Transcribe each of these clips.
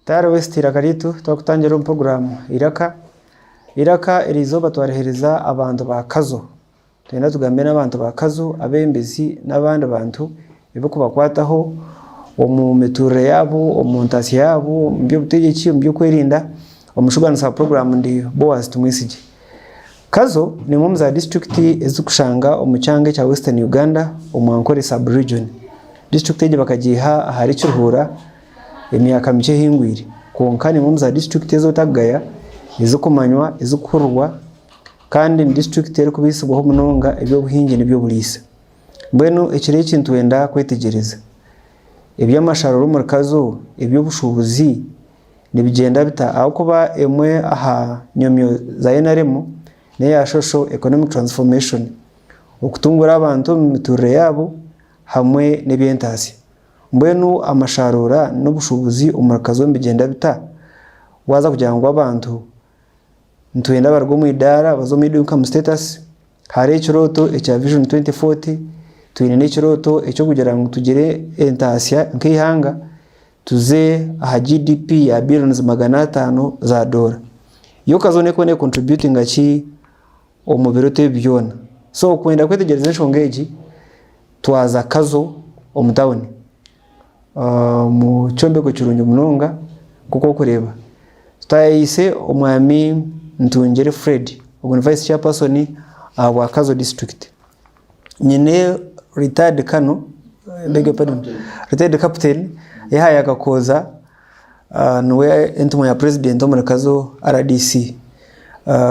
Tayari West eiraka ryaitu twakutangira omu puroguraamu Eiraka. Eiraka eriizooba twariheereza abantu ba Kazo. Nitwenda tugambe n'abantu ba Kazo, abeebembezi n'abandi bantu ebirikubakwataho omu mituurire yaabo, omu ntaasya yaabo, omu by'obutegyeki, omu by'okwerinda. Omushugaanisa wa puroguraamu ndi Boaz Tumwesigye. Kazo n'emwe omu za disiturikiti ezirikushanga omu kyanga ekya Western Uganda omu Ankole sub region. Disiturikiti egi bakagiiha ahari Kiruhura emyaka mikye ehingwire kwonka n'emwe omu za disiturikiti ezi otakugaya ezirikumanywa, ezirikuhurirwa kandi ni disiturikiti erikubaisibwaho munonga eby'obuhingi n'eby'oburiisa. Mbwenu ekiro eki nitwenda kwetegyereza eby'amasharuro omuri Kazo, eby'obushuubuzi nibigyenda bita ahabw'okuba emwe aha nyomyo za NRM n'eya Social Economic Transformation, okutunguura abantu omu mituurire yaabo hamwe n'eby'entaasya. Mbwenu amasharuura n'obushuubuzi omuri Kazo nibigyenda bita waaza kugira ngu abantu nitwenda baruge omu idaara baze omu middle income status? Hariho ekirooto ekya Vision 2040, twine n'ekirooto eky'okugira ngu tugire entaasya nk'eihanga tuze aha GDP ya billions 500 za doora. Yo Kazo n'ekuba necontributinga ki omu birooto ebi byona? So kwenda kwetegyereza enshonga egi, twaza Kazo omu tawuni omu kyombeko kirungi munonga nk'oku orikureeba. Tutayaayise omwami Ntungire Fred, ogu ni vice chairperson ahabwa Kazo district. Nyine retired colonel, beg your pardon, retired captain Yahaya Kakooza niwe entumwa ya president omuri Kazo RDC.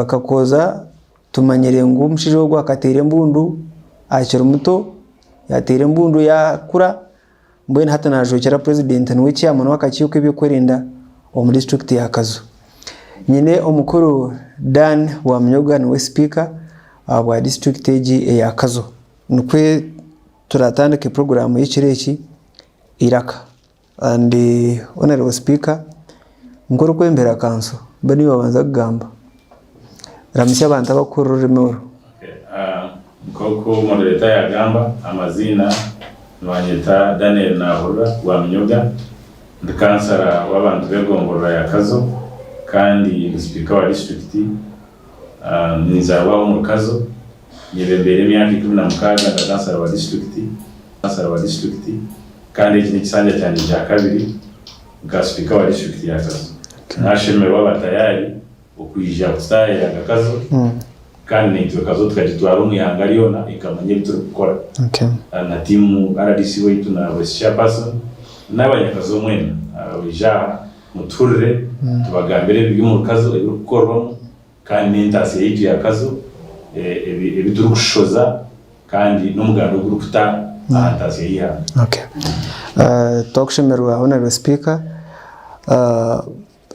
Kakooza tumanyire ngu omushaija ogu akateera embundu akiri muto, yateera embundu yakura mbwenu hati najwekyera president niwe chairman w'akakiiko k'ebyokwerinda omu disiturikiti ya Kazo. Nyine omukuru Dan Wamunyoga niwe sipiika ahabwa disiturikiti egi eya Kazo. Nikwo turatandike puroguraamu y'ekiro eki eiraka. And Honourable Speaker, nk'orikwembera kanso, mbwenu niiwe wabanza kugamba. Ramutsya abantu abarikuhurira orurimi oru. Nk'oku moderator yagamba, amaziina nibanyeta Daniel Nahurira Rwaminyoga, ndi kansara w'abantu b'egomborora ya Kazo kandi ndi sipiika wa disiturikiti. Ninzaarwa omuri Kazo, nyebembeire emyaka 16 nka kansara wa disiturikiti, kansara wa disiturikiti kandi eki n'ekisanja kyangye kya kabiri nka sipiika wa disiturikiti ya Kazo. Nashemererwa aba tayari okwija kututaayayira nka Kazo kandi naitwe Kazo tukagitwara omu ihanga ryona ekamanya ebi turikukora na tiimu RDC waitu na Vice Chairperson n'abanyakazo mwena abaija aha mutuhurire tubagambire ebiri omuri Kazo ebirikukorwamu kandi n'entaasya yaitu ya Kazo ebi turikushoza kandi n'omuganda ogurikuta aha ntaasya y'eihanga. Twakushemererwa Honourable Speaker.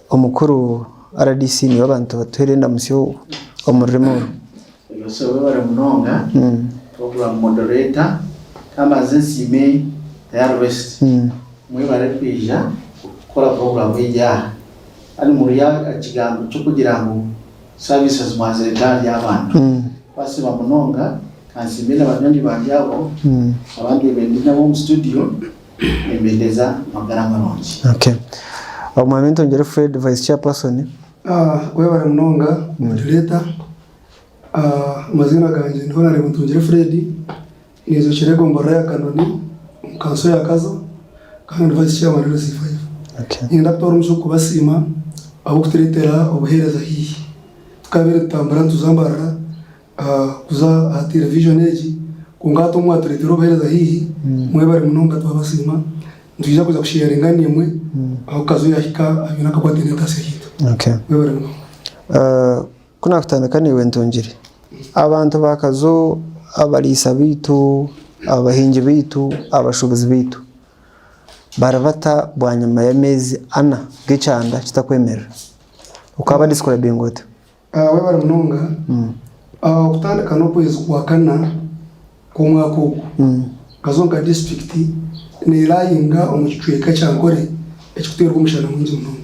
Omukuru RDC niiwe abantu batuheere endamutsyo omu rurimi oru. Yose webare munonga program moderator kambanze nsiime Tayari West mwebare kwija kukora program egi aha kandi muri aha kigambo kyokugira ngu services mwazireta ahari abantu twasiima munonga kansiime na banywani bangye abo abandi ndi nabo omu studio. Nimbendeza amagara marungi. Okay. Omwami Ntongere Fred, Vice Chairperson. Webare munonga moderator. Amaziina gangye ni Honourable Ntungire Fred, ninzokera egomborora ya Kanoni omu kanso ya Kazo kandi ndi Vice Chairman LC5. Okay. Niinyenda kutwara omugisha ogu kubasiima ahabw'okutureetera obuheereza haihi. Tukabaire nitutambura nituza Mbarara kuza aha television egi kwonka hati obu mwatureetera obuheereza haihi mwebare munonga twabasiima nitwija kuza kusheyaringa naimwe ahu Kazo yahika aha byona akakwate n'entaasya yaitu. Okay. Mwebare munonga. Ku naakutandika naiwe Ntungire, abantu ba Kazo, abariisa baitu, abahingi baitu, abashuubuzi baitu bari bata bwanyima y'ameezi ana g'ekyanda kitakwemerera? Okaaba describinga ota? Webare munonga. Okutandika n'okwezi kwa kana kw'omwaka ogu, Kazo nka disiturikiti nerayinga omu kicweka kya Nkore ekikuteerwa omushana mwingi munonga.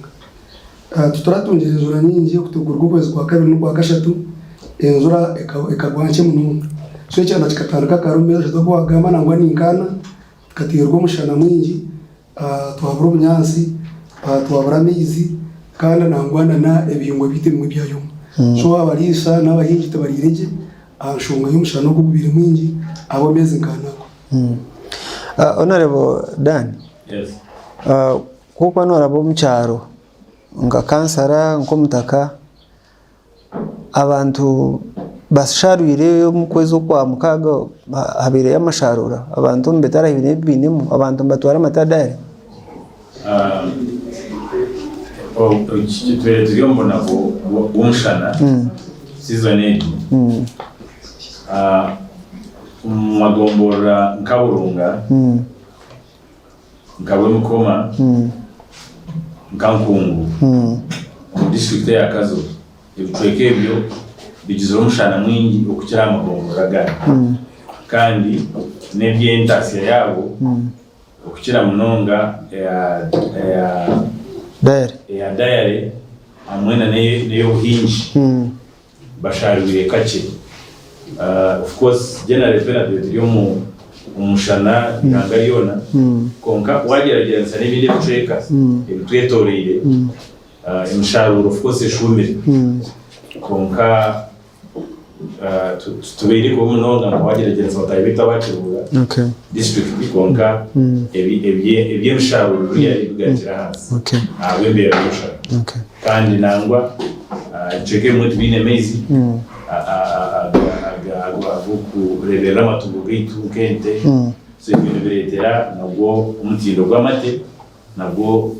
Tituratungire enjura nyingi okuruga okwezi kwa kabiri n'okwa kashatu, enjura ekagwa nkye munonga. So ekyanda kikatandika kare omu meezi ashatu agu wagamba nangwa ni nk'ana, tukateerwa omushana mwingi, twabura obunyaatsi. Twabura amaizi kandi nangwa na n'ebihingwa byaitu ebimwe byayoma. So abariisa n'abahingi tibariire gye aha nshonga y'omushana ogu ogubaire mwingi ahabw'ameezi nk'ana ago. Honourable Dan, Yes. ku orikuba nooraba omu kyaro nka kansara nk'omutaka, Abantu basharwire omu kwezi okwa mukaaga habaireyo amasharura abantu nibetara haine ebi bainemu abantu nibatwara amata dairy. Tubaire turi omu bunaku bw'omushana season egi omu magomborora nka Burunga, nka Rwemikoma, nka Nkungu omu disiturikiti eya Kazo. Ebicweka ebyo bigizire omushana mwingi okukira aha magomborora agandi kandi n'eby'entaasya yaabo okukira munonga eya dayare hamwe n'ey'obuhingi basharwire kakye. Of course generally twena tubaire turi omu mushana eihanga ryona kwonka wagyeragyeranisa n'ebindi ebicweka ebitwetoreire emisharuuro of course eshuumire kwonka tubaire kubi munonga nka wagyeragyeranisa bataahi baitu aba Kiruhura district kwonka eby'emisharuuro biriya bigarukire ahansi ahabw'embeera y'omushana. Kandi nangwa ebicweka ebimwe tibiine maizi ag'okureeberera amatungo gaitu nk'ente. So ebyo nibireetera nabwo omutindo gw'amate nabwo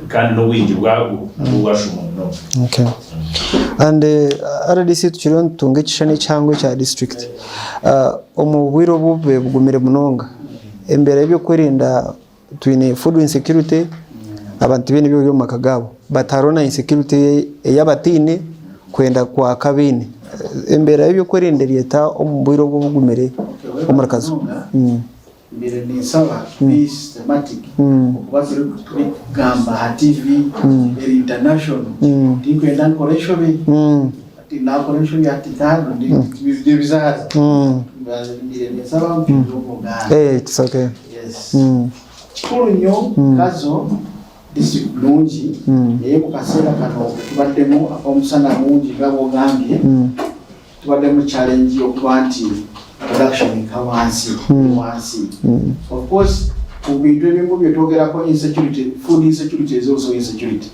kandi n'obwingi bwago nabwo bwashuuma munonga. Okay. And RDC tukiriyo nitutunga ekishushani ekihango ekya district. Omu bwire obu bubire bugumire munonga, embeera y'ebyokwerinda Twine food insecurity, abantu tibaine byokurya omu maka gaabo but hariho na insecurity ey'abataine kwenda kwaka abaine. Embeera y'ebyokwerinda eri eta omu bwire obu obugumire omuri Kazo? Mbaire ninsaba be systematic okuba turikugamba aha TV eri international tinkwenda nkore enshobe hati nakora enshobe hati nebizaara mbaire ninsaba mpindure omuganda. It's okay. Yes. Kikuru nnyo Kazo district nungi naye mukaseera kano ketubaddemu akomusana mungi nga bwogambye tubaddemu challenge yokuba nti production eka wansi eri wansi of course kubintu ebimu byetwogerako insecurity food insecurity is also insecurity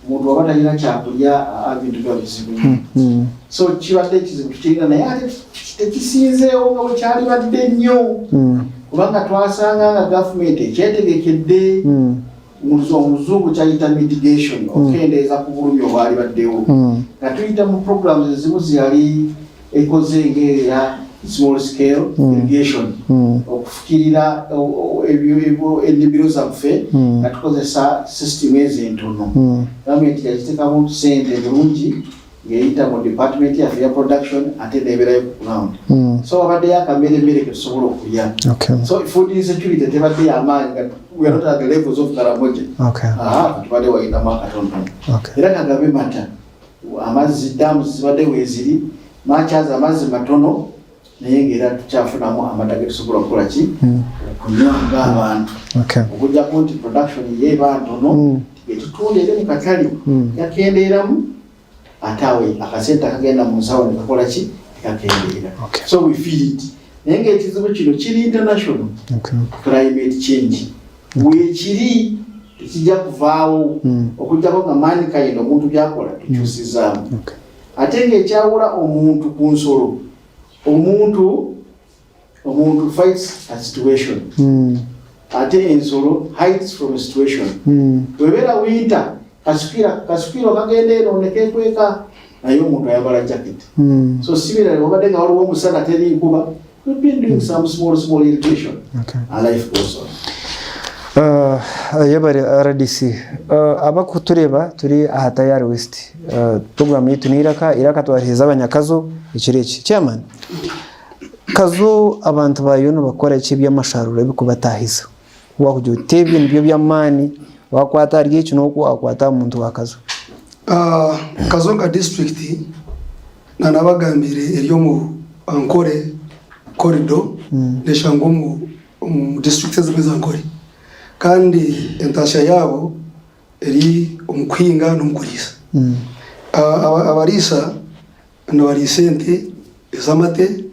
omuntu waba talina kyakulya ebintu biba bizibu nnyo so kibadde ekizibu tukirina naye ate tekisinzeewo nga bwekyalibadde nnyo kubanga twasanga nga gavumenti ekyetegekedde omuzungu kyayita mitigation okukendeeza ku bulumi obwalibaddewo nga tuyita mu programs ezimu zeyali ekoze ng'eya small scale irrigation okufukirira ennimiro zaffe nga tukozesa system ezo entono. Gavumenti yagiteekamu sente bulungi ng'eyita mu department yaffe eya production ate n'ebeerayo ku ground. So wabaddeyo akameremmere ke tusobola okulya. So food insecurity tebadde ya maanyi nga we are not at the levels of Karamoja. Aha, tubadde wayinamu akatonotono. Era kagabe mata. Amazzi dams zibadde weeziri much as amazzi matono naye nga era tukyafunamu amata getusobola okukola ki okunywa ng'abantu okujjako nti production ye eba ntono getutunda eri mu katale gakendeeramu ate awo akasente akagenda mu nsawo nekakola ki nekakendeera so we feel it naye ng'ekizibu kino kiri international climate change weekiri tekijja kuvaawo okujjako nga mankind omuntu byakola tukyusizaamu ate ng'ekyawula omuntu ku nsolo omuntu omuntu fights a situation ate ensolo hides from a situation webeera winter kasukira kasukira kagenda eno nekekweka naye omuntu ayambala jacket so similarly wabadde nga waliwo omusana teri nkuba we've been doing some small small irrigation and life goes on. Yebare RDC. Abakutureeba turi aha Tayari West. Program yaitu ni Iraka, Iraka twaherize abanyakazo ekiro eki. Chairman, Kazo abantu baayo nibakora ki eby'amasharuura ebikubataahiza? Ku waakugira oti ebi nibyo by'amaani waakwata ahari eki n'oku waakwata aha muntu wa Kazo. Kazo nka disiturikiti nanabagambiire eri omu Ankole corridor neshangwa omu disiturikiti ezimwe eza Ankole kandi entaasya yaabo. eri omu kuhinga n'omu kuriisa. Abariisa nibariisa ente ez'amate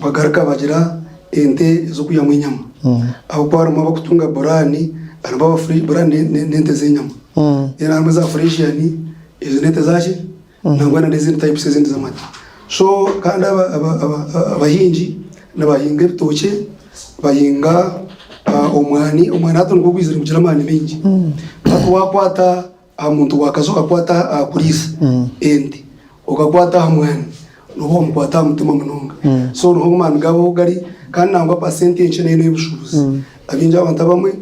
bagaruka bagira ente ez'okwihamu enyama. Ahabw'okuba harimu abarikutunga buraani, harimu aba buraani n'ente z'enyama. Then harimu eza fureshiyani, ezo n'ente zaki? Nangwa na n'ezindi types ezindi z'amate. So kandi abahingi nibahinga ebitookye, bahinga omwani, omwani hati nigwo gwizire nigugira amaani maingi. Hati wakwata aha muntu wa Kazo okakwata aha kuriisa ente, okakwata aha mwani, nooba wamukwata aha mutima munonga. So niho amaani gaabo ahu gari kandi nangwa pasenti enkye nayo n'ey'obushuubuzi. Abaingi abantu abamwe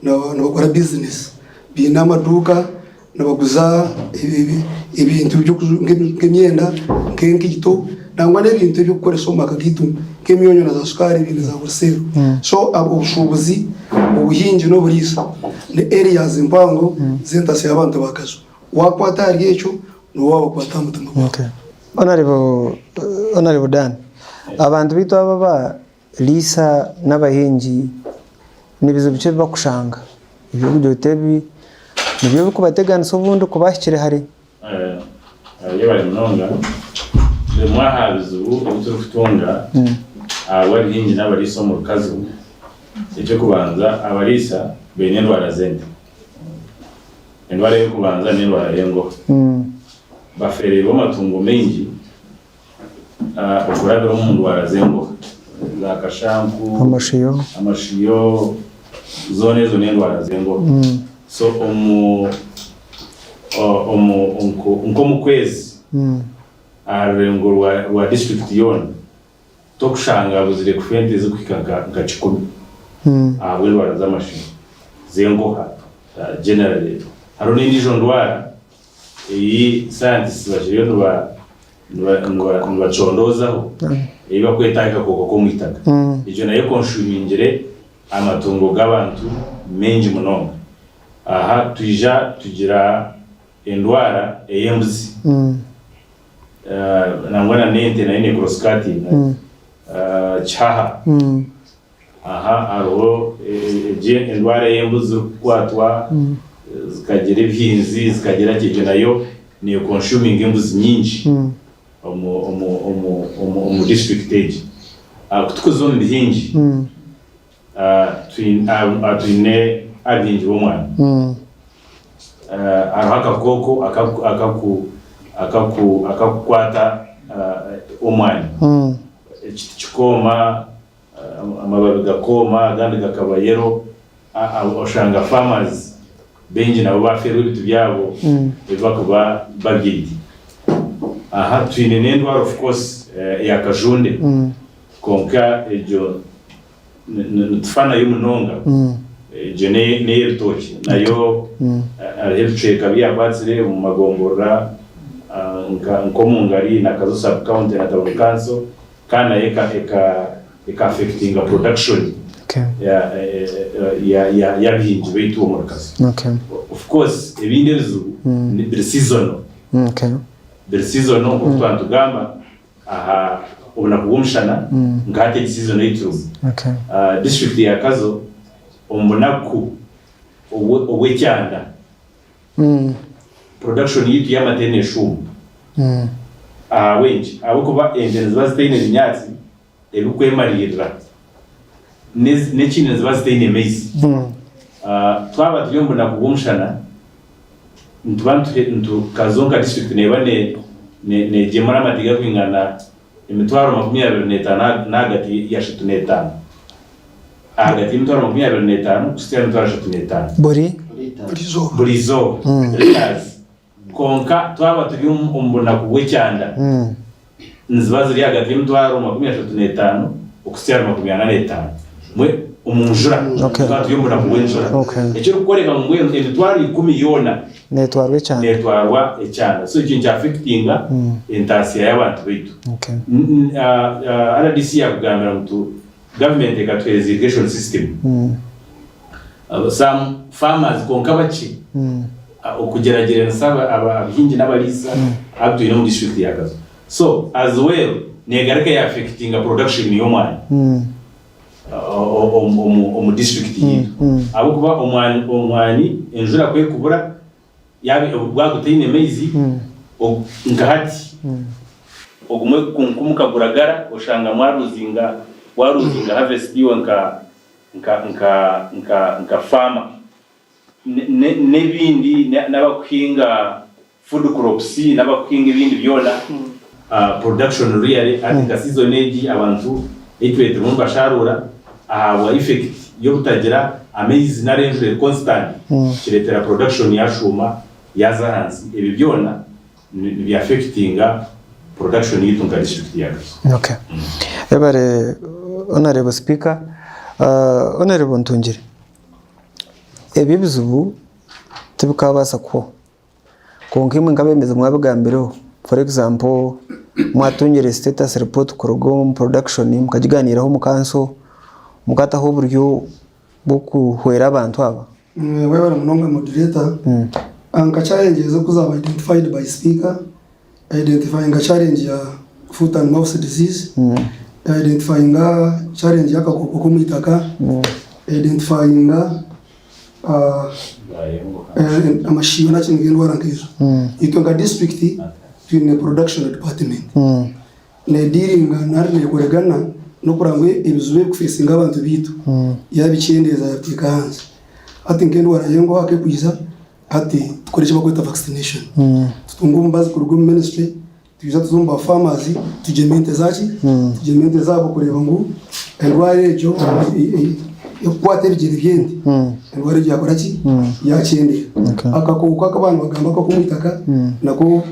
nibakora bizinesi, baine amaduuka nibaguza ebintu nk'emyenda, nk'enkaito nangwa n'ebintu eby'okukoresa omu maka gaitu nk'emyonyo na zaasukaari ebindi za buri seero. So obushuubuzi, obuhingi n'oburiisa ni areas mpango z'entasya y'abantu ba Kazo. Waakwata ahari ekyo nooba waabakwata aha mutima gwawe. Honourable Dan, abantu baitu aba aba Liisa n'abahingi nibizibu ki ebi barikushanga? Eby'okugira oti ebi nibyo birikubateganisa obundi ku bahikire hare? Yebare munonga. Bimwe aha bizibu ebi turikutunga ahabw'abahingi n'abariisa omu rukazo, eky'okubanza abariisa baine endwara z'ente. Endwara ey'okubanza n'endwara y'engohe. Bafeereirwe amatungo maingi Okurabira omu ndwara z'engohe za kashanku, amashiyo, zoona ezo n'endwara z'engohe. So omu omu nk'omu kwezi aha rurengo rwa disiturikiti yoona tokushanga habuzire kufa ente ezirikuhika nka kikumi ahabw'endwara z'amashiyo z'engoha generally. Hariho n'endiijo ndwara ei scientists bakiriyo nibacondoozaho ei barikweta akakooko k'omu itaka. Egyo nayo ekonsumingire amatungo g'abantu maingi munonga. Aha twija tugira endwara ey'embuzi nangwa na n'ente nayo neecross-cuttinga kihaha. Aha hariho endwara ey'embuzi zirikukwatwa zikagira ebihinzi zikagira ki egyo nayo neekonsuminga embuzi nyingi omu disiturikiti egi. Ku turikuza omu bihingi, twine abahingi b'omwani. Hariho akakooko akakukwata omwani, ekiti kikooma. Amababi gakooma agandi gakaba yellow oshanga farmers baingi nabo bafeerwa ebintu byabo ebi barikuba babyaire. Aha twine n'endwara of course eya kajunde kwonka egyo nitufa nayo munonga egyo n'ey'ebitookye nayo hariho ebicweka bi yakwatsire omu magomborora nk'omu Ngari na Kazo sub county na town council. Kandi nayo eka eka eka affectinga production Okay. ya ya ya y'abahingi baitu omuri Kazo. Okay. Of course ebindi ebizibu ni biri seasonal. Okay. Biri seasonal nk'oku twaba nitugamba aha obunaku bw'omushana nka hati egi season ei turimu. Okay. District ya Kazo omu bunaku obw'ekyanda Production yaitu y'amate neshuuma. Ahabw'enki? Ahabw'okuba ente niziba zitaine binyaatsi ebirikwemariirira. N'ekindi niziba zitaine maizi. Twaba turi omu bunaku bw'omushana, nituba Kazo nka disiturikiti neeba negyemura amate garikwingana emitwaro 25 n'ahagati y'ashatu n'etaano. Ahagati y'emitwaro 25 kuhitsya aha mitwaro 35. Buri? Buri izooba. Buri izooba. Litres. Kwonka twaba turi omu bunaku bw'ekyanda, niziba ziri ahagati y'emitwaro 35 okuhitsya ahari 45. Mbwenu omu njura. Twaba turi omu bunaku bw'enjura. Ekirikworeka ngu mbwenu emitwaro ikumi yoona Neetwarwa ekyanda. Neetwarwa ekyanda. So ekyo nikyaffectinga entaasya y'abantu baitu. RDC yaakugambira ngu tu. Gavumenti ekatuheereza irrigation system some farmers kwonka bakye okugyeragyeranisa abahingi n'abariisa abu twine omu district ya Kazo. So as well negaruka ya affectinga production y'omwani omu district yaitu ahabw'okuba omwani enjura ku ekubura. Yaaba gwaba gutaine maizi, nka hati ogumwe nka guragara oshanga mwaruzinga waruzinga harvest iwe nka nka nka nka nka farmer. N'ebindi n'abakuhinga food crops n'abakuhinga ebindi byona production really hati nka season egi abantu ei tubaire turimu nibasharuura ahabwa effect y'obutagira amaizi nari enjura eri constant kireetera production yashuuma yaaza ahansi ebi byona nibi affectinga production yaitu nka district ya Kazo. Okay. Webare Honorable Speaker. Honorable Ntungire. Ebi ebizibu tibikabaasa kuhwaho kwonka imwe nk'abeebembezi mwabigambireho for example mwatungire status report kuruga omu production mukagiganiiraho omu kanso mukataho oburyo bw'okuhwera abantu aba. Webare munonga moderator. Nka challenge ezi oku zaba identified by speaker, identifyinga challenge ya foot and mouth disease, identifyinga challenge y'akakooko k'omwitaka, identifyinga amashiyo nakindi nk'endwara nk'ezo. Itwe nka district twine production department nediringa nari nekoregana n'okureba ngu ebizibu ebirikufesinga abantu baitu yabikyendeeza yabiteeka ahansi. Hati nk'endwara y'engoha k'ekwija Hati tukore eki barikweta vaccination. Tutunge omubazi kuruga omu ministry, twija tuze omu ba farmers tugyeme ente zaaki, tugyeme ente zaabo kureeba ngu endwara egyo erikukwata ebigyere by'ente, endwara egyo yakora ki, yakyendeera. Akakooko aku abantu bagamba ak'omu itaka nako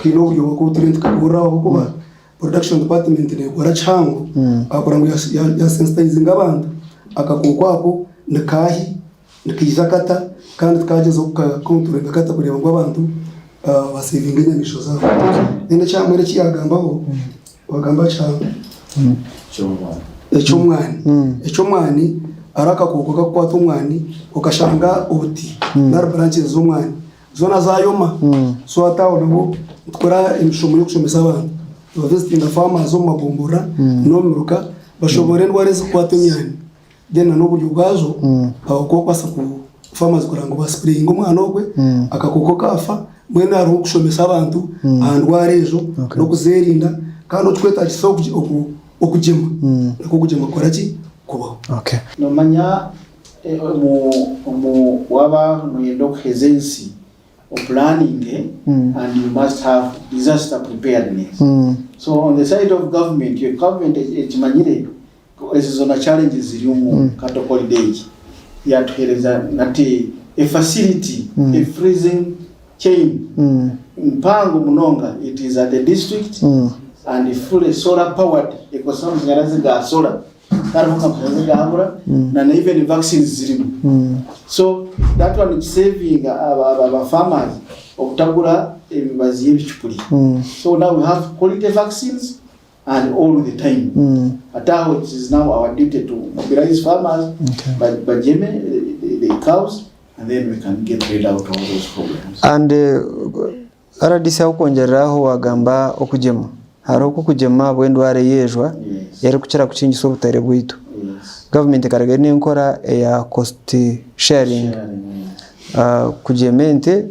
kaine oburyo bwako turiyo nitukakoreraho ahabw'okuba production department nekora kihango ahabw'okugira ngu ya sensitizinga abantu akakooko ako nikaahi. Nikaija kata kandi tukagyezaho kukakonturoringa kata kureeba ngu abantu basevinga enyamaishwa zaabo. Then ekya mbwenu eki yagambaho, wagamba kya eky'omwani. Eky'omwani hariho akakooko kakukwata omwani okashanga obuti nari branches z'omwani zoona zayoma. So hati aho nabwo nitukora emishomo y'okushomesa abantu. Tuba visitinga farmers omu magomborora n'omu miruka bashoboorore endwara ezikukwata emyani. Then na n'oburyo bwazo oku orikubaasa ku farmers kureba ngu ba sprayinga omwana ogwe akakooko kaafa mbwenu hariho okushomesa abantu aha ndwara ezo n'okuzerinda kandi okikwetagisa okugyema nikwo okugyema kukora ki kubaho. Okay. Nomanya omu omu waaba noyenda okuheza ensi opulaninge and you must have disaster preparedness so on the side of government government ekimanyire Ezo zona challenges ziri omu cattle corridor egi yatuhereza nati a facility a freezing chain mpango munonga it is at the district and fully solar powered ekozesa amashanyarazi ga solar tihariho nka gabura na na even vaccines zirimu so that one nikisevinga aba farmers obutagura emibazi y'ebicupuri so now we have quality vaccines and all the time ate aho it is now our duty to mobilize farmers ba- bagyeme the cows and then we can get rid out of those problems. And RDC aho kwongyerera aho wagamba okugyema hariho oku okugyema bw'endwara eyejwa Yes. erikukira kukingisa obutare bwaitu Yes. gavumenti ekaraga eine enkora eya cost sharing Sharing, yes. Kugyema ente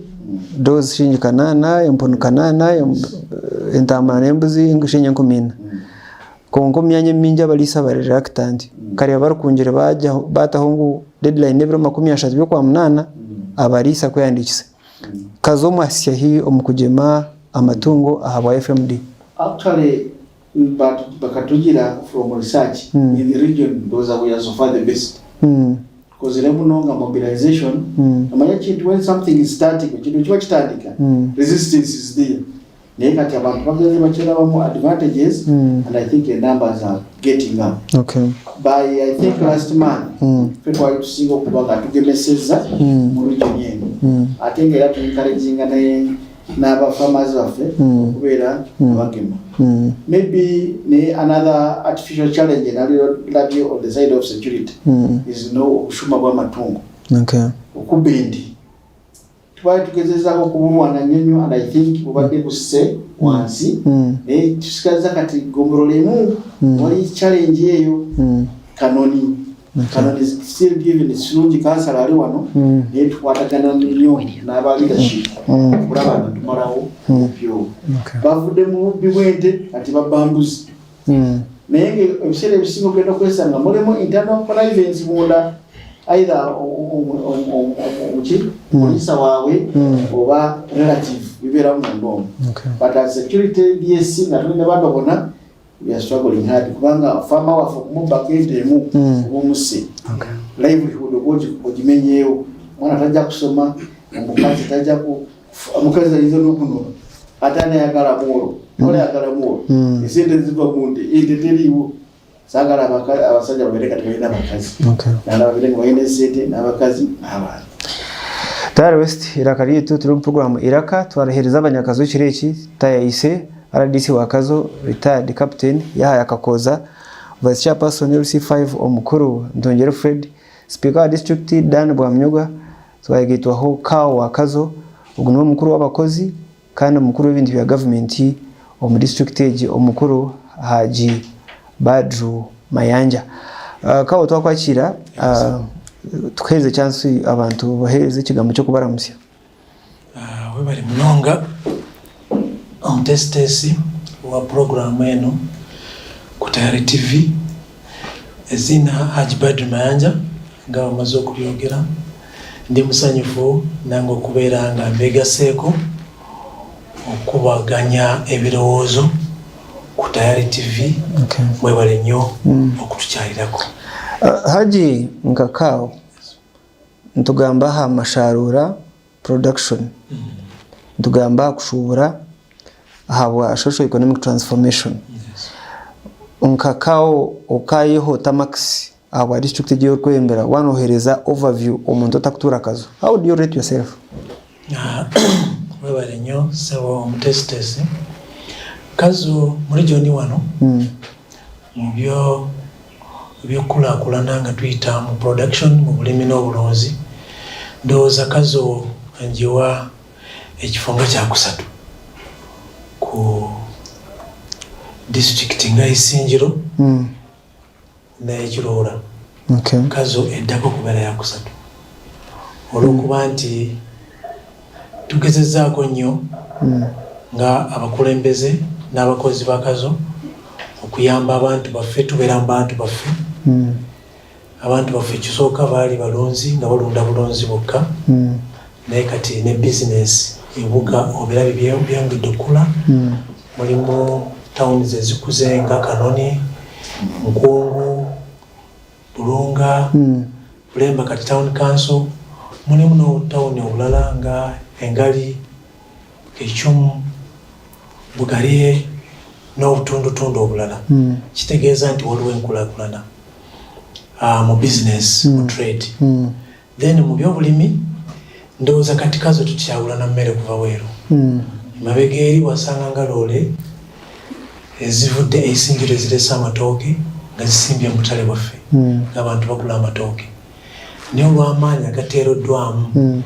dozi shilingi kanaana, empunu kanaana, entaama n'embuzi shilingi enkumi ina. Kwonka omu myanya emingi abariisa bari reluctant. Nkareeba barikungyire baataho ngu deadline n'ebiro 30 by'Okwamunaana abariisa kwehandiikisa. Kaza omwahitsya hi omu kugyema amatungo ahabwa FMD? Actually bakatugira from research in the region ndowooza we are so far the best. Tukozire munonga mobilization omanye ekintu when something is starting ekintu wekiba kitandika resistance is there naye kati abantu bageze bakirabamu advantages and I think the numbers are getting up Okay. by I think last month ffe twali tusinga okuba nga tugemeseza mu region eno ate nga era tu encouraginga ne n'aba farmers baffe okubeera abagema maybe ne another artificial challenge nalabye on the side of security is no obushuma bw'amatungo okuba endi tubadde tugezezaako okubulwana nnyo nnyo and I think bubadde busse wansi naye tusigaza kati gombolola emu wali challenge eyo Kanoni. Kano is still given kirungi kansala ali wano naye tukwatagana nnyo n'aba leadership okulaba nga tumalawo obubbi obwo. Bavudde mu bubbi bw'ente kati babba mbuzi. Naye nga ebiseera ebisinga ogenda okwesanga mulimu internal connivance munda either omuki omuliisa waabwe oba relative bibeera munda omwo. But as security DSC nga tuli ne bano bona we are struggling hard kubanga farmer waffe okumubbako ente emu oba omusse livelihood oba ogimenyeewo omwana tajja kusoma omukazi tajja omukazi ayinza n'okunoba ate anayagala mworo ola ayagala mworo esente ziva mu nte ente teriiwo saagala abasajja babeere nga tebalina bakazi nala babeere nga balina esente n'abakazi n'abaana. Tayari West iraka ryaitu turi omu puroguraamu Iraka twaraheereza abanyakazo ekiro eki tayayise RDC wa Kazo retired Captain Yahaya Kakooza, Vice Chairperson LC5 Omukuru Ntongere Fred, Sipiika wa disiturikiti Dan Bwamunyoga, twayegaitwaho Kao wa Kazo, ogu niwe mukuru w'abakozi kandi omukuru w'ebintu bya gavumenti omu disiturikiti egi Omukuru Haji Badru Mayanja. Kao twakwakiira tukuheereze chansi abantu baheereze ekigambo ky'okubaramutsya. Webare munonga omutesiteesi wa puroguraamu enu Kutayari TV. Eiziina Hajji Badru Mayanja nga bwamaze okuryogera. Ndi musanyufu nange okubeera nga mbegaseeko okukubaganya ebirowoozo ku Tayari TV. Mwebale nnyo okutukyalirako. Hajji Nkakaawo. Nitugamba aha masharuura production, nitugamba aha kushuubura ahabwa social economic transformation. Nka kawo okayeho ota marks ahabwa district egi ei orikwebembera waaba noheereza overview omuntu otarikutuura Kazo, how do you rate yourself? Webale nnyo ssebo omuteesiteesi. Kazo mu region wano mu byo eby'okukulaakulana nga tuyita mu production mu bulimi n'obulunzi, ndowooza Kazo ngiwa ekifo nga kyakusatu ku disitulikiti nga Isingiro ne Kiruhura. Kazo eddako kubeera yakusatu olw'okuba nti tugezezzaako nnyo nga abakulembeze n'abakozi ba Kazo okuyamba abantu baffe, tubeera mu bantu baffe. Abantu baffe ekisooka baali balunzi nga balunda bulunzi bwokka naye kati ne bizinensi ebuga obirabye byongedde okukula. Mulimu tawuni ezikuze nga Kanoni, Nkungu, Bulunga, Bulemba kati Town Council, mulimu n'obutawuni obulala nga Engali, Kechumu, Bugarie n'obutundutundu obulala. Kitegeeza nti waliwo enkulaakulana mu bizinensi, mu trade. Then mu byobulimi ndowooza kati Kazo tukyagula na mmere kuva bweru. Emabega eri wasanga nga loole ezivudde e Isingiro ezireese amatooke nga zisimbye mu butale bwaffe ng'abantu bagula amatooke. Naye olw'amaanyi agateereddwamu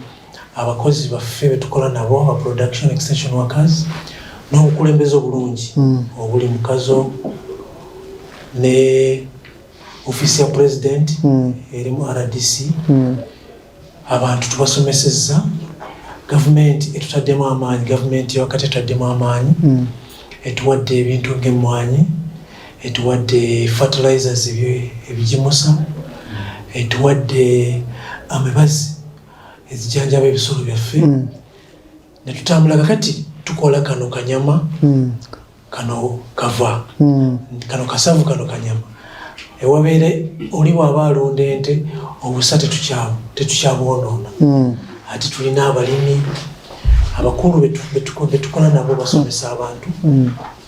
abakozi baffe be tukola nabo aba production extension workers n'obukulembeze obulungi obuli mu Kazo ne ofiisi ya pulezidenti erimu rdc abantu tubasomesezza gavumenti etutaddemu amaanyi gavumenti wakati etutaddemu amaanyi etuwadde ebintu ng'emmwanyi etuwadde fertilizers ebigimusa etuwadde amibazi ezijanjaba ebisolo byaffe netutambula kakati tukola kano kanyama kano kava kano kasavu kano kanyama ewabeere oli bwaba alunda ente obusa tetukyabwonoona ate tulina abalimi abakulu betukola nabo basomesa abantu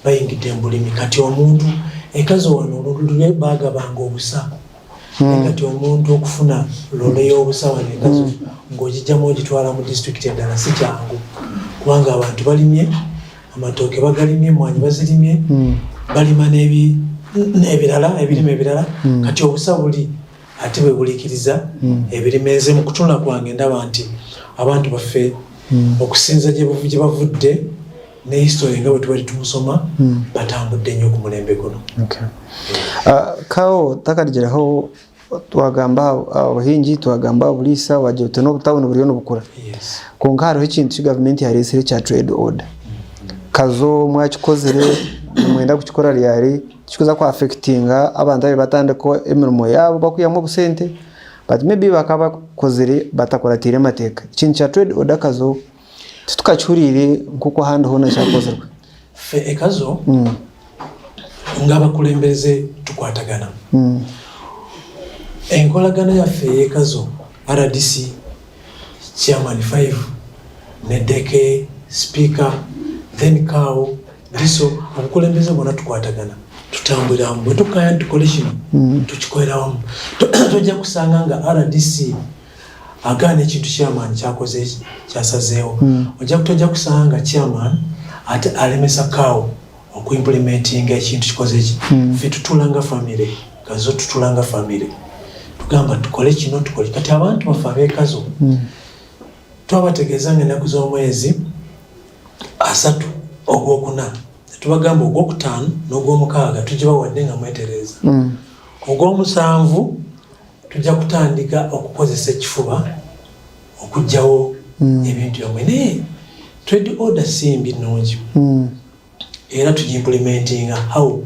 bayingidde mu bulimi kati omuntu ekazo wano lulwe bagabanga obusa naye kati omuntu okufuna loole y'obusa wano ekazo ng'ogijjamu ogitwala mu disitulikiti endala si kyangu kubanga abantu balimye amatooke bagalimye emwanyi bazirimye balima n'ebirala ebirime ebirala kati obusa buli ate bwe buliikiriza ebirime nze mu kutunula kwange ndaba nti abantu baffe okusinza gye bavudde ne history nga bwe tubadde tumusoma batambudde nnyo ku mulembe guno. Kawo takarigiraho. Twagamba aha buhingi, twagamba aha buriisa, wagira oti n'obutawuni buriyo nibukura. Kwonka hariho ekintu eki gavumenti yareetsire ekya trade order. Kazo mwakikozire, nimwenda kukikora ryari? Tikikuza ku affectinga abantu ababaire batandika emirimo yaabo bakwihamu obusente but maybe bakaba bakozire batakuratiire amateeka. Ekintu kya trade order Kazo titukakihuriire nk'oku ahandi hoona kyakozirwe. Ffe e Kazo ng'abakulembeze tukwatagana. Enkolagana yaffe ey'e Kazo, rdc, Chairman 5 ne Deke, Sipiika, then CAO, DISO, obukulembeze bwona tukwatagana tutambulira wamu. Bwe tukkaanya nti tukole kino, tukikolera wamu. Tojja kusanga nga rdc agaana ekintu chairman kyakoze ki, kyasazeewo. Ojja tojja kusanga nga chairman ate alemesa CAO oku implementinga ekintu kikoze ki. Ffe tutuula nga famire, Kazo tutuula nga famire. Tugamba tukole kino, tukole kati abantu baffe ab'e Kazo twabategeeza nga ennaku z'omwezi 30 Ogwokuna ne tubagamba Ogwokutaano n'Ogwomukaaga tugibawadde nga mwetereeza. Ogwomusanvu tujja kutandika okukozesa ekifuba okuggyawo ebintu byammwe naye trade order si mbi nnungi era tugiimpulimentinga how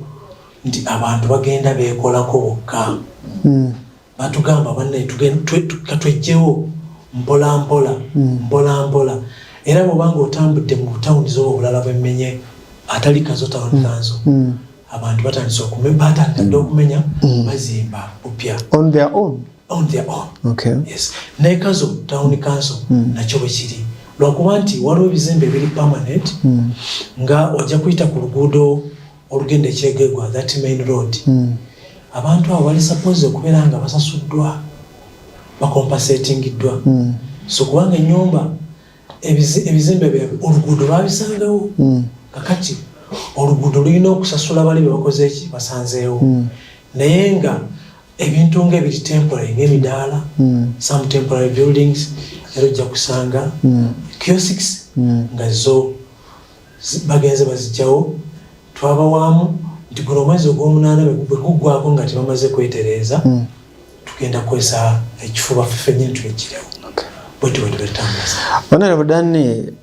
nti abantu bagenda beekolako bokka. Batugamba bannaye katwejjewo mpola mpola mpola mpola era bw'oba ng'otambudde mu butawuni oba obulala bwe mmenye atali Kazo Town Council abantu batandise okume batandika dda okumenya bazimba bupya. On their own? On their own. Okay. Yes. Ne Kazo Town Council nakyo bwe kiri lwakuba nti waliwo ebizimbe ebiri permanent nga ojja kuyita ku luguudo olugenda e Kyegegwa that main road abantu abo bali suppose okubeera nga basasuddwa bakompasetingiddwa so kubanga ennyumba ebizimbe byabwe oluguudo babisangawo kakati oluguudo lulina okusasula bali bebakoze eki basanzeewo naye nga ebintu nga ebiri temporary ng'emidaala some temporary buildings era ojja kusanga kiosks nga zo bagenze bazijjawo twabawaamu nti guno omwezi ogw'omunaana bwe guggwako nga tebamaze kwetereeza tugenda kukozesa ekifuba ffe ffennyini tweggyirewo bwetyo bwe tubetambuza. Honourable Dan,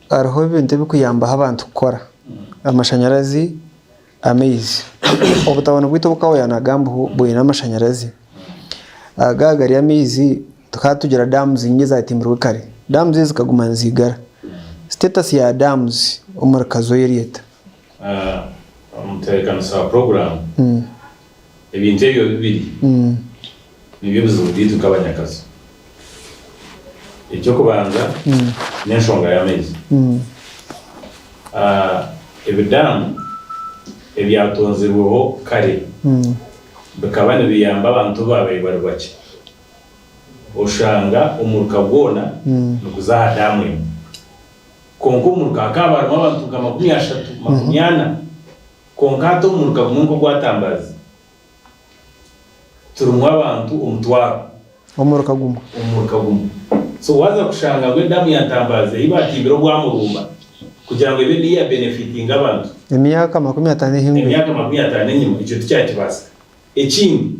hariho ebintu ebikuyambaho abantu kukora, amashanyarazi, amaizi. Obutawuni bwaitu obu Kawoya nagambaho bwine amashanyarazi. Aga gari amaizi tukaba tugira dams nyingi ezatimbirwe kare. Dams ezi zikaguma nizigara. Status ya dams omuri Kazo eri eta? Omutebeekanisa wa puroguraamu, ebintu ebyo bibiri nibyo bizibu byaitu nk'abanyakazo. Eky'okubanza n'enshonga y'amaizi. Ebidaamu ebyatonzirweho kare bikaba nibiyamba abantu obu baabaire bari bakye. Oshanga omuruka gwona niguza aha daamu emwe. Kwonka omuruka hakaba harimu abantu nka 30, 40. Kwonka hati omuruka gumwe nk'ogwa Tambazi turimu abantu 1000. Omuruka gumwe? Omuruka gumwe. So waaza kushanga ngu edamu ya Ntambazi ei baatimbire obwamurumba kugira ngu ebe niyo yabenefitinga abantu. Emyaka 50 ehingwire. Emyaka 50 enyima, ekyo tikyakibaasika. Ekindi,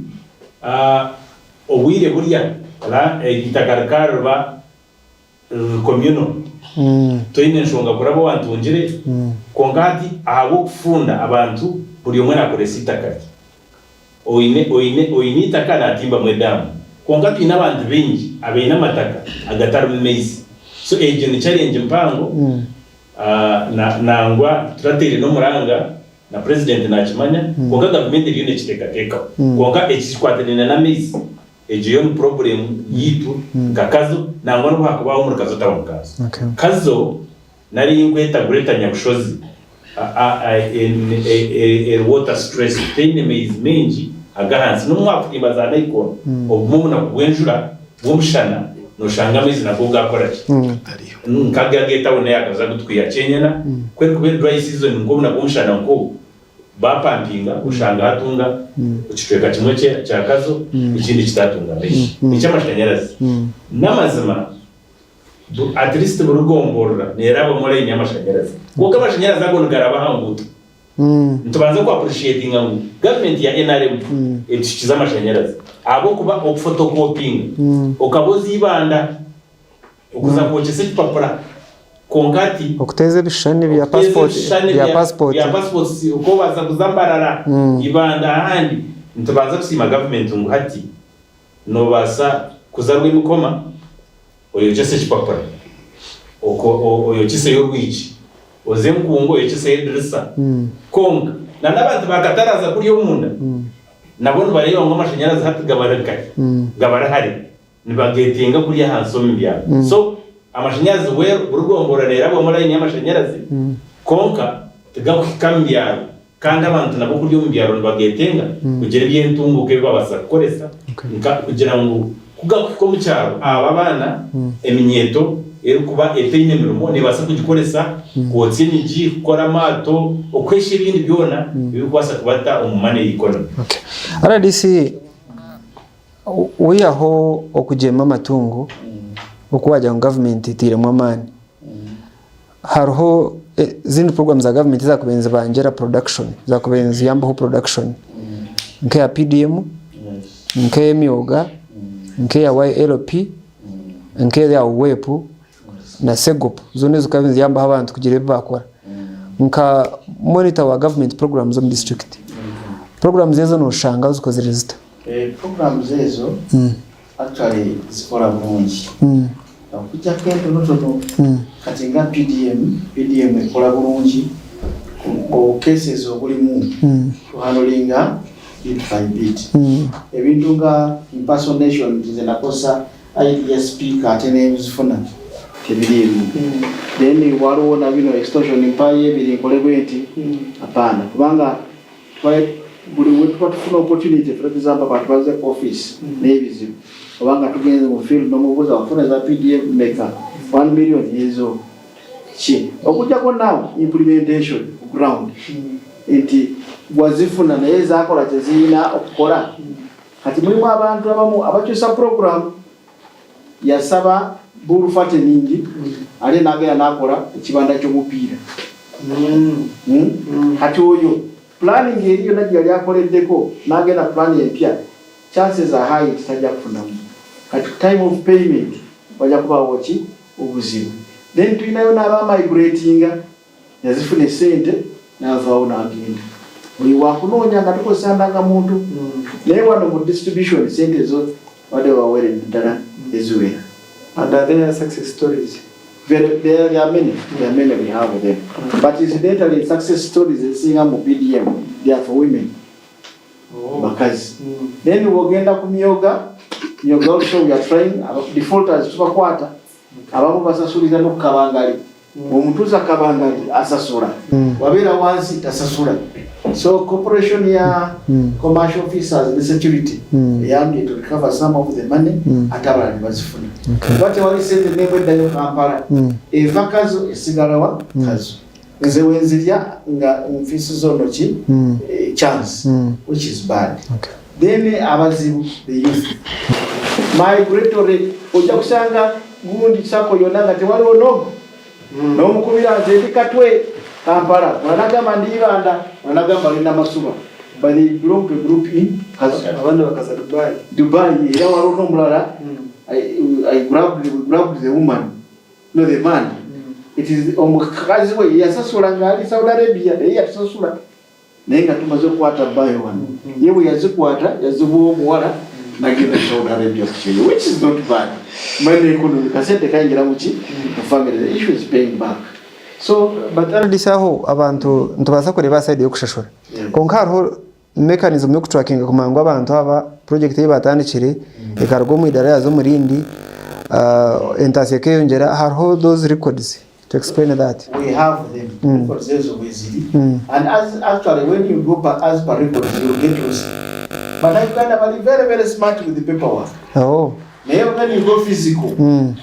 obwire burya eitaka rikaba ririba riri communal, toine nshonga kuraba owantungire, kwonka hati ahabw'okufunda abantu buri omwe nakoresa eitaka rye. Oine oine oine eitaka natimbamu edamu, kwonka twine abantu baingi abaine amataka agatarimu maizi. So egyo ni challenge mpango, nangwa turateire n'omuranga Na president nakimanya kwonka gavumenti eriyo nekiteekateekaho kwonka ekikwatiraine n'amaizi egyo yo ni problem yaitu nka Kazo nangwa n'obu hakubaho omuri Kazo town council. Kazo nari ei nkweta greater Nyabushozi eri water stressed teine maizi maingi ag'ahansi n'obu mwakutimba za naikondo obumwe obunaku bw'enjura bw'omushana noshanga amaizi nago gakora ki Nka aga etawuni eya Kazo agu tukwiha Kyenyena, ku erikuba eri dry season nk'obunaku bw'omushana nk'obu, bapampinga oshanga hatunga ekicweka kimwe kya Kazo ekindi kitatunga maizi. Eky'amashanyarazi, n'amazima at least buri gomborora neerabamu layini y'amashanyarazi. Kwonka amashanyarazi ago nigaraba aha nguuto. Nitubanza ku appreciatinga ngu gavumenti ya nrm etuhikize amashanyarazi. Ahabw'okuba okufotokopinga okaba oza Ibanda okuza kwokyesa ekipapura kwonka hati Okuteeza ebishushani bya okuteeza passport ebishushani bya bya passport. bya passports okoobaasa kuza Mbarara, Ibanda ahandi. Nitubanza kusiima gavumenti ngu hati noobaasa kuza Rwemikoma oyokyese ekipapura, oyokyeseyo orwigi, oze Nkungu oyokyeseyo edirisa. Kwonka na n'abantu ba Kataraza kuriya omunda nabo nibareeba ngu amashanyarazi hati gabari nkahi? Gabari hare. Nibagetenga kuriya ahansi omu byaro. So amashanyarazi well buri gomborora nerabwamu line y'amashanyarazi kwonka tigakuhika mu byaro. Kandi abantu nabo kuriya omu byaro nibagetenga kugira eby'entunguka ebi babaasa kukoresa nka kugira ngu ku gakuhika omu kyaro abo abaana eminyeeto erikuba etaine mirimo nebaasa kugikoresa kwotsya enyigi, kukora amaato, okuhesha ebindi byona ebirikubaasa kubata omu money economy. RDC Wihaho okugyema amatungo oku wagira ngu gavumenti etairemu amaani, hariho ezindi puroguraamu za gavumenti ezakubaire nizibangira production, ezakubaire niziyambaho production nk'eya PDM, nk'ey'emyoga, nk'eya YLP, nk'eya UWEP na SEGOP zoona ezo zikaba niziyambaho abantu kugira ebi baakora. Nka monitor wa gavumenti puroguraamu z'omu disiturikiti, puroguraamu ezo noshanga zikozire zita? Programs ezo actually zikora burungi okujjako entonotono kati nga PDM, PDM ekola bulungi obu cases obulimu tuhandlinga bit by bit ebintu nga impersonation nti nze nakozesa ID ya speaker ate nenzifuna tebiriimu then waliwo na bino extortion mpayo ebiri nkole bwenti hapana kubanga Buli wetuba tufuna opportunity for example abantu baze ku office nebizibu oba nga tugenze mu field nomubuuza wafuna eza PDM meka 1 million ezo ki okujjako now implementation ku ground nti wazifuna naye zakola kyezirina okukola kati mulimu abantu abamu abakyusa program Yasaba bull fattening ate nagenda nakola ekibanda kyomupiira Kati oyo planning eri yonna gyeyali akoleddeko nagenda ku plan empya chances are high nti tajja kufunamu. Kati ku time of payment wajja kubaawo ki? Obuzibu. Then tulinayo n'aba migratinga Yazifuna esente navaawo nagenda. Oyo wakunoonya nga tukozesa ndagamuntu naye wano mu distribution sente zo babadde babaweredde ddala eziwera. And are there success stories? Very, there, there are many, there are many we have them. But incidentally, success stories ezisinga mu PDM, they are for women. Bakazi. Then wogenda ku myoga, myoga also we are trying, defaulters tubakwata, abamu basasuliza no kukabangali. Omutuuze akabangali asasula, wabeera wansi tasasula. So corporation ya commercial officers ne security eyambye to recover some of the money ate abalala ne bazifuna. Kuba tewali sente n'emu eddayo Kampala, eva Kazo esigala wa Kazo. Nze wenzirya nga nfisiza ono ki chance which is bad. Then abazibu the youth migratory ojja kusanga gundi sako yonna nga tewaliwo nogu nomukubira nze ndi Katwe Kampala olanagamba ndi Ibanda olanagamba ali Namasuba but they belong to a group in Kazo. Abandi bakaza Dubai. Dubai era waliwo n'omulala I grabbed, we grabbed the woman no the man it is omukazi we yasasula ng'ali Saudi Arabia naye yatusasula naye nga tumaze okukwata bayo wano ye bwe yazikwata yazibuwa omuwala nagenda Saudi Arabia ku kyeyo which is not bad money economy kasente kayingira muki mu family the issue is paying back so But RDC aho abantu nitubaasa kureeba aha side y'okushashura kwonka hariho mechanism y'okutrackinga kumanya ngu abantu aba project ei batandikire ekaruga omu idara yaaza omu rindi, entaasya ekeyongyera hariho those records. To explain that. We have them records ezo weziri and as actually when you go per, as per records you get to see bannayuganda bali very very smart with the paperwork Oh. naye when you go physical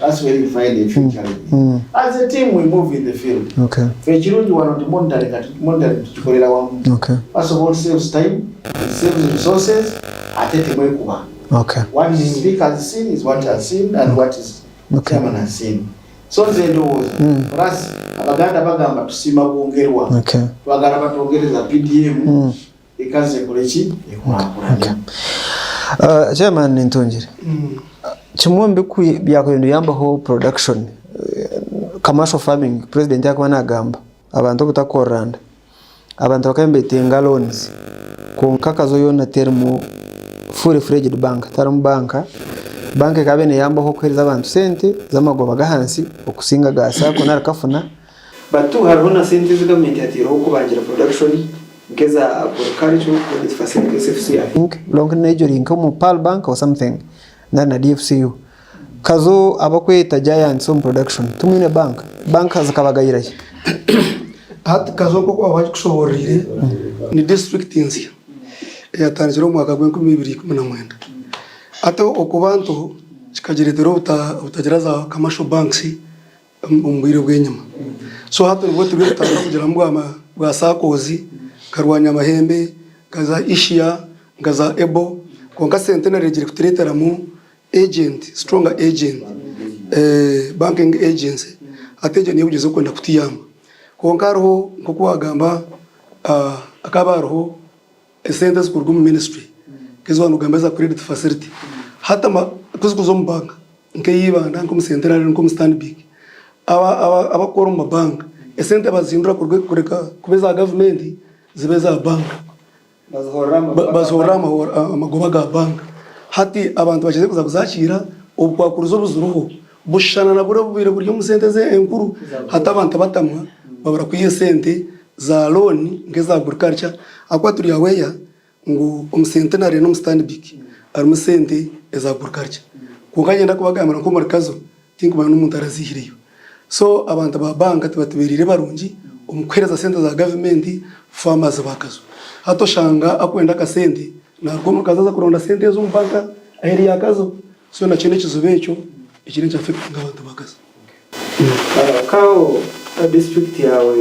that's where you find a few challenges as a team we move in the field Okay. fe ekirungi wano nti monitoring kati monitoring tukikolera wamu Okay. first of all it saves time it saves resources ate temwekuba Okay. what is speaker has seen is what has seen and what is Okay. chairman has seen so nze ndowooza for us abaganda bagamba tusiima bwongerwa Okay. twagala batwongereza PDM ekazi ekole ki ekulakulanye. Chairman Ntungire, kimwe omu byakubaire nibiyambaho production, commercial farming president akuba nagamba abantu obutakorerana, abantu bakaba nibetenga loans kwonka Kazo yoona terimu fully fledged bank, tiharimu banka, banka ekaba neyambaho kuhereza abantu sente z'amagoba g'ahansi okusinga aga sacco nari kafuna. But hariho na sente ezi gavumenti yateireho kubangira production nk'eza agriculture credit facility SFC I think lonka n'egyo eri nk'omu Pearl bank or something nari na DFCU. Kazo abakweyeta giants omu production timwine bank? Bank zikabagayira ki? Hati Kazo nk'oku waaba wagikushoboororeire ni disiturikiti nsya eyatandikire omu mwaka gw'enkumi ibiri ikumi na mwenda. Hati okuba nto kikagireetera obutagira za commercial banks omu bwire bw'enyima. So hati nibwo turiyo nitutandika kugira ngu bwa SACCOs, nka Rwanyamahembe, nka za Ishia, nka za Ebo, kwonka Centenary egire kutureeteramu agent, stronger agent, banking agency, hati egyo niyo ebugyezeho kwenda kutuyamba. Kwonka hariho nk'oku wagamba hakaba hariho esente ezikuruga omu ministry nk'ezi waaba nogamba eza credit facility hati ku zikuza omu banka nk'eya Ibanda nk'omu Centenary nk'omu Stanbic abakukora omu mabanka esente bazihindura kureka kuba eza gavumenti zibe eza banka bazihorera amagoba ga banka hati abantu bagyeze kuza kuzakiira obukwakurizo obuziriho bushushana na buriya obubaire buri omu sente enkuru hati abantu batamwa babura kwiha esente za loan nk'eza agriculture ahakuba turi aware ngu omu Centenary n'omu Stanbic harimu sente eza agriculture kwonka niinyenda kubagambira nk'omuri Kazo tinkumanya n'omuntu araziihireyo. So abantu ba banka tibatubereire barungi omu kuheereza sente za gavumenti farmers ba Kazo. Hati oshanga akwenda akasente naruga omuri Kazo aza kuronda sente ezo omu banka aheeru ya Kazo. So nakyo n'ekizibu ekyo ekiriyo nikya affectinga abantu ba Kazo. Nkaho district yawe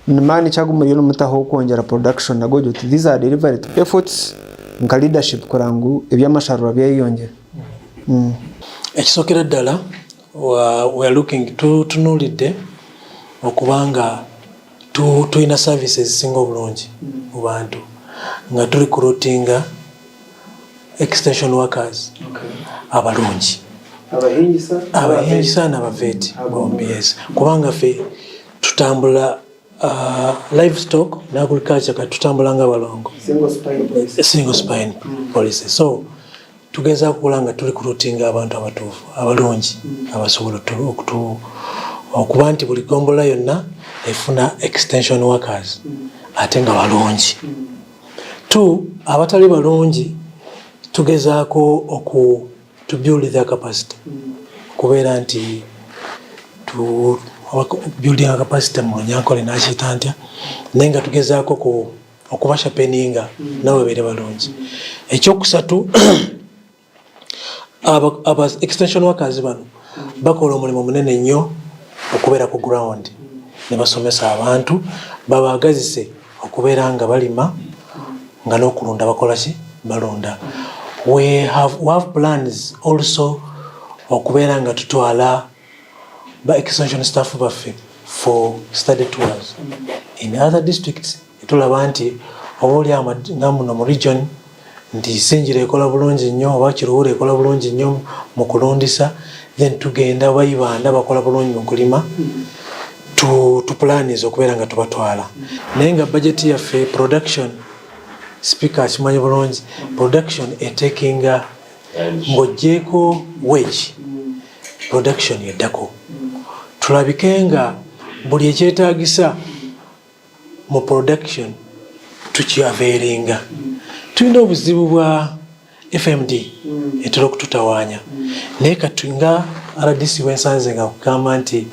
ni maani ki agu muriyo nimutaho kwongyera production nago ogira oti these are deliberate efforts nka leadership kureba ngu ebyamasharura byayeyongyera? Ekisookera ddala we are looking tutunuulidde okuba nga tulina service ezisinga obulungi mu bantu nga tu recruitinga extension workers abalungi abahingisa n'abaveeti bombi yes kubanga ffe tutambula livestock ne agriculture kati tutambula nga balongo single spine policy so tugezaako okulaba nga turecruitinga abantu abatuufu abalungi abasobola okuba nti buli gombolola yonna efuna extension workers ate nga balungi. Two, abatali balungi tugezaako oku to build their capacity okubeera nti tu building capacity mu Runyankore nakiyita ntya naye nga tugezaako ku okubashapeninga nabo babeere balungi. Ekyokusatu aba extension workers bano bakola omulimu munene nnyo okubeera ku ground ne basomesa abantu babaagazise okubeera nga balima nga n'okulunda bakola ki balunda. We have, we have plans also okubeera nga tutwala ba extension staff baffe for study tours in other districts tulaba nti oba oli nga muno mu region nti Singira ekola bulungi nnyo oba Kiruhura ekola bulungi nnyo mu kulundisa then tugenda oba Ibanda bakola bulungi mu kulima tupulaniza okubeera nga tubatwala naye nga budget yaffe production speaker akimanyi bulungi production etekinga ng'oggyeeko wage production eddako tulabike nga buli ekyetaagisa mu production tukiaveringa. Tulina obuzibu bwa FMD etera okututawaanya naye kati nga rdc bwensanze nga kugamba nti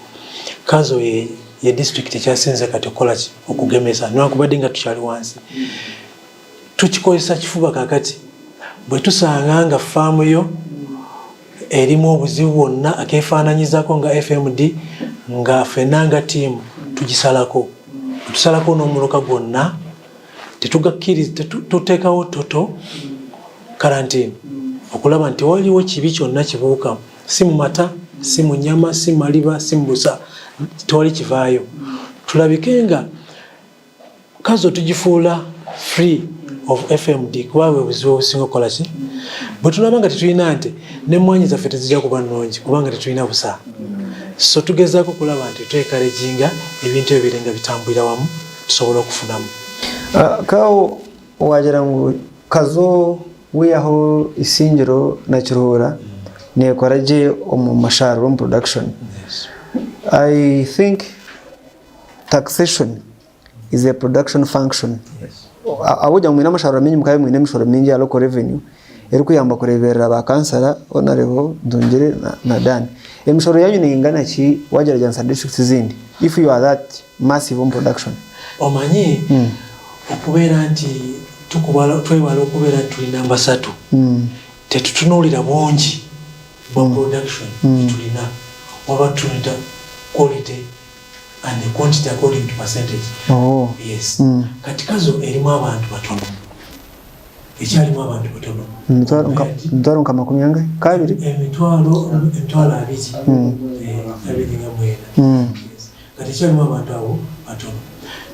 Kazo ye, ye district ekyasinze kati okukola ki okugemesa newankubadde nga tukyali wansi tukikozesa kifuba kakati bwe tusanga nga faamu yo erimu obuzibu bwonna akefaananyizako nga FMD nga fenna nga tiimu tugisalako tusalako n'omuluka gwonna tetugakkiriza tuteekawo toto karantini okulaba nti waliwo kibi kyonna kibuuka si mu mata si mu nyama si maliba si mu busa tewali kivaayo tulabike nga Kazo tugifuula free of FMD kuba bwe buzibu obusinga okukola ki? Bwe tunaaba nga tetulina nte n'emmwaanyi zaffe tezijja kuba nnungi kubanga tetulina busa. So tugezaako okulaba nti twekarejinga ebintu ebyo bibeere nga bitambulira wamu tusobole okufunamu. Ah, Kawo wagira ngu Kazo wihaho Isingiro na Kiruhura nekora gye omu masharuro omu production. I think taxation is a production function. Ahabw'okugira ngu mwine amasharuro maingi mukaba mwine emishoro mingi ya local revenue erikuyamba kureeberera ba kansara, Honourable Ntungire na Dan. Emishoro yanyu neingana ki wagyeragyeranisa na districts ezindi if you are that massive omu production? Omanyi okubeera nti twewala okubeera nti tuli namba satu, tetutunuulira bungi bwa production gyetulina waba tutunuulira quality and the quantity according to percentage. Oh. Yes. Kati Kazo erimu abantu batono. Ekyalimu abantu batono. Emitwaro nka makumi angahi? Kabiri? Emitwaro 20. 29. Yes. Kati ekyalimu abantu abo batono.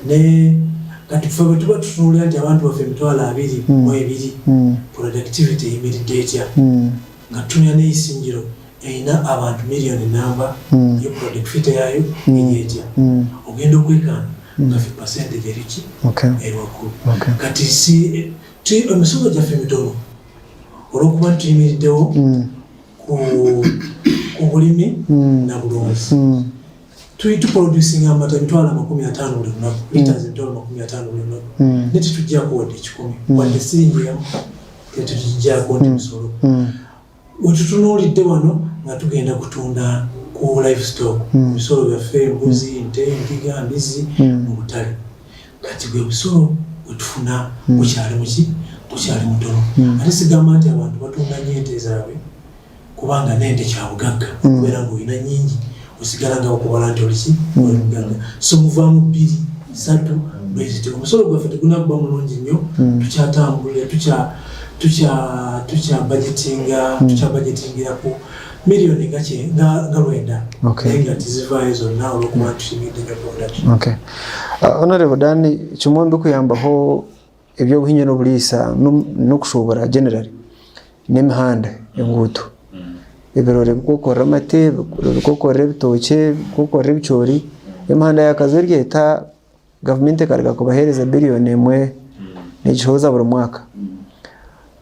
Ne kati ffe bwe tuba tutunuulira nti abantu baffe 22,000 productivity eyimiridde etya? Nga tutunuulira n'eisingiro erina abantu miliyoni namba yo productivity yaayo eri etya? Ogenda okwekaana nga ffe percentage eri ki? Eri waggulu. Kati si emisolo gyaffe mitono olw'okuba nti tuyimiriddewo ku bulimi na bulunzi. Tuli tuproducinga amata 500,000 buli lunaku, liters 500,000 buli lunaku. Naye tetuggyako wadde 100, wadde siringi emu tetuggyako nti musolo. Wetutunuulidde wano nga tugenda kutunda ku livestock, ebisolo byaffe, embuzi, nte, endiga, mbizzi mu butale. Kati gwe busolo bwe tufuna gukyali muki? Gukyali mutono. Ate sigamba nti abantu batunda nnyo ente zaabwe kubanga n'ente kya bugagga okubeera ng'olina nnyingi osigala nga bakubala nti oli ki? Oli mugagga. So muvaamu bbiri, ssatu bwe zityo. Omusolo gwaffe tegunakuba mulungi nnyo, tukyatambulira, tukya tukya tukya budgetinga, tukya budgetingira ku miliyoni nga kye nga nga 90. Naye nga tizivaayo zonna olw'okuba nti tuyimiridde nnyo production. Okay. Honorable Dan, kimwe mbikuyambaho eby'obuhingi n'oburiisa n'okushuubura generally n'emihanda, enguuto. Ebirori ebirikwokorera amate, ebirikwokorera ebitookye, ebirikwokorera ebicoori, emihanda ya Kazo eri eta gavumenti ekaruga kubaheereza biriyoni emwe neegihooza buri mwaka.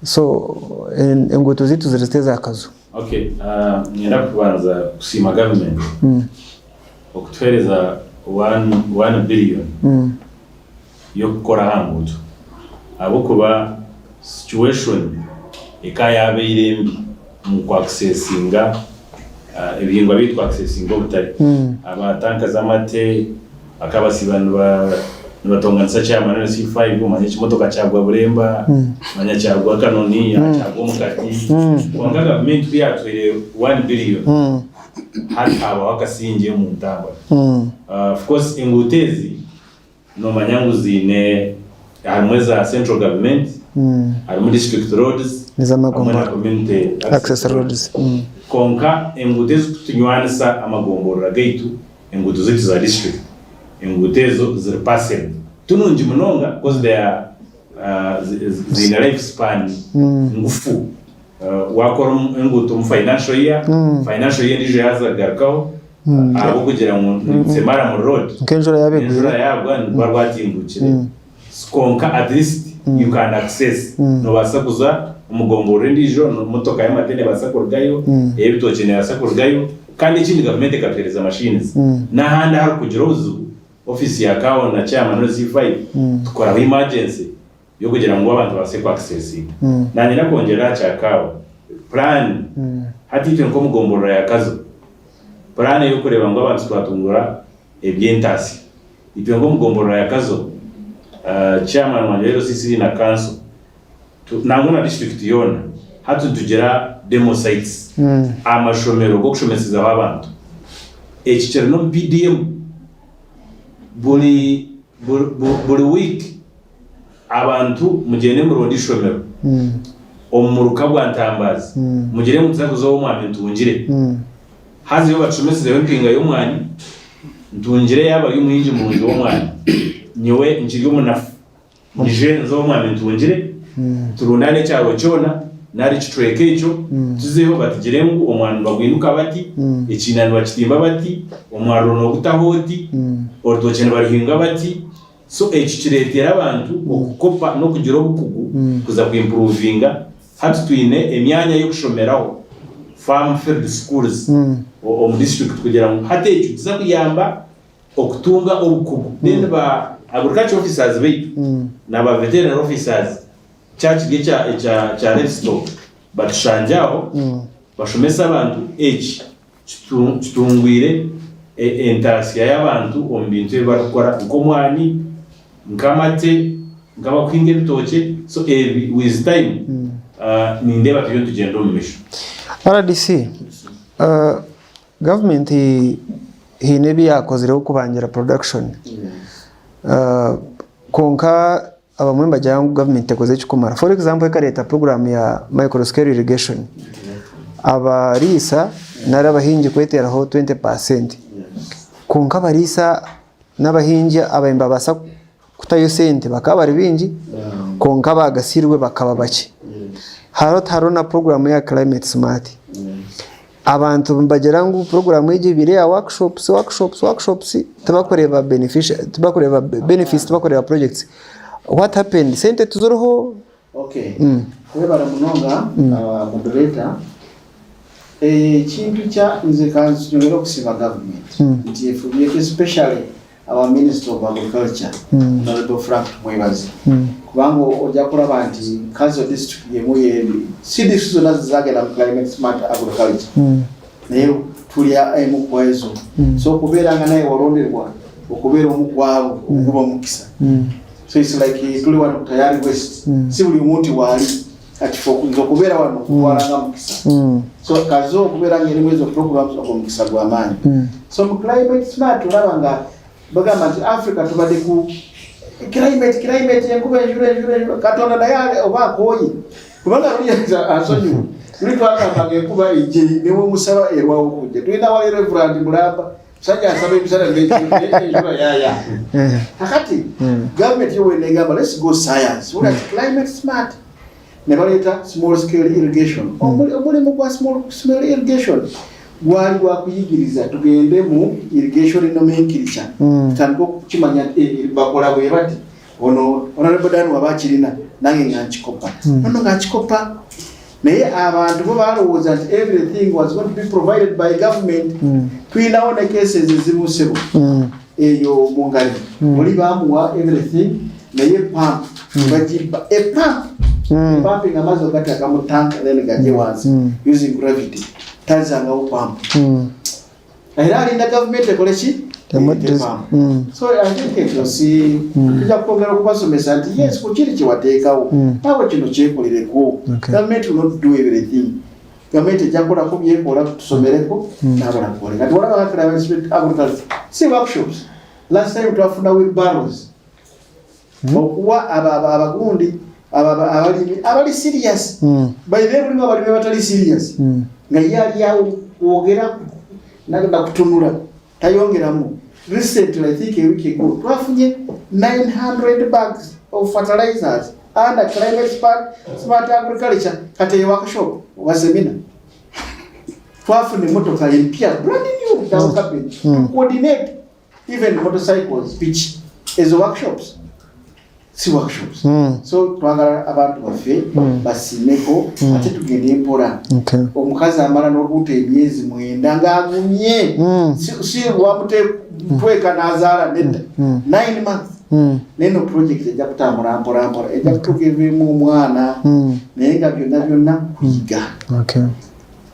So enguuto zaitu ziri zita eza Kazo? Okay, niinyenda kubanza kusiima gavumenti okutuheereza one billion y'okukora aha nguuto ahabw'okuba situation eka yaabaire mbi omu ku accessinga ebihingwa byaitu ku accessinga obutare. Aba tanka z'amate bakaba basiiba nibatonganisa chairman wa LC5 omanye ekimotoka kyagwa Buremba, manya kyagwa Kanoni, kyagwa Omukati. Kwonka gavumenti ku yaatuhaire one billion hati haabaho akasingye omu ntambura. Of course enguuto ezi Noomanya ngu ziine harimu eza central government, harimu district roads hamwe na community access roads. Kwonka enguuto ezikutunywanisa amagomborora gaitu, enguuto zaitu za district, enguuto ezo ziri passable. Ti nungi munonga because they are ziine life span ngufu. Waakora enguuto omu financial year, financial year endiijo yaaza kugarukaho ahabw'okugira ngu it's a murram road, Nk'enjura yaaba egwire. Enjura yaagwa niruba rwatinguukire. Kwonka at least you can access, noobaasa kuza omu gomborora endiijo, emotoka y'amate neebaasa kurugayo, ey'ebitookye neebaasa kurugayo. Kandi ekindi gavumenti ekatuheereza machines. N'ahandi aharikugira obuzibu, ofiisi ya CAO na chairman wa C5 tukoraho emergency. y'okugira ngu abantu babaase ku accessinga. Naanye nakwongyerera aha kya kaawa, puraani hati itwe nk'omu gomborora ya Kazo, puraani ey'okureeba ngu abantu twatungura eby'entaasya. Itwe nk'omu gomborora ya Kazo, chairman wangye wa LC3 na kanso, nangwa na disiturikiti yoona, hati nitugira demo sites, amashomero g'okushomesezaho abantu. Eki kiri n'omu PDM, buri buri wiiki Abantu mugyende muronde eishomero omu muruka gwa Ntambaazi, mugire ngu nituza kuza ow'omwami Ntungire. Haza yo batushomesizeho empinga y'omwani, Ntungire yaaba ari omuhingi murungi w'omwani, nyowe nkiri omunafu. Nyije nze ow'omwami ntungire, turundaane ekyaro kyona nari ekicweka ekyo, tuzeho batugire ngu omwani nibagwinuka bati, ekiina nibakitimba bati, omwaruro noogutaho oti, orutookye nibaruhinga bati. So eki kireetera abantu okukopa n'okugira obukugu kuza ku improvinga. Hati twine emyanya y'okushomeraho, farm field schools, omu district kugira ngu hati ekyo nikiza kuyamba okutunga obukugu. Then ba agriculture officers baitu na ba veterinary officers kya kiri ekya ekya kya livestock batushangye aho bashomese abantu eki kitu kitungwire entaasya y'abantu omu bintu ebi barikukora nk'omwani, nk'amate, nk'abakuhinga ebitookye so ebi with time nindeeba turiyo nitugyenda omu maisho. RDC, Gavumenti haine ebi yaakozireho kubangira production kwonka abamwe nibagira ngu gavumenti tekozire ekirikumara. For example ekareeta puroguraamu ya micro scale irrigation, abariisa nari abahingi kweteeraho 20% kwonka abariisa n'abahingi ababaire nibabaasa kutayo sente bakaba bari baingi kwonka abaagasirwe bakaba bakye. Hariho tihariho na puroguraamu ya climate smart. Abantu nibagira ngu puroguraamu egi ebaire eya workshops, workshops, workshops tibakureeba beneficia tibakureeba benefits tibakureeba projects. What happened? Sente tiziriho? Okay, webare munonga moderator. Ekintu kya nze kannyongere okusiima government nti efubyeko especially Our minister of agriculture Honourable Frank Tumwebaze kubanga ojja kulaba nti Kazo district yemu yembi si district zonna zizagenda mu climate smart agriculture naye tuli emu ku ezo so okubeera nga naye walonderwa okubeera omu kwabo guba omukisa so it's like tuli wano ku Tayari West si buli omu nti waali kati fe nze okubeera wano kutwala nga mukisa so Kazo okubeera nga erimu ezo programs ogwo mukisa gw'amaanyi so mu climate smart olaba nga bagamba nti Africa tubadde ku climate climate enkuba enjula enjula enjula Katonda naye oba akooye kubanga luli asonyiwe luli twagamba nga enkuba ejje newemusaba erwawo okujja tulina wali Reverend Mulamba musajja asaba emisana n'enjula yaya kakati gavumenti yo wenegamba let's go science ula climate smart ne baleeta small scale irrigation. Omulimu gwa small scale irrigation gwali gwa kuyigiriza tugende mu irrigation nomenclature tutandike okukimanya nti bakola bwe bati ono Honorable Dan waba akirina nange nga nkikopa nono nga nkikopa naye abantu bo balowooza nti everything was going to be provided by government. Tulinawo ne cases ezimu ssebo eyo mu ngalo oli bamuwa everything naye pump bagibba e pump pumping amazzi ogateeka mu tank then gajje wansi using gravity tazangawo pump era alinda gavumenti ekole ki? Ereete pump. So I think ekyo si tujja kwongera okubasomesa nti yes ku kiri kyewateekawo naawe kino kyekolereko. Gavumenti will not do everything. Gavumenti ejja kukolako byekola tusomereko nabala kukole kati walaba agriculture si workshops. Last time twafuna wheelbarrows okuwa abagundi abalimi abali serious. By then mulimu abalimi abatali serious nga ye ali awo kwogera nakutunula tayongeramu. Recently, I think a week ago, twafunye 900 bags of fertilizers under climate smart agriculture. Kati eyo workshop oba seminar twafuna emotoka empya brand new double cabin to coordinate even motorcycles pitch ezo workshops si workshops. So twagala abantu baffe basimeko ate tugende mpola. Omukazi amala n'olubuto emyezi 9 ng'agumye si lwamutweka n'azaala nedda 9 months. Naye no project ejja kutambula mpola mpola ejja kutuuka eveemu omwana naye nga byonna byonna kuyiga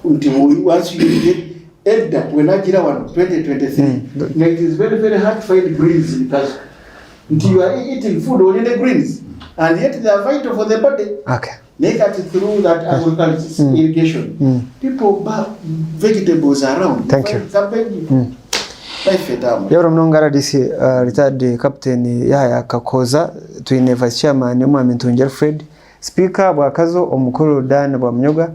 nti once you get edda wenagira wano 2023 nga it is very very hard to find greens in Kazo nti you are eating food only the greens and yet they are vital for the body. Naye kati through that agriculture irrigation people buy vegetables around. Thank you. Cabbage life etambula. Yabura munonga RDC retired captain Yahaya Kakoza, twine vice chairman omwami Ntungi Alfred, speaker bwakazo omukuru Dan Bwamunyoga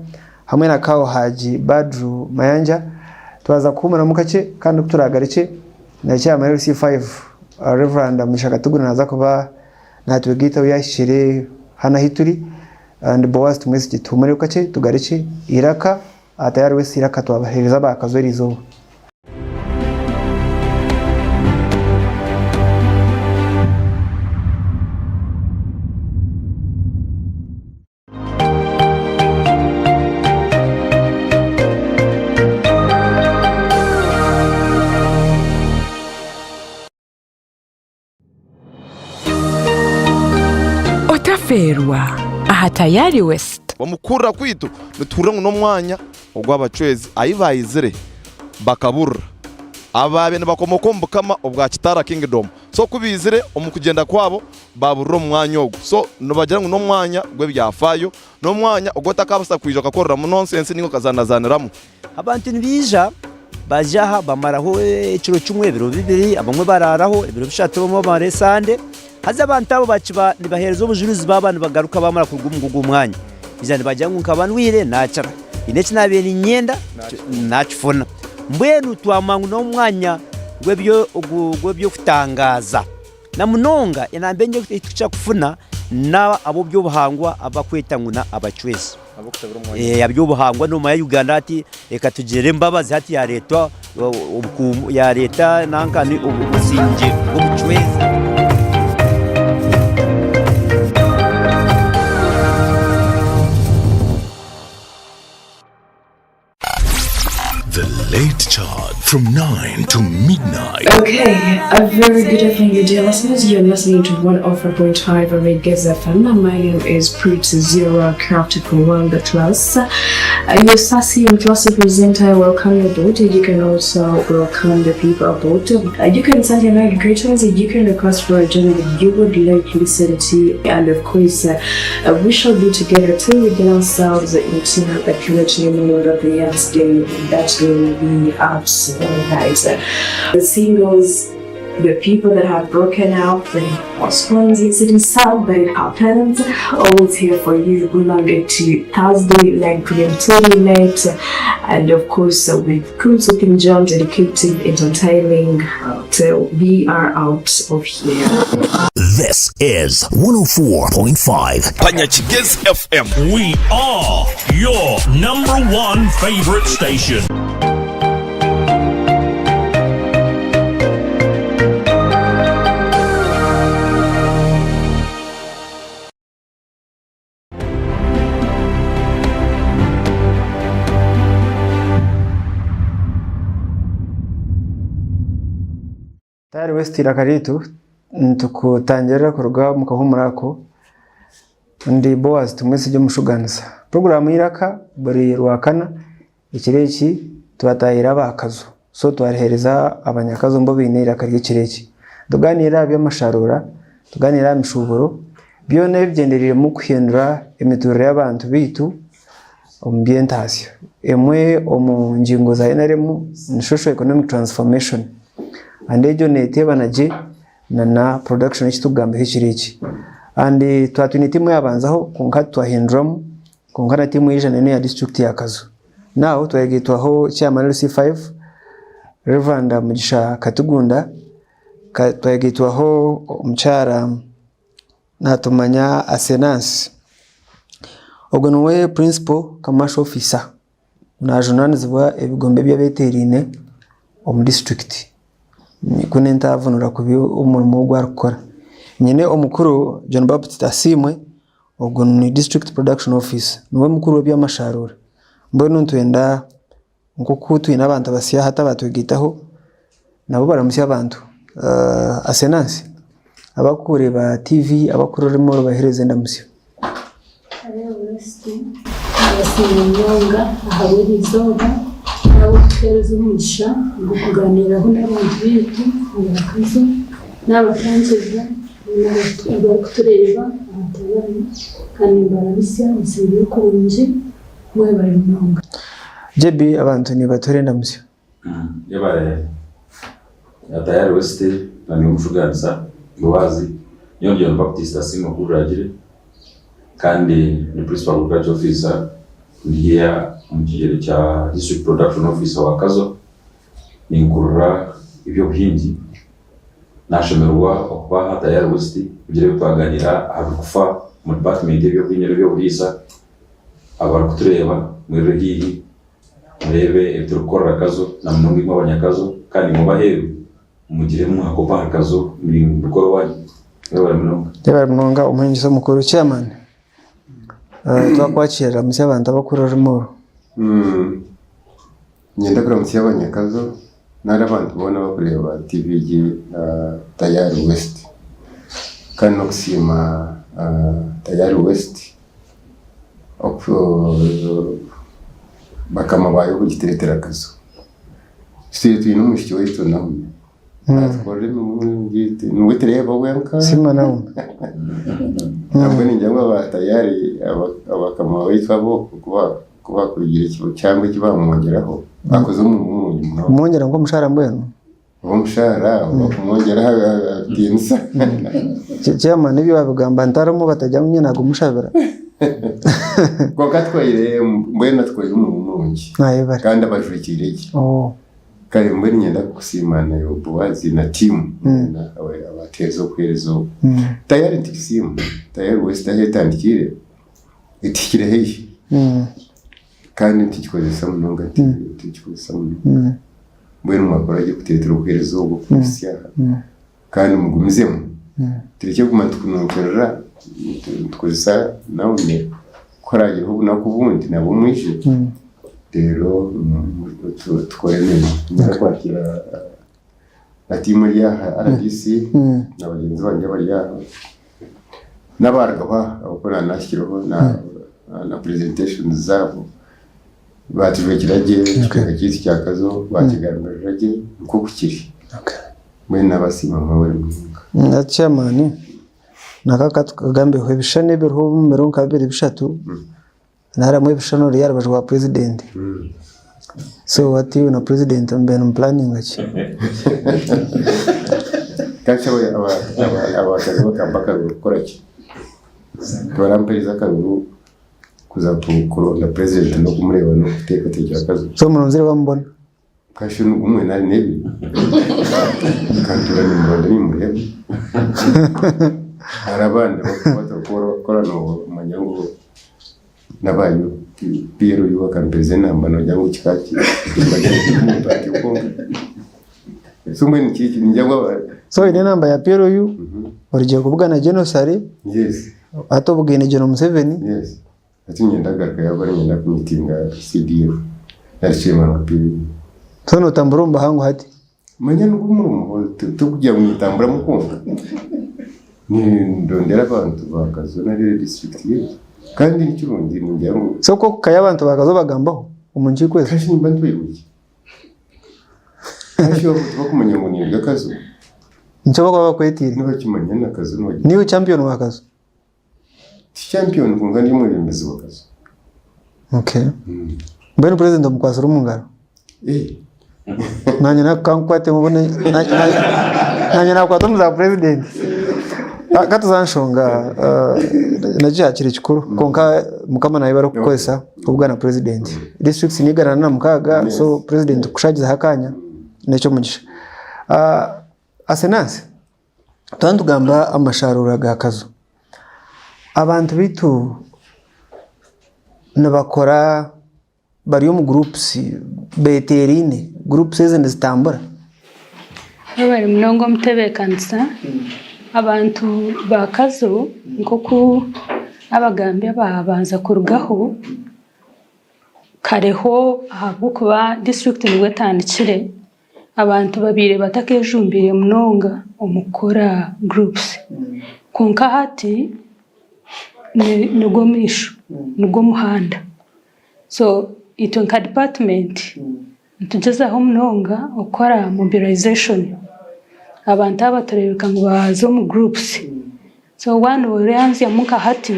hamwe na Kawo Haji Badru Mayanja. Twaza kuhumuramu kakye kandi kuturagarike na chairman LC5 Reverend Mugisha Katuguru naza kuba Natwegaitaho yahikire hanu ahi turi. Ndi Boaz Tumwesigye. Tuhumureho kakye tugarukye Iraka aha Tayari West Iraka twabaheereza aba Kazo eriizooba. Otafeerwa aha Tayari West. Omu kuhurira kwaitu nituhurira ngu n'omwanya ogw'abacwezi ahu baizire bakaburira abaabaire nibakomooka omu bukama obwa Kitara Kingdom. So ku baizire omu kugyenda kwabo baaburira omu mwanya ogu. So nibagira ngu n'omwanya gw'ebyafaayo, n'omwanya ogu otakaabaasa kwija okakoreramu nonsense nainga okazaanazaaniramu. Abantu nibaija baija aha bamaraho ekiro kimwe, ebiro bibiri, abamwe baraaraho ebiro bishatu, abamwe bamara esande. Haza abantu abo bakiba nibaheereza obujurizi baaba nibagaruka baamara kuruga omu ogwo mwanya. Baija nibagira ngu nkaba ndwaire naakira, haine eki naabaire niinyenda naakifuna. Mbwenu twamanya ngu n'omwanya gw'eby'okutangaaza. Na munonga enamba engi ei turikukira kufuna n'ab'oby'obuhangwa abu barikweta ngu n'abacwezi. Aby'obuhangwa noomanya Uganda hati ekatugirira embabazi hati yaareeta yaareeta nanka obusingye bw'obucwezi. The Late Chart from 9 to midnight. Okay, a very good evening, you dear listeners. You're listening to 104.5 Reggae FM. My name is Prince Zero, crafted for world class. Your sassy and classy presenter, welcome you aboard. You can also welcome the people aboard. You can send your night greetings. You can request for a journey that you would like to listen to. And of course, we shall be together till we get ourselves into the purity mode of the next day. That will be absolutely nice. The singles, the people that have broken up, the postpones, it is sad, but it happens. Always here for you. Monday to Thursday, 9 p.m. till midnight. And of course, with Cool King John, dedicated, entertaining, till we are out of here. This is 104.5 Panyakigezi FM. We are your number one favorite station. Tayari West Iraka ryaitu nitukutangirira kuruga omu kahuumuro ako. Ndi Boaz Tumwesigye Omushuganisa. Puroguraamu y'Eiraka buri Rwakana ekiro eki twatahira aba Kazo. So twariheereza abanyakazo nibo baine eiraka ry'ekiro eki. Tugaaniire aha by'amasharuura, tugaaniire aha mishuuburo, byona ebigyendereiremu kuhindura emituurire y'abantu baitu omu by'entaasya. Emwe omu ngingo za NRM ni Social Economic Transformation and egyo neeteebana gye na production eki turikugambaho ekiro eki. And twaba twine tiimu eyabanzaho kwonka hati twahinduramu kwonka na tiimu yaija nayo neya disiturikiti ya Kazo. Now twayegaitwaho chairman LC5 Rev Mugisha Katugunda, twayegaitwaho omukyara Natumanya Asenansi, ogwo niwe principal commercial officer najunanizibwa ebigombe eby'abetereine omu disiturikiti nikwo nintavunura kubi omurimo ogu arikukora. Nyine omukuru John Baptist Asiimwe ogwo ni district production officer niwe mukuru w'ebyamasharuura mbwenu nitwenda Nk'oku twine abantu abasya hati abatwegaitaho, nabo baramutsye abantu. Asenansi, abarikureeba TV, abarikuhurira orurimi oru baheereze endamutsyo. Nabasiima munonga ahabw'eri izooba n'ahabw'okutuheereza omugisha gw'okugaaniiraho n'abantu baitu abakazi n'abatangiza abarikutureeba aha Tayari kandi nimbaramutsya musiibe kurungi. Mwebare munonga. JB abantu nibatura endamutsyo. Yebare Tayari West na niiwe omushugaanisa Boazi. Nyowe ndi John Baptist Asiimwe Kururagire kandi ndi Principal Agriculture Officer ndi omu kigyere kya District Production Officer wa Kazo ninkurira eby'obuhingi. Nashemererwa okuba aha Tayari West kugira ebi twaganiira aha birikufa omu dipatimenti y'eby'obwinyo n'eby'oburiisa. Abarikutureeba mwirire haihi mureebe ebi turikukorera Kazo na munonga imwe abanyakazo kandi imwe ab'aheeru mugire mwakopa ahari Kazo mubikore owaanyu. Mwebare munonga. Yebare munonga omuhingisa omukuru chairman twakwakira ramutsya abantu abakuru orurimi oru. Niinyenda kuramutsya abanyakazo nari abantu boona abarikureeba TV egi Tayari West. Kandi n'okusiima Tayari West bakama baayo kugitureetera akazu. Tutwire twine omwishiki waitu Naomi, naatukorera emirimo mingi, niwe tureeba wenka. Siima Naomi. Nabwo ningira ngu aba Tayari bakama baitu abo ku baakugira ekihango eki baamwongyeraho, akoze omurimo murungi munonga. Kumwongyera nk'omushaara mbwenu? Oba omushaara oba kumwongyeraho ebitiinisa. Chairman ebyo wabigamba ntarimu batagira ngu nyowe nagumushabira. Kwonka atwaire mbwenu atwaire omurimo murungi Ayebare. kandi abajwekiire gye. Oh. Kare mbwenu niinyenda kukusiima naiwe Boazi na tiimu yoona abateereza obuheereza obu. Tayari nitukusiima, Tayari West ahu etandikiire etuhikire haihi kandi nitugikozesa munonga nitugikozesa munonga. Mbwenu mwakora gye kutureetera obuheereza obu kubuhitsya aha kandi mugumizemu turekye kuguma nitukununkirira nitukozesa Naomi ku haraagireho obunaku obundi nabwo mwije reero tukore emirimo. Niinyenda kwakira na tiimu eri aha RDC na bagyenzi bangye abari aha n'abarugaho aha ahabw'okuba naaba naahikireho na presentations zaabo baatujwekyera gye ekicweka kyaitu kya Kazo baakigambirira gye nk'oku kiri. Mbwenu naabasiima mwebare munonga. Na chairman naka katukagambeho ebishushani ebiriho omu biro nka bibiri bishatu niharimu ebishushani ori aha rubaju rwa president so hati iwe na president mubaire nimupulaninga ki? Kandi abakazi bakamba akaruru kukora ki? Tibarampereza akaruru kuza kuronda president n'okumureeba n'okuteekateekyera akazu. So muronzire wamubona? Kasha ni gumwe nari n'ebiri nkantuura nimuronda nimureeba. Hariho abandi abarikuba batarikukora noomanya ngu n'aba PLU bakampereza enamba noogira ngu kika ki omuntu atyo kwonka. So mbwenu kiki ningira ngu So oine enamba ya PLU, orugire kubugana Genosare, Yes. hati obugaine Gen Museveni. Yes. Hati niinyenda kugarukayo ahabw'okuba niinyenda kumiitinga CDF nari chairman wa PLU. So nootambura omu bahangu hati? Manya nigwo omurimo tikugira ngu nintamburamu kwonka. Nindondera abantu ba Kazo nari disiturikiti yaitu. Kandi nikirungi ningira ngu. So ku orikuhikayo abantu ba Kazo obagambaho omu nkiiko ezo? Kashi nimba ntwairwe ki? Kashi tibakumanya ngu ninduga Kazo? Nikyo barikuba bakwetiire. Nibakimanya na Kazo nibagimanya. Niiwe champion wa Kazo? Ti champion kwonka ndi omwebembezi wa Kazo. Okay. Mbwenu president omukwatsire omu ngaro? Eh. Nanye kankukwate mubone nanye nakwata omu za president. Katuze aha nshonga nakyo kyakiri kikuru kwonka mukama nayebare kukukozesa kubugana president. Districts ni igana na mukaaga so president kushagizaho akanya nekyomugisha. Asenansi. Twaba nitugamba amasharuura ga Kazo, abantu baitu nibakora bari omu gurupusi beteeraine, gurupusi ezi nizitambura? Webare munonga omutebeekanisa. Abantu ba Kazo nk'oku abagambi abaabanza kurugaho, kareho ahabw'okuba disiturikiti nibwo etandikire, Abantu babaire batakejumbiire munonga omu kukora gurupusi kwonka hati nigwo maisho nigwo muhanda so itwe nka dipatimenti nitugyezaho munonga okukora mobilization abantu aba tureebeka ngu baaza omu gurupusi so waaba noranzyamu nka hati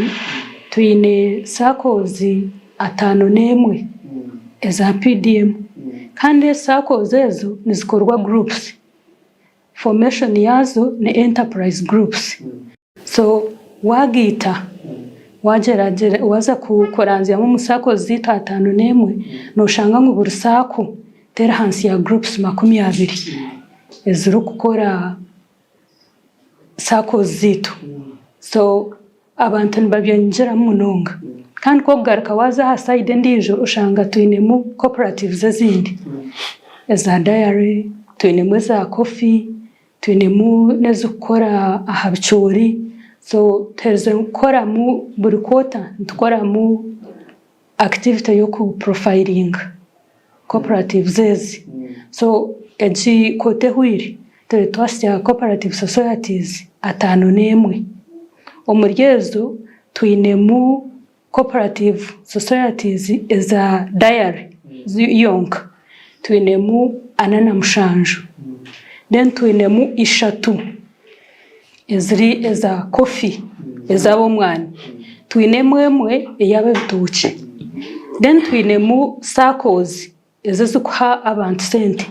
twine sakozi 51 eza PDM kandi SACCOs ezo nizikorwa groups, formation yaazo ni enterprise groups. So waagaita waaza kuranzyamu omu SACCOs zaitu 51 nooshanga ngu buri SACCO teri ahansi ya groups 20 ezirikukora. SACCOs zaitu. So abantu nibabyeyongyeramu munonga. Kandi ku orikugaruka waaza aha sayidi endiijo oshanga twinemu cooperatives ezindi eza dayare, twinemu eza kofi, twinemu n'ezirikukora aha bicoori. So tuherize kukoramu buri kwota nitukoramu activity y'oku profilinga cooperatives ezi. So egi kwota ehweire turi twahitsya cooperative societies 51. Omuri ezo twinemu cooperative societies eza dairy yonka twinemu 47 then twinemu ishatu eziri eza kofi ez'ab'omwani. Twinemu emwe ey'ab'ebitookye. Then twinemu SACCOs ezo ezikuha abantu sente.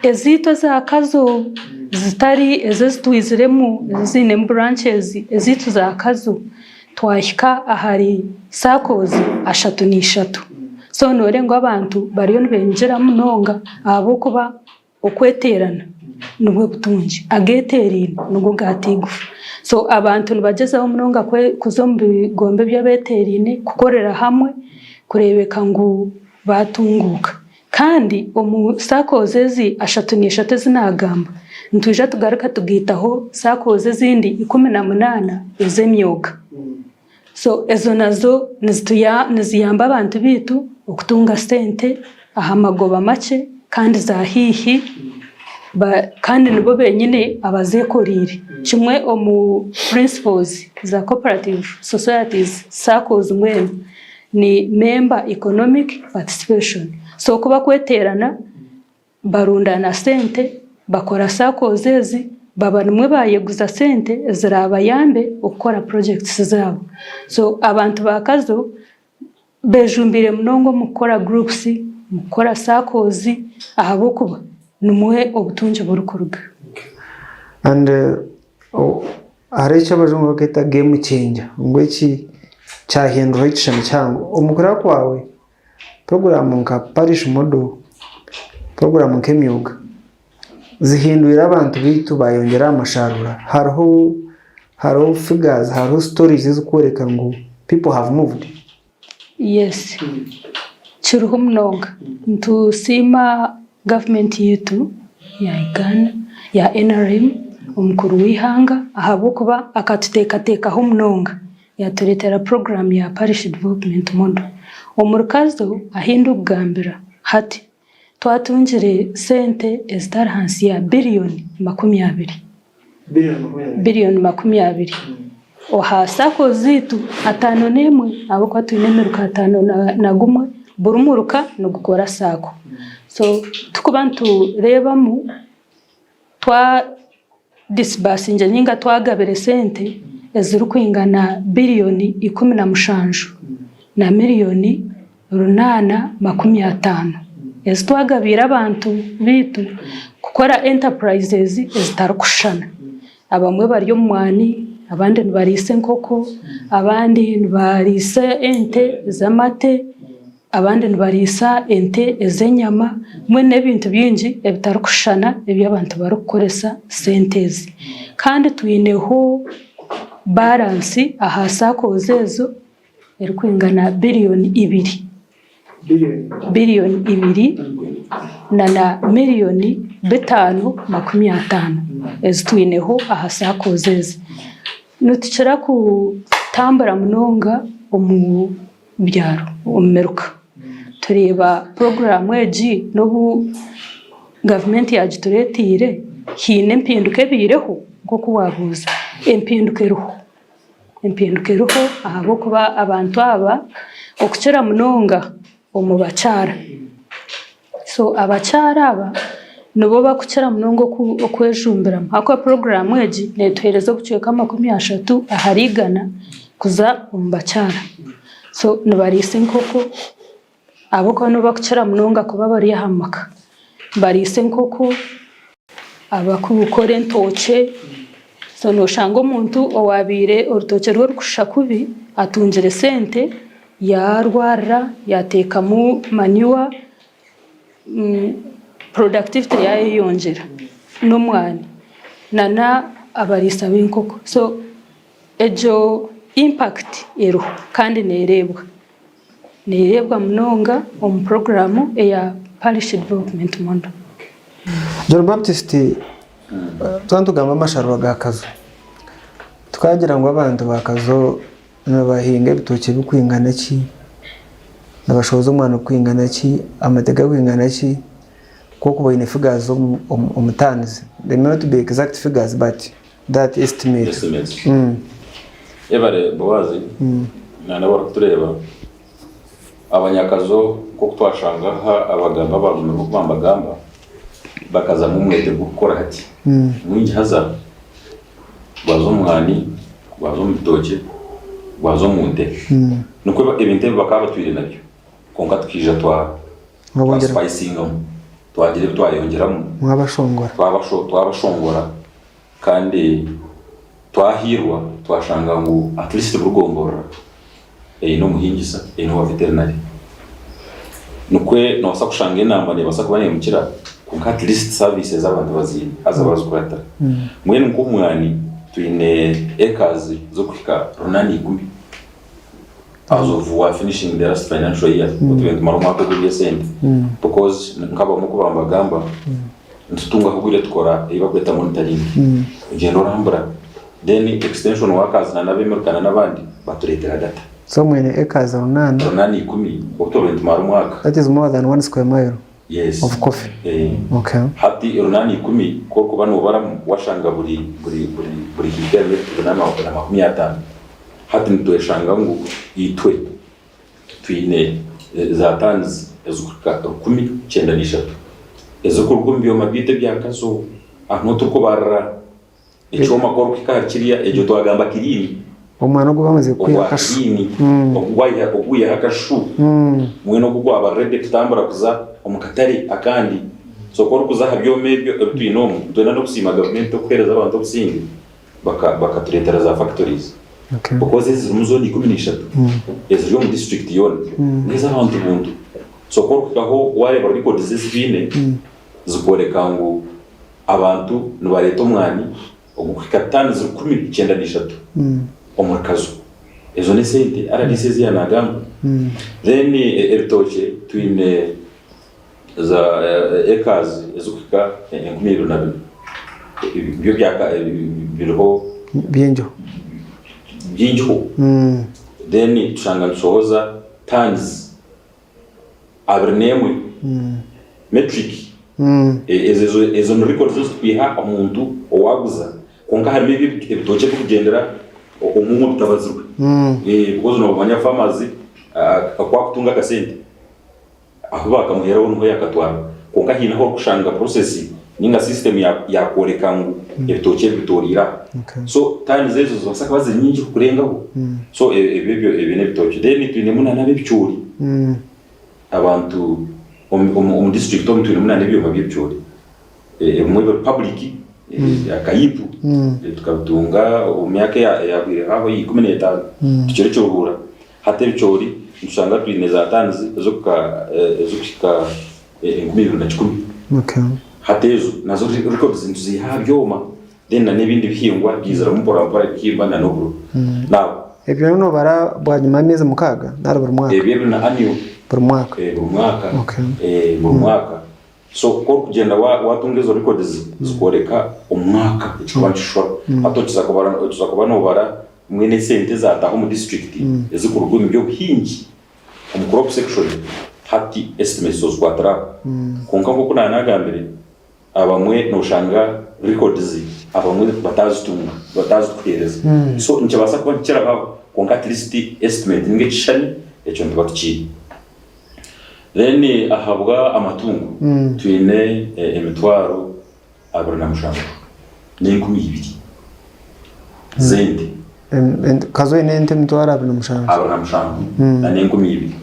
Ezaitu eza Kazo zitari ezo ezi twiziremu eziinemu branches, ezaitu za Kazo twahika ahari SACCOs 33. So nooreeba ngu abantu bariyo nibeeyongyeramu munonga ahabw'okuba Okweteerana nibwo butungi, ageeteeraine nigo gaata eigufa. So abantu nibagyezaho munonga kuza omu bigombe by'abeeteeraine kukorera hamwe kureebeka ngu baatunguuka. Kandi omu SACCOs ezi 33 ezi naagamba, nitwija tugaruka tugaitaho SACCOs ezindi 18 ez'emyoga. So ezo nazo niziyamba abantu baitu okutunga sente aha magoba makye kandi za haihi kandi nibo benyine abazekoreire. Kimwe omu principles za cooperative societies, SACCOs mbwenu ni member economic participation. So ku bakweterana Barundaana sente, bakora SACCOs ezi, baba nimwo bayeguza sente ezirabayambe okukora projects zaabo. So abantu ba Kazo bejumbiire munonga omu kukora groups, omu kukora SACCOs ahabw'okuba nimwo obutungi burikuruga. And hariho eki abajungu barikweta game changer ngu eki kyahindura ekishushani kihango. Omu kureba kwawe Puroguraamu nka Parish Model, puroguraamu nk'emyoga zihindwire abantu baitu bayongyera aha masharuura. Hariho hariho figures, hariho stories ezikworeka ngu people have moved. Yes, kiriho munonga. Nitusiima gavumenti yaitu ya Uganda ya NRM, omukuru w'eihanga ahabw'okuba akatuteekateekaho munonga. Yatureetera puroguraamu ya Parish Development Model. Omuri Kazo ahi ndikugambira hati, twatungire sente ezitari hansi ya biriyoni 20. Biriyoni 20. Aha SACCOs zaitu 51 ahabw'okuba twine emiruka 51, buri muruka nigukora SACCO. So tukuba nitureebamu Twa disbursingire ninga twagabire sente ezirikwingana biriyoni 17 na miriyoni 850 ezi twagabiire abantu baitu kukora enterprises ezitarikushushana. Abamwe bari omu mwani, abandi nibariisa enkoko, abandi nibariisa ente z'amate. Abandi nibariisa ente ez'enyama mbwenu n'ebintu bingi ebitarikushushana ebi abantu barikukoresa sente ezi. Kandi twineho baransi aha SACCOs ezo erikwingana biriyoni ibiri, biriyoni ibiri na miriyoni 550 ezi twineho aha SACCOs ezi. Nitukira kutambura munonga omu byaro omu miruka tureeba puroguraamu egi n'obu gavumenti yaagitureeteire haine empinduka ebaireho nk'oku waabuuza, empinduka eriho, empinduka eriho ahabw'okuba abantu aba okukira munonga omu bakyara. So abakyara aba nibo barikukira munonga okwejumbiramu ahabw'okuba puroguraamu egi neetuheereza obucweka 30 ahari igana kuza omu bakyara. So nibariisa enkoko ahabw'okuba nibo barikukira munonga kuba bari aha maka. Bariisa enkoko, abarikukora entookye, so nooshanga omuntu owaabaire orutookye rwe rurikushusha kubi atungire sente yaarwarira yaateekamu manure productivity yaayeyongyera n'omwani. Nana. abariisa b'enkoko. So egyo impact eriho kandi neereebwa. Neereebwa munonga omu puroguraamu eya Parish Development Model. John Baptist, twaba nitugamba amasharura ga Kazo, tukagira ngu abantu ba Kazo nibahinga ebitookye birikwingana ki, nibashohoza omwani gurikwingana ki, amate garikwingana ki, kwonka baine figures omu tons, they may not be exact figures but that estimate. Estimates. Yebare Boazi na n'abarikutureeba. Abanyakazo nk'oku twashanga aha abagamba abagumirwe oku bambagamba bakazamu omwete gw'okukora hati mwingi haza gwaza omu mwani, gwaza omu bitookye, gwaza omu nte. Nikwo ebintu ebi bakaba batwire nabyo kwonka tukaija twa twasipayisingamu twagira ebi twayongyeramu Mwabashongora. Twabashongora kandi twahiirwa twashanga ngu at least buri gomborora eine omuhingisa, eine owa veterinary. Nikwo noobaasa kushanga enamba neebaasa kuba neemukira kwonka at least services abantu baziine haza bazikuratira. Mbwenu nk'omwani twine acres z'okuhika runaana ikumi as of we are finishing the last financial year turiyo nitumara omwaka ogu eby'esente because nk'abamwe oku bambagamba nitutungaho obwire tukora ebi barikweta monitoring ogyenda orambura then extension workers na n'abemirukana n'abandi batureetera data. So mwine acres runaana. 810 obu twabaire nitumara omwaka. That is more than one square mile Yes. of coffee. Eh. Okay. Hati 810 ku orikuba noobaramu washanga buri buri buri buri hiika erimu ebiti 450. Hati nitweshanga ngu itwe twine za tons ezirikuhika 1093 ezirikuruga omu byoma byaitu ebya Kazo. Ahu niho turikubarira ekyoma ku orikuhika ahari kiriya egyo twagamba kiriini. Omwana ogu bamaze kwiha Ogwa akashu. kiriini ogu waihaho akashu mbwenu ogu gwaba ready kutambura kuza omu katare akandi. So ku orikuza aha byoma ebyo ebi twine omu, nitwenda n'okusiima gavumenti okuheereza abantu obusinge. bakatureetera za factories because ezi zirimu zoona 13 eziri omu district yoona n'ez'abantu buntu. So ku orikuhikaho waareeba records ezi baine zikworeka ngu abantu nibareeta omwani ogurikuhika tons 1093 omuri Kazo. Ezo n'esente RDC ezi yaanagamba. Then ebitookye twine za acres ezikuhika 2004 byo biriho Byingiho. Byingiho. Then tushanga nitushohoza tons 21 metric. Ezo ezo ni records ezi tukwiha omuntu owaguza kwonka harimu ebitookye ebirikugyendera omumwe bitabazirwe because nobamanya farmers ku akutunga akasente Ahu baakamuheeraho niho yaakatwara. Kwonka haine ahu orikushanga process ninga system yaakworeka ngu ebitookye ebi bitooriire aha. So tons ezo nizibaasa kuba ziri nyingi kukurengaho. So ebyo ebyo ebyo n'ebitookye. Then twinemu na n'ab'ebicoori. Abantu omu district omu twinemu na n'ebyoma by'ebicoori. Ebimwe biri public, akayipu tukabitunga omu myaka eyahwireho aho eya 15 tukiri Kiruhura. Hati ebicoori nitushanga twine za tons ezirikuhika 2100. Hati ezo nazo records nituziiha aha byoma then na n'ebindi bihingwa byiziramu mpora mpora ebihimba na n'oburo. Now. Ebyo nobara bwanyima y'ameezi mukaaga nari buri mwaka? Ebyo ebi na annual. Buri mwaka? Buri mwaka. Buri mwaka. So ku orikugyenda watunga ezo records zikworeka omwaka ekikuba nikishushwana. Hati okiza kuba nobara Mbwenu esente ezataha omu disiturikiti ezikuruga omu by'obuhingi omu crop section hati estimates ozikwatira aho. Kwonka nk'oku naanagambire abamwe nooshanga records abamwe bataazitunga bataazituheereza. So nikibaasa kuba nikirabaho kwonka at least estimate ninga ekishushani ekyo nituba tukiine. Then ahabwa amatungo twine emitwaro 27 n'enkumu ibiri z'ente. Kazo oine ente 27,000. 27 na n'enkumi ibiri.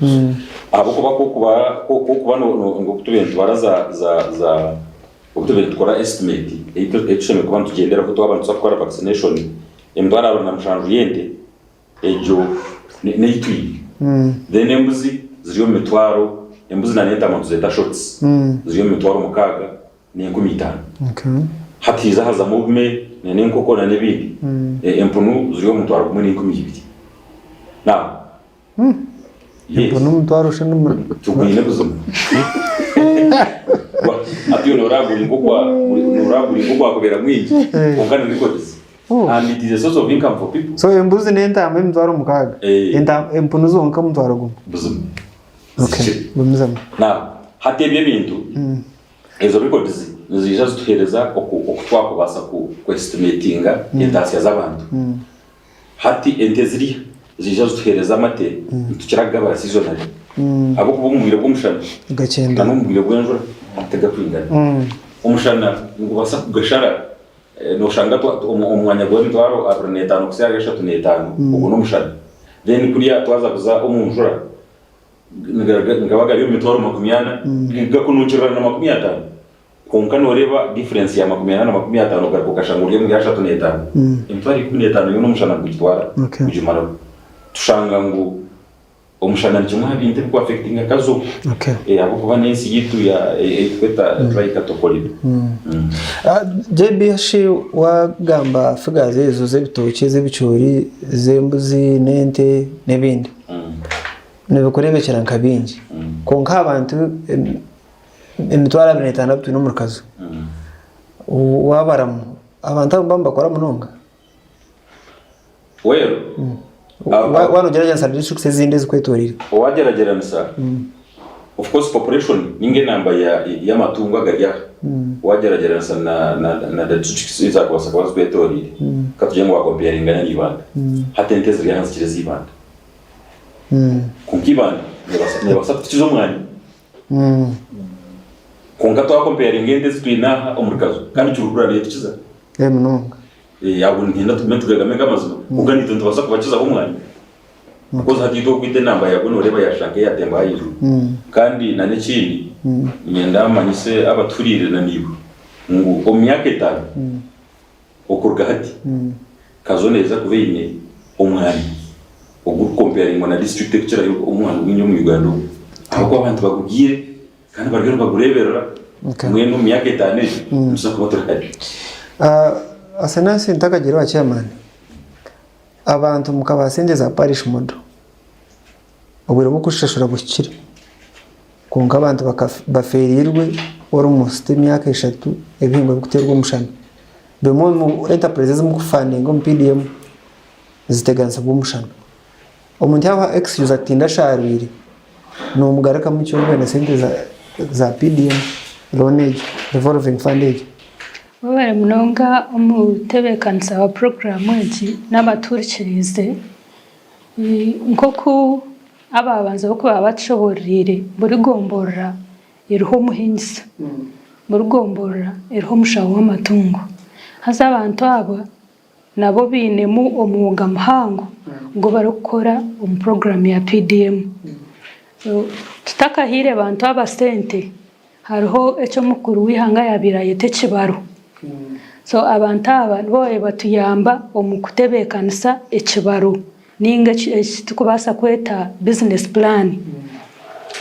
Ahabw'okuba ku orikuba ku orikuba nk'oku tubaire nitubara za za za obu tubaire nitukora estimate ei tushemereire kuba nitugyenderaho twaba nituza kukora vaccination, 27,000 y'ente Egyo n'ei twine. Then embuzi ziri omu mitwaro, embuzi na n'entaama nituzeeta shots, ziri omu mitwaro 6 n'enkumi itaano. Hati haija hazamu obume. n'enkoko na n'ebindi. Empunu ziri omu mutwaro gumwe n'enkumi ibiri. Now, yes. Empunu omutwaro shi ni Tugwine buzima. Hati iwe nooragura enkoko nooragura enkoko akubera mwingi kwonka ni records. And it is a source of income for people. So embuzi n'entaama emitwaro mukaaga. Entaama empunu zonka omutwaro gumwe. Buzima. Okay, gumizamu. Now, hati ebyo ebintu Ezo records niziija zituheereza oku oku twakubaasa ku ku estimatinga entaasya z'abantu. Hati ente ziriya ziija zituheereza amate nitukira kugabara seasonally ahabw'okuba omu bwire bw'omushana Gakyendera. na n'omu bwire bw'enjura tigakwingana. Omushana nigubaasa kugashara noshanga twa omu omu mwanya gw'emitwaro abiri n'etaano kuhitsya ahari ashatu n'etaano ogwo n'omushana. Then kuriya twaza kuza omu njura Nigaba gari omu mitwaro 40, gakununkirira na 50. Kwonka nooreeba difference ya 40 na 50 ogaruka okashanga ori omuri 35. Emitwaro 15 yoona omushana gugitwara gugimaraho. Tushanga ngu omushana ni kimwe aha bintu ebiri ku affectinga Kazo ahabw'okuba n'ensi yaitu ei turikweta dry cattle corridor. JB shi waagamba figures ezo z'ebitookye, ez'ebicoori, ez'embuzi n'ente n'ebindi. Nibikureebekyera nka bingi kwonka abantu emitwaro 25 abu twine omu rukazo waabaramu abantu abo nibaba nibakora munonga? Waaba noogyeragyeranisa na disiturikiti ezindi ezikwetoreire. Waagyeragyeranisa of course population ninga enamba y'amatungo agari aha waagyeragyeranisa na disiturikiti ezakubaasa kuba zikwetoreire ka tugire ngu waakomparinga na Ibanda hati ente eziri aha nizikira eza Ibanda. Kwonka Ibanda neebaasa kutukiza omwanya. Kwonka twakomparinga ente ezi twine aha omuri Kazo kandi Kiruhura neetukiza. Munonga. Ago niinyenda tugume tugagame nk'amazima kwonka naitwe nitubaasa kubakizaho omwanya. Because hati itwe okwita enamba yaago nooreeba yaashusha nk'eyatemba ahaiguru. Kandi n'ekindi niinyenda manyise abatuhuriire na naiwe ngu omu myaka etaano Okuruga hati, Kazo neeza kuba eine omwani ogurikukomparingwa na disiturikiti erikukirayo omwani gwingi omu Uganda omu ahabw'okuba abantu bagugiire kandi bariyo nibagureeberera mbwenu omu myaka etaano egyo nituza kuba turi hare. Asenansi ntakagiire owa chairman, abantu mukabaha sente za parish model, obwire bw'okuzishashura buhikire. Kwonka abantu bafeereirwe almost emyaka eshatu ebihingwa birikuteerwa omushana. Bimwe omu enterprise ezi murikufandinga omu PDM ziteganisibwa omushana. Omuntu yaakuha excuse ati tindashaarwire, nomugarukamu ki orikwenda sente za PDM loan egyo, revolving fund egyo? Webare munonga omutebeekanisa wa puroguraamu egi n'abatuhurikiriize. Nk'oku Abaabanza oku baaba batushoboororeire, buri gomborora eriho omuhingisa, buri gomborora eriho omushaho w'amatungo. Haza abantu aba nabo bainemu omwoga muhango ogu barikukora omu puroguraamu ya PDM. Tutakahaire bantu aba sente, hariho eki omukuru w'eihanga yaabaire ayeta ekibaro. So abantu aba nibo baabaire batuyamba omu kutebeekanisa ekibaro. Ninga eki turikubaasa kweta bizinesi puraani.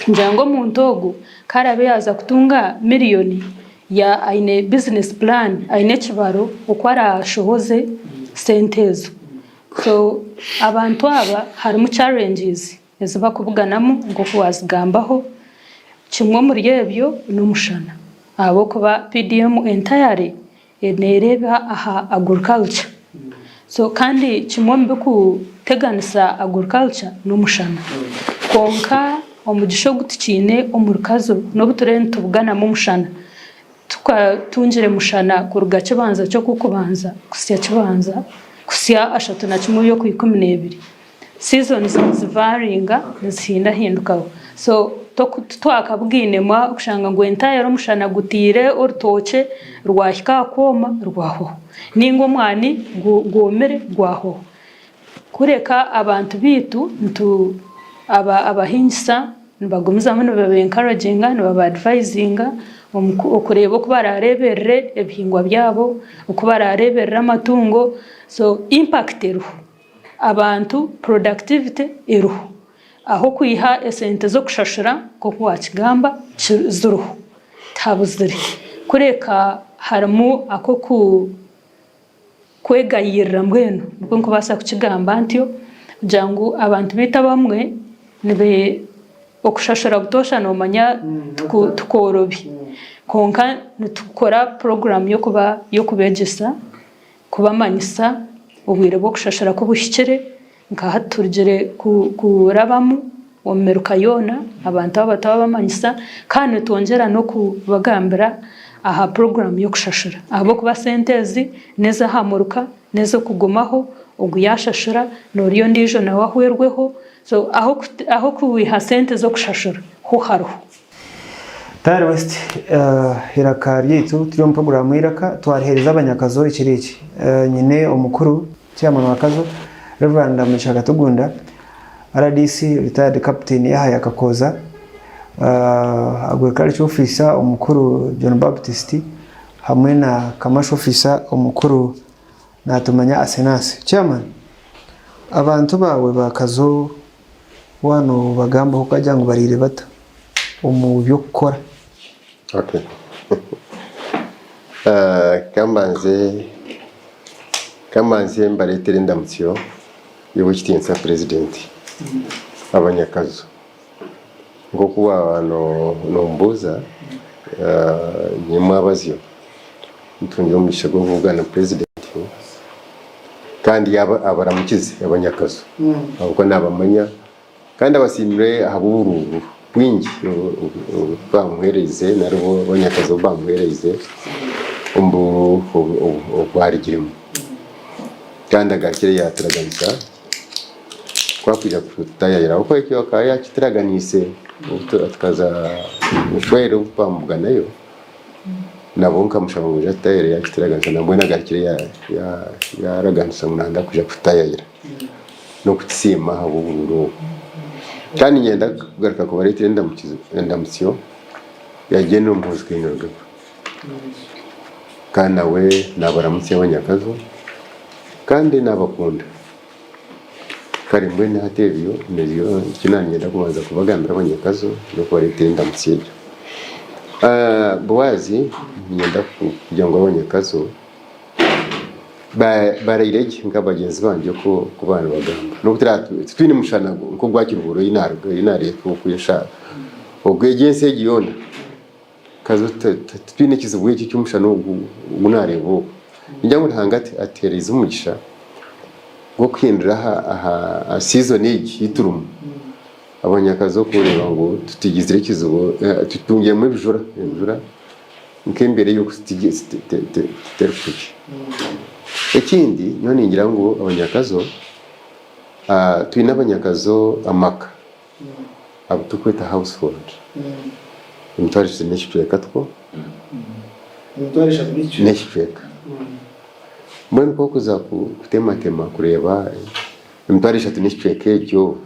Kugira ngu omuntu ogu ku araabe yaaza kutunga miriyoni, aine bizinesi puraani, aine ekibaro oku araashohoze sente ezo. So abantu aba harimu kyarengizi ezi barikubuganamu nk'oku waazigambaho, kimwe omuri ebyo n'omushana ahabw'okuba PDM entayare nereeba aha agriculture so kandi kimwe omu bikuteganisa agriculture n'omushana kwonka omugisha ogu tukiine omu rukazo n'obu turiyo nitubuganamu omushana tukatungire mushana kuruga kibanza ky'okukubanza kuhisya kibanza kuhisya 31 y'okwikumi n'ebiri. Seasons nizivaringa nizihindahindukaho so titwakabugainemu kushanga ngu entire omushana gutaire orutookye rwahika aha kwoma rwahwaho ninga omwani gwomire gwahwaho kureka abantu baitu abahingisa nibagumizamu nibaba encouraginga nibaba advisinga okureeba oku barareeberere ebihingwa byabo oku barareeberere amatungo so impact eriho. Abantu productivity eriho, ah'okwiha esente z'okushashura nk'oku wakigamba ziriho tihabuzire kureka harimu ak'oku. Kwegayirira mbwenu nikwo nkubaasa kukigamba ntyo kugira ngu abantu baitu abamwe nibe okushashura butoosha noomanya tikworobi kwonka nitukora puroguraamu y'okuba y'okubeegyesa kubamanyisa obwire bw'okushashura ku buhikire Nka hati turugire kurabamu omu miruka yoona, abantu aba twabamanyisa kandi nitwongyera n'okubagambira aha puroguraamu y'okushashura ahabw'okuba sente ezi n'ez'aha muruka, n'ez'okugumaho, ogu yaashashura n'oriya ondiijo nawe ahwerweho, so ah'okwiha sente z'okushashura ho hariho. Tayari West eiraka ryaitu turi omu puroguraamu y'eiraka twariheereza abanyakazo ekiro eki. Nyine omukuru chairman wa Kazo Rev. Mugisha Katugunda, rdc retired Captain Yahaya Kakooza, Agriculture Officer omukuru John Baptist hamwe na Commercial Officer omukuru Natumanya Asenasi. Chairman, abantu baawe ba Kazo Waaba noobagambaho okagira ngu bariire bata omu by'okukora? Okay. Kambanze kambanze mbareetere endamutsyo y'owekitiinisa Purezidenti Abanyakazu. Nk'oku waaba nombuuza, nyimwabazyo ntungire omugisha gw'okuvugana na Purezidenti. Kandi yaaba abaramukize abanyakazu, ahabw'okuba naabamanya, kandi abasiimire ahabw'oburuuru bwingi obu baamuheereize nari obu abanyakazu obu baamuheereize omu buruuru obu arugiremu. Kandi agarukire yaaturaganisa ku arikwija kutaayaayira ahabw'okuba ekyo akaba yaakituraganiise obu tukaza omushwere obu twamubuganayo. Nabwo nkamushaba ngu aije atutayayire yakituraganisa nambwenu agarukire yaraganisa ngu nayenda kwija kututayayira n'okutusiima ahabw'oburuuru obu. Kandi niinyenda kugaruka kubareetera endamutsyo ya General Muhoozi Kainerugaba. Kandi nawe nabaramutsya abanyakazo kandi nabakunda. Kare mbwenu hati ebyo nibyo eki naanyenda kubanza kubagambira abanyakazo n'okubareetera endamutsyo egyo. Boazi niinyenda kugira ngu abanyakazo baraire gye nka bagyenzi bangye oku baanibagamba. N'obu turaabe titwine mushana nk'ogwa Kiruhura ei naaruga ei naareetwa okwo ogwo egyo ensi egi yoona Kazo titwine kizibu ekyo eky'omushana ogu ogu naareeba ogu. Ningira ngu Ruhanga atuheereize omugisha gw'okuhindura aha season egi ei turimu. Abanyakazi okureeba ngu tutigizire ekizibu, tutungiremu ebijura, ebijura nk'embeera ey'oku teri kubi. Ekindi nyowe ningira ngu abanyakazo, twine abanyakazo amaka. Abu turikweta household emitwaro eshatu n'ekicweka two n'ekicweka mbwenu ku orikuza kutematema kureeba emitwaro eshatu n'ekicweka egyo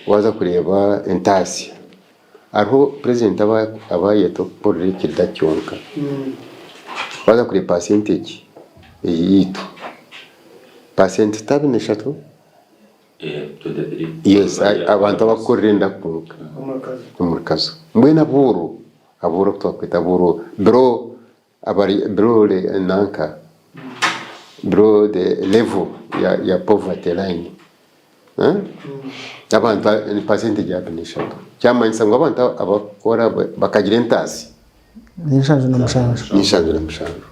waaza kureeba entaasya hariho purezidenti aba ayeta okukorera ekirida kyonka waaza kureeba percentage eyaitu pasenti 53. Yes, abantu abakukorera enda kwonka omuri Kazo. Mbwenu abooro, abooro abu twakweta abooro below abari below the nanka below the level ya ya poverty line eh? Abantu ni percentage ya 23. Kyamanyisa ngu abantu abakukora bakagira entaasi Ni nshanju na mushanju. Ni nshanju na mushanju.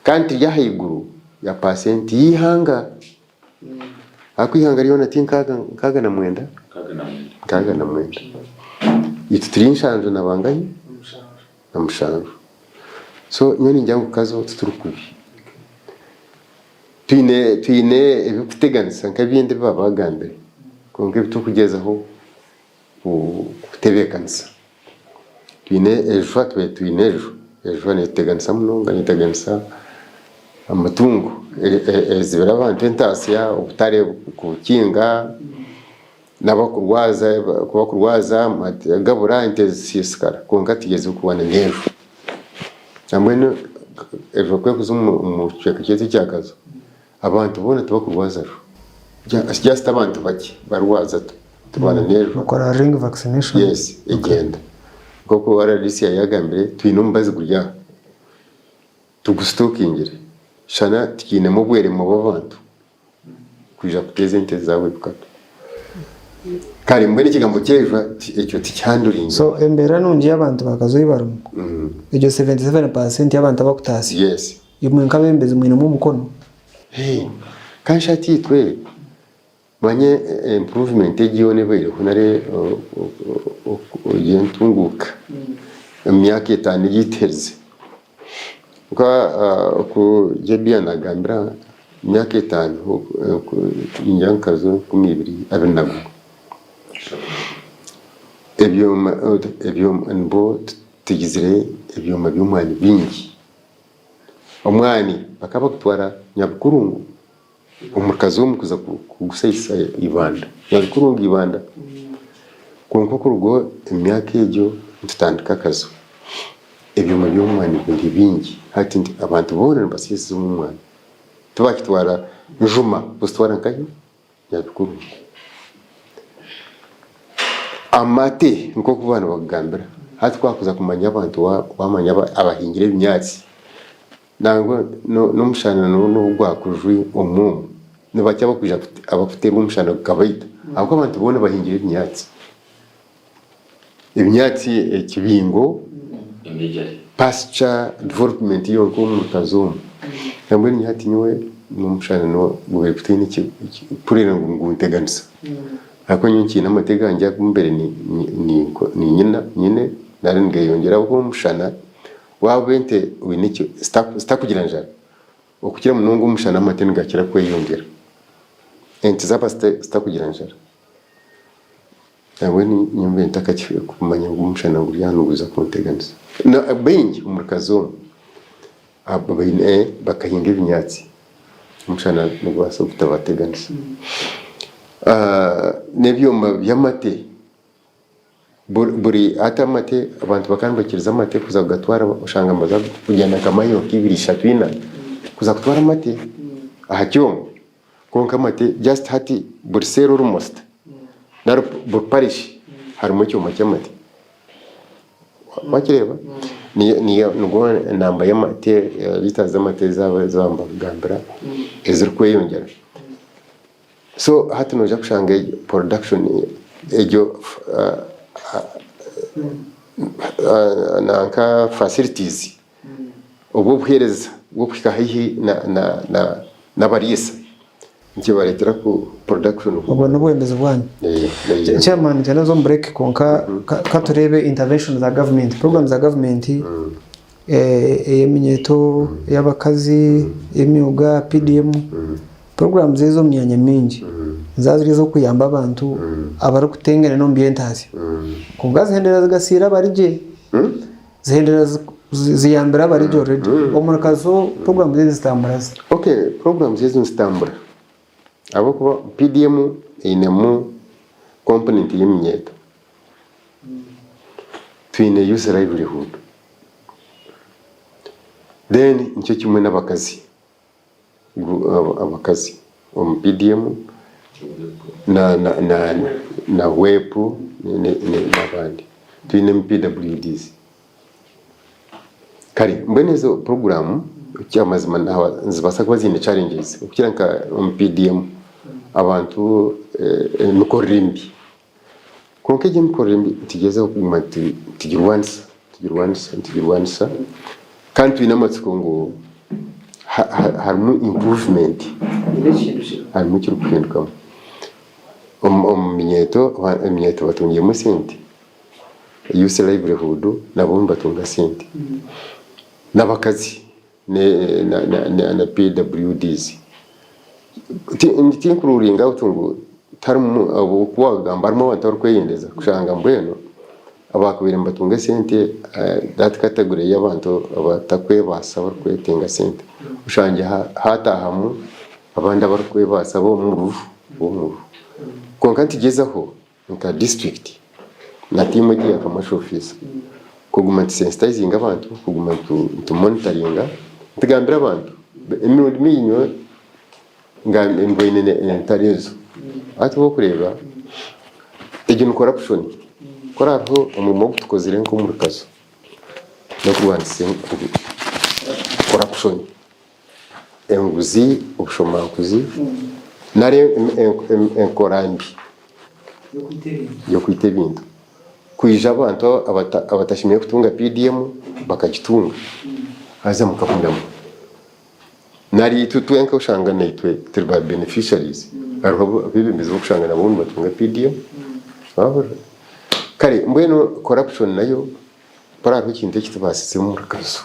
Kandi turi ahaiguru ya paasenti y'eihanga. Ahakuba eihanga ryona ti nkaaga na mwenda? Nkaaga na mwenda. Itwe turi nshanju na bangahi? Na mushanju. So nyowe ningira ngu Kazo tituri kubi. Twine twine ebirikututeganisa nk'ebindi ebi baaba bagambire kwonka ebi turikugyezaho kutebeekanisa. Twine ejuha tubaire twine ejo, ejuha netuteganisa munonga neteganisa amatungo ezibire abantu entaasya, obutare kubukinga n'abakurwaza kubakurwaza gabura ente zisiisikara kwonka tugyezireho kurwana n'enju. Nambwenu ejo ku erikuza omu kicweka kyaitu ekya Kazo Abantu boona tibakurwaza ju. Just abantu bakye barwaza turwana n'ejo. Bakora ring vaccination. Yes, egyenda. Nk'oku RDC yayagambire, twine omubazi guri aha. Tugusitokingire. Shana tikiinemu obweremwa bw'abantu kwija kuteeza ente zaabo ebikato. Kare mbwenu ekigambo ky'ejwa ekyo tikihanduringa. So embeera nungi y'abantu ba Kazo ei barimu, egyo 77% y'abantu abakutaasya, Yes. imwe nk'abeebembezi mwinemu omukono? Hey, kandi shi hati itwe manya improvement egi yoona ebaireho nari entunguuka omu myaka etaano egi etuherize. Nka oku JB yanagambira emyaka etaano ningira nkaza enkumi ibiri abiri na gumwe ebyoma ebyoma nibwo tugizire ebyoma by'omwani bingi, omwani bakaba bakutwara Nyabikurungu omu kazi omu kuza kugusayisa Ibanda, Nyabikurungu Ibanda kwonka okuruga emyaka egyo nitutandika akazu. Ebyoma by'omwani biri bingi hati nti abantu boona nibasiisiza omwani. Tibakitwara njuma kuzitwara nkahi? Nyabikurungu. Amate nk'oku baaba nibakugambira hati ku wakuza kumanya abantu wamanya abahingire ebinyaatsi nangwa n'omushana n'obu gwakujwa omu omu nibakye abakwija abakuteerwa omushana gukabaita ahabw'okuba abantu boona bahingire ebinyaatsi. Ebinyaatsi ekibingo pasture development yonka omu kazi omu nambwenu nyowe hati nyowe n'omushana gubaire gutaine kureeba ngu nigunteganisa ahakuba nyowe nkiine amate gangye agu mbaire ninyina nyine nari nigeyongyera ahabw'okuba omushana waaba ente oine zitakugira njara okukira munonga omushana amate nigakira kweyongyera ente zaaba zitakugira njara. Nambwenu nyowe ntakakumanya ngu omushana guri aha niguza kunteganisa. Baingi omuri Kazooma bakahinga ebinyaatsi, omushana nigubaasa kutabateganisa. N'ebyoma by'amate, buri hati amate abantu bakaba nibakiriza amate kuza kugatwara oshanga nibaza kugyenda nka mayiro nka ibiri, ishatu, ina kuza kutwara amate aha kyoma. Kwonka amate just hati buri cell almost nari buri parish harimu ekyoma ky'amate. Wakireeba? Niyo niyo nigwo enamba y'amate litres z'amate ezi bambagambira ezirikweyongyera. So hati noija kushanga production egyo nanka facilities Obwo obuheereza bw'okuhika haihi n'abariisa nikibareetera ku production. Obwo n'obwebembezi bwanyu. Chairman nitwenda kuza omu break kwonka ka tureebe intervention za government, program za government ey'eminyeeto, ey'abakazi, ey'emyoga, PDM, programs ezo omu myanya mingi niziba ziri ez'okuyamba abantu abarikutengana n'omu by'entaasya. Kwonka zihenderera zigasiira abari gye. Zihendera ziyambire abari gye already. Omuri Kazo programs ezi zitambura zita? Okay, programs ezi nizitambura ahabw'okuba PDM einemu component y'eminyeeto. Twine youth livelihood. Then nikyo kimwe n'abakazi, abakazi omu PDM na na na na WEP n'abandi. Twinemu PWDs. Kare mbwenu ezo puroguraamu eky'amazima nizibaasa kuba ziine challenges okukira nka omu PDM abantu emikorere emibi. Kwonka egyo emikorere emibi nitugyezaho kuguma nitugirwanisa, nitugirwanisa, nitugirwanisa kandi twine amatsiko ngu harimu improvement, harimu ekirikuhindukamu. Omu minyeeto, eminyeeto batungiremu esente. Youth livelihood nabo nibatunga sente n'abakazi na PWDs. Tinkururinga out ngu tiharimu oku wakugamba harimu abantu abarikweyendeza kushanga mbwenu abakubaire nibatunga esente that category y'abantu abatakwebaasa abarikwetenga sente oshangye hatahamu abandi abarikwebaasa ab'omu ruju. Kwonka nitugyezaho Nka disiturikiti na tiimu egi eya commercial officer kuguma nitusensitayizinga abantu, kuguma nitumonitaringa, nitugambira abantu emirundi mingi nyowe mbwine entaro ezo hati waaba orikureeba egyo ni corruption kuri hariho omurimo ogu tukozire nk'omuri kazo n'okurwanisa corruption. Enguzi, obushomankuzi nari enkora mbi y'okwita ebintu. Kwija abantu abatashemereire kutunga PDM bakagitunga haza mukahunama. Nari itwe twenka oshanga naitwe turi ba beneficiaries hariho abeebembezi b'okushanga nabo nibatunga PDM wahurira? Kare mbwenu corruption nayo kuri hariho ekintu eki tubaasize omuri Kazo.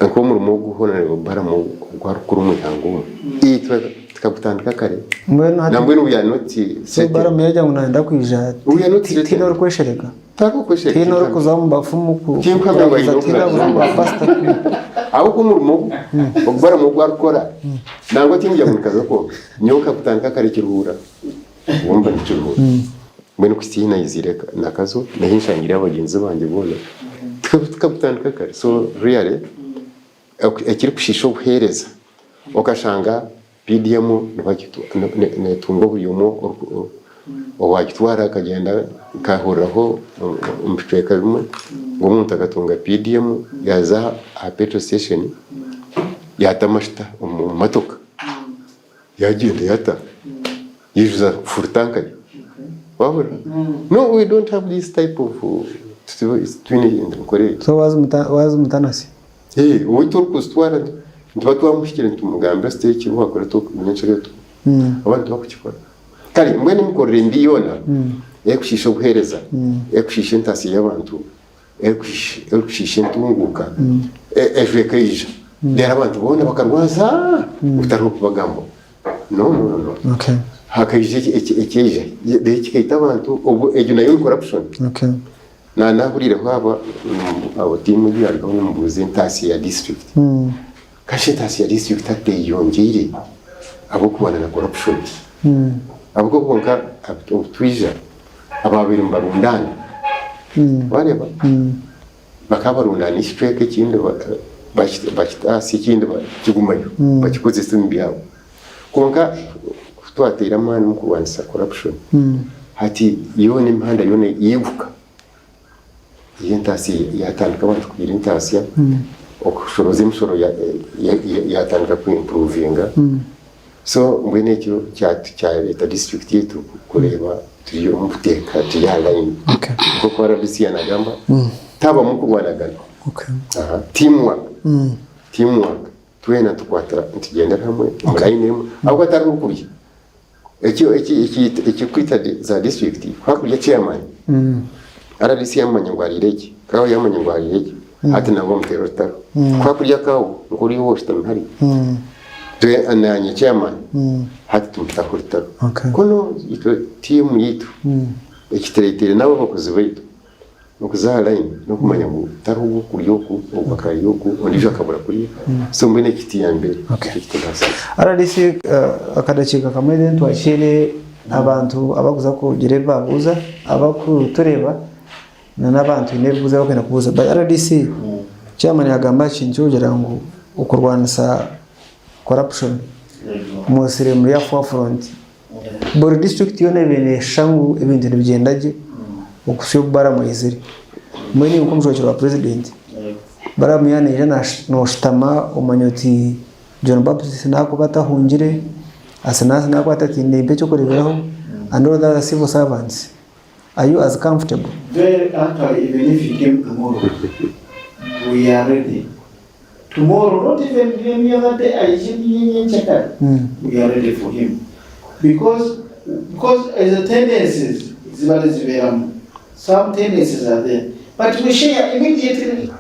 Nk'omurimo ogu hoona nibabaramu ogu arikukora omu ihanga omu. Itwe tukagutandika kare. Mbwenu hati Nambwenu we are not so threatened. Balamu yagira ngu nayenda kwija We are not tihaine threatened. orikweshereka Tihariho okweshereka tihaine timpamya. orikuza omu bafumu ku- Timpamya ngu kuraguza aine tihaine okuraguza abuza omu omu bafumu. bapasita Ahabw'okuba omurimo ogu, ogu Balamu ogu arikukora, nangwa tingira ngu nikaza kwonka. Nyowe nkagutandika kare Kiruhura. Wumva ni Kiruhura. Mbwenu kuhitsya ahi naiziire Nakazo, n'ahi nshangire abagyenzi bangye boona, tukagutandika kare. So really, ekirikushiisha obuheereza, okashanga PDM netunga buri omwe owagitwara akagyenda nkahuriraho omu bicweka bimwe ngu omuntu akatunga PDM yaaza aha petrol station yaata amashuta omu motoka yagyenda yata yaijuza full tank ye wahurira? No we don't have this type of titwine enkora egyo. So waaza omutanasi? Owaitu orikuzitwara nituba twamuhikire nitumugambira siteegi eki wakora abantu tibakukikora. Kare mbwenu emikorere mbi yoona erikushiisha obuheereza, erikushiisha entaasya y'abantu, erikushiisha entunguuka, ejo ekaija reero abantu boona bakarwaza butariho kubagambaho. No no no. Hakaija ekyaija reero kikaita abantu, egyo nayo ni corruption. Naanahuriireho aba abo tiimu ei yarugaho nimubuuza entaasya ya disiturikiti. Kashi entaasya ya disiturikiti hati eyeyongyeire ahabw'okurwana na corruption. Ahabw'okuba kwonka obu twija abaabaire nibarundaana waareeba bakaba barundaana ekicweka ekindi bakitaasya ekindi bakigumayo bakikozesa omu byabo. Kwonka ku twateire amaani omu kurwanisa corruption, hati yoona emihanda yoona yaiguka, ey'entaasya yatandika abantu kugira entaasya, okushorooza emishoro yatandika ku improvinga. So mbwenu ekyo kyareeta disiturikiti yaitu kureeba turi omu buteeka, turi aha layini. Nk'oku RDC yaanagamba, tihabamu kurwanagana, team work, team work. Twena nitukwatira nitugyendera hamwe omu layini emwe ahabw'okuba tihariho orikurya. Eki eki eki ekirikwita za disiturikiti hakurya chairman, RDC yamanya ngu ariire eki, kawo yamanya ngu ariire eki, hati nabo bamuteera orutaro. Ku hakurya kawo nk'oriya owoshutami hariya, twe naanye chairman hati tumutaho orutaro. Kunu itwe tiimu yaitu ekitureeteire n'abo abakozi baitu Okuza aha line n'okumanya ngu tariho ogw'okurya oku, ogu akarya oku, ondiijo akabura kuriya. So mbwenu eki kituyambire. Nikyo kitubaasize. RDC akadakiika kamwe then twakiire abantu abakuza kugira ebi baabuuza, abakutureeba na n'abantu baine ebibuuzo ebi barikwenda kubuuza. But RDC, chairman yagamba aha kintu ky'okugira ngu okurwanisa corruption mwosire muri aha forefront. Buri disiturikiti yoona ebaire neeshusha ngu ebintu nibigyenda gye okuhitsya obu Balaam aizire. Mbwenu iwe nk'omushwekye wa purezidenti, Balaam yaaba naija nooshutama omanya oti John Baptist naakuba atahungire, Asinasi naakuba atataine mpa eky'okureeberaho and all the other civil servants. Are you as comfortable? Very actually even if he came tomorrow we are ready tomorrow not even any other day aije nyenkyakare we are ready for him because because ezo tendencies ziba nizibeeramu some tendencies are there but we share immediately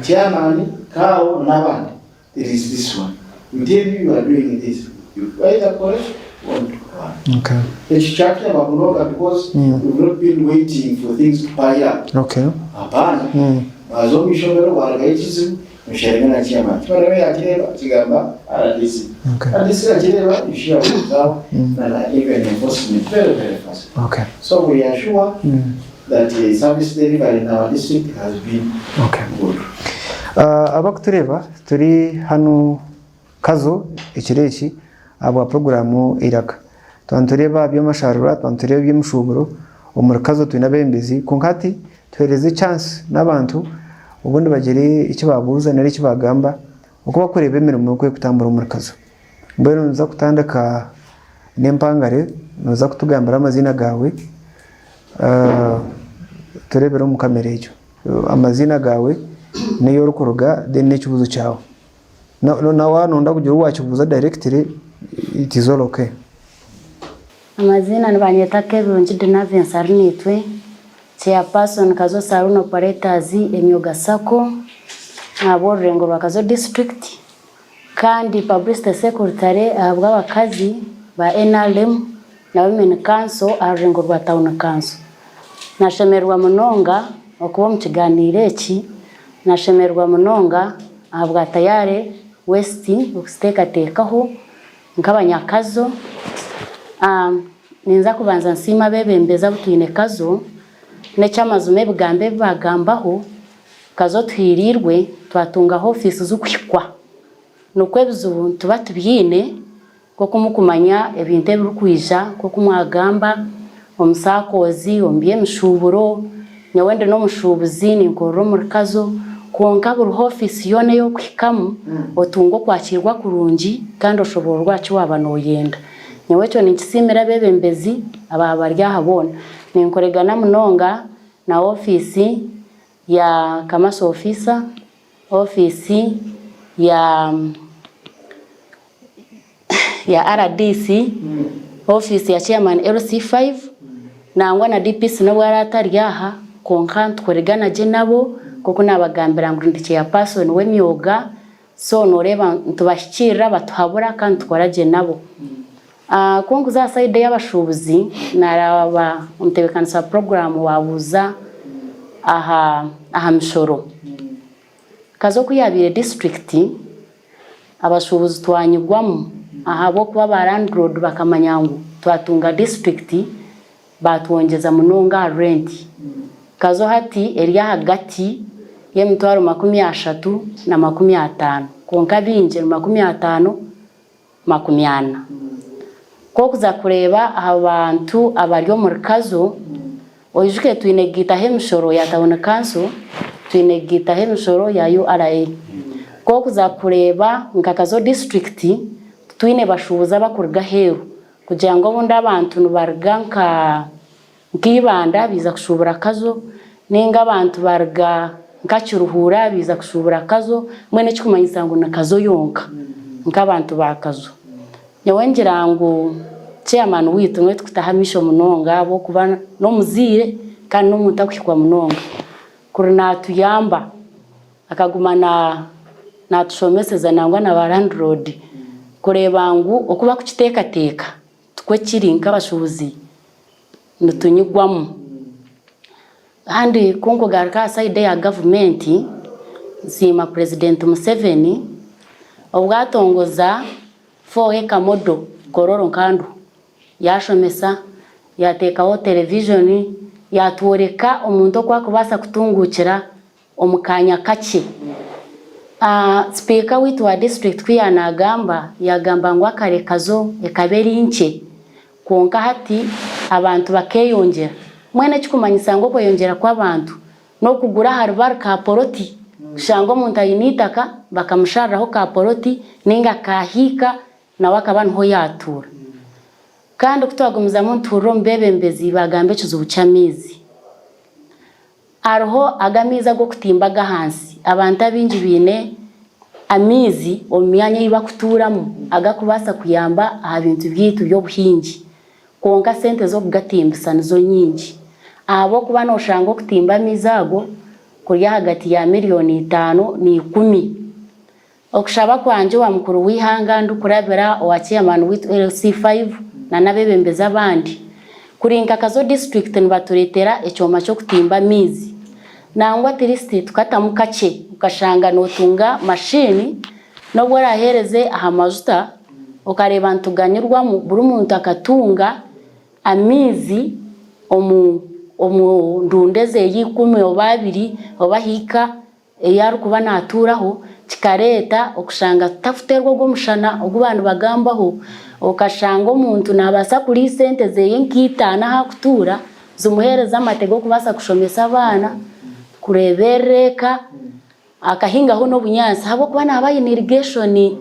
chairman kawo n'abandi there is this one we tell you you are doing this you either correct or not Okay. ekyo kyatuyamba munonga because we've not been waiting for things to pile up Okay. hapana waza omu ishomero warugayo ekizibu osharinga na chairman chairman nawe yakireeba akigamba RDC Okay. RDC yakireeba you share with them na na even enforcement very very fast Okay. so we are sure that the service delivery in our district has been Okay. good Abakutureeba turi hanu Kazo ekiro eki ahabwa puroguraamu Eiraka. Twaba nitureeba aha by'amasharura, twaba nitureeba eby'emishuuburo, omuri Kazo twine abeebembezi kwonka hati tuheereze chance n'abantu obundi bagire eki baabuuza nari eki baagamba. Oku barikureeba emirimo oku erikutambura omuri Kazo. Mbwenu nituza kutandika n'empangare, nooza kutugambira amaziina gaawe tureebere omu kamera egyo. Amaziina gaawe, n'ei orikuruga then n'ekibuuzo kyawe. Na waaba nooyenda kugira ou waakibuuza directly, it is all okay. Amaziina nibanyeta Kebirungi Dinavince Arinaitwe, Chairperson Kazo Saloon Operators Emyoga Sacco ahabw'orurengo rwa Kazo District kandi Publicity Secretary ahabw'abakazi ba NRM na Women Council aha rurengo rwa Town Council. Nashemererwa munonga okuba omu kiganiiro eki, nashemererwa munonga ahabwa Tayare West okukiteekateekaho Nk'abanyakazo, ninza kubanza nsiime abeebembezi abu twine Kazo, n'eky'amazima ebigambo ebi baagambaho, Kazo tuhiriirwe twatunga ofiisi z'okuhikwa. Nikwo ebizibu nituba tubyine nk'oku murikumanya ebintu ebirikwija nk'oku mwagamba omu sakozi, omu by'emishuuburo, Nyowe ndi n'omushuubuzi ninkorera omuri Kazo, kwonka buri ofiisi yoona ei orikuhikamu otunga okwakiirwa kurungi kandi oshoboororwa aha ki waaba nooyenda. Nyowe ekyo ninkisiimira abeebembezi abaaba bari aha boona. Ninkoregana munonga na ofiisi ya Commercial Officer, ofiisi ya ya rdc, ofiisi ya chairman LC5 nangwa na DPC nobu araabe atari aha kwonka nitukorigana gye nabo nkoku nabagambira ngu ndi chairperson w'emyoga so noreeba nitubahikiirira batuhabura kandi nitukora gye nabo. Ku nkuza aha sayidi ey'abashuubuzi nareeba omutebeekanisa wa puroguraamu waabuuza aha aha mishoro. Kazo ku yaabaire disiturikiti, abashuubuzi twanyigwamu ahabw'okuba ba landlord bakamanya ngu twatunga disiturikiti baatwongyeza munonga aha renti. Kazo hati eri ahagati y'emitwaro 30 na 50 kwonka baingi ni 50, 40. Ku orikuza kureeba aha bantu abari omuri Kazo, oijuke twine kugaitaho emishoro ya Town Council, twine kugaitaho emishoro ya URA. Ku orikuza kureeba nka Kazo District, titwine bashuubuzi abarikuruga aheeru kugira ngu obundi abantu nibaruga nka Nka Ibanda baija kushuubura Kazo, nainga abantu baruga nka Kiruhura baija kushuubura Kazo, mbwenu ekikumanyisa ngu ni Kazo yonka nk'abantu ba Kazo. Nyowe ngira ngu chairman waitu niwe tukutaho amaisho munonga ahabw'okuba n'omuzaire kandi n'omuntu arikuhikwa munonga. Kuri naatuyamba akaguma naatushomeseza nangwa na ba landlord kureeba ngu oku barikukiteekateeka Tikwo kiri nk'abashuubuzi nitunyigwamu. Kandi ku nkugaruka aha sayidi eya gavumenti, nsiima Purezidenti Museveni obu atongoza 4 Acre Model Kololo Nkandu. Yaashomesa, yaateekaho terevijoni, yaatworeka omuntu oku arikubaasa kutunguukira Omu kaanya kakye, Sipiika waitu wa disiturikiti ku yaanagamba, yaagamba ngu akare Kazo ekaba eri nkye kwonka hati abantu bakeeyongyera. Mbwenu ekikumanyisa ngu okweyongyera kw'abantu n'okugura ahari bari ka poloti, kushanga omuntu aine eitaka bakamushariraho ka poloti nainga kahiika nawe akaba niho yaatuura. Kandi ku twagumizamu nituhurira omu beebembezi baagamba ekizibu ky'amaizi. Hariho ago amaizi ag'okutimba ag'ahansi. Abantu abaingi baine amaizi omu myanya ei barikutuuramu agarikubaasa kuyamba aha bintu byaitu by'obuhingi. Kwonka sente z'okugatimbisa nizo nyingi ahabw'okuba nooshanga okutimba amaizi ago kuri ahagati ya miriyoni itaano na ikumi. Okushaba kwangye owa mukuru w'eihanga ndikurabira owa chairman waitu LC5 na n'abebembezi abandi kuri nka Kazo district nibaturetera ekyoma ky'okutimba amaizi nangwa at least tukatamu kakye okashanga notunga machine n'obu orahereze aha majuta okareeba nituganyirwamu buri muntu akatunga amaizi omu omu ndunda ezeye ikumi oba abiri oba hiika ei arikuba naatuuraho, kikareeta okushanga tutakuteerwa ogwo mushana ogu baaba nibagambaho, okashanga omuntu naabaasa kuriisa ente ze nk'itaano ahu arikutuura, zimuheereze amate g'okubaasa kushomesa abaana, kureeberera eka. Akahingaho n'obunyaatsi ahabw'okuba naaba aine irrigation.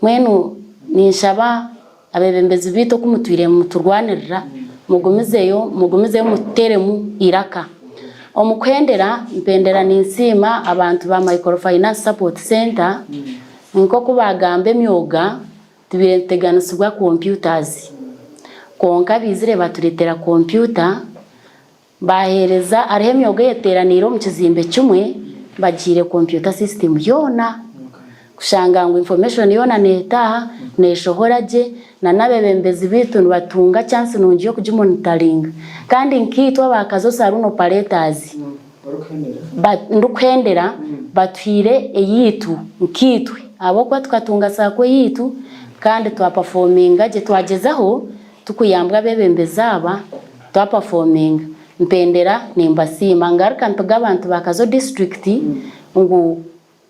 Mbwenu ninshaba abeebembezi baitu oku mutwire nimuturwanirira mugumizeyo mugumizeyo mututeeremu eiraka. Omu kuhendera, mpendera ninsiima abantu ba Microfinance Support Centre nk'oku baagamba emyoga tubaire nituteganisibwa computers kwonka baizire batureetera kompyuta. Baaheereza hariho emyoga eyeteeraniire omu kizimbe kimwe bagihaire kompyuta system yoona kushanga ngu information yoona neetaaha, neeshohora gye na n'abeebembezi baitu nibatunga chance nungi y'okugimonitaringa. Kandi nkaitwe aba Kazo Saloon Operators ndikuhendera batuhaire eyaitu nkaitwe ahabw'okuba tukatunga sacco eyaitu kandi twapafominga gye twagyezaho Tukuyambwa abeebembezi aba twapafominga. Mpendera nimbasiima. Ngaruka mpiga abantu ba Kazo disiturikiti ngu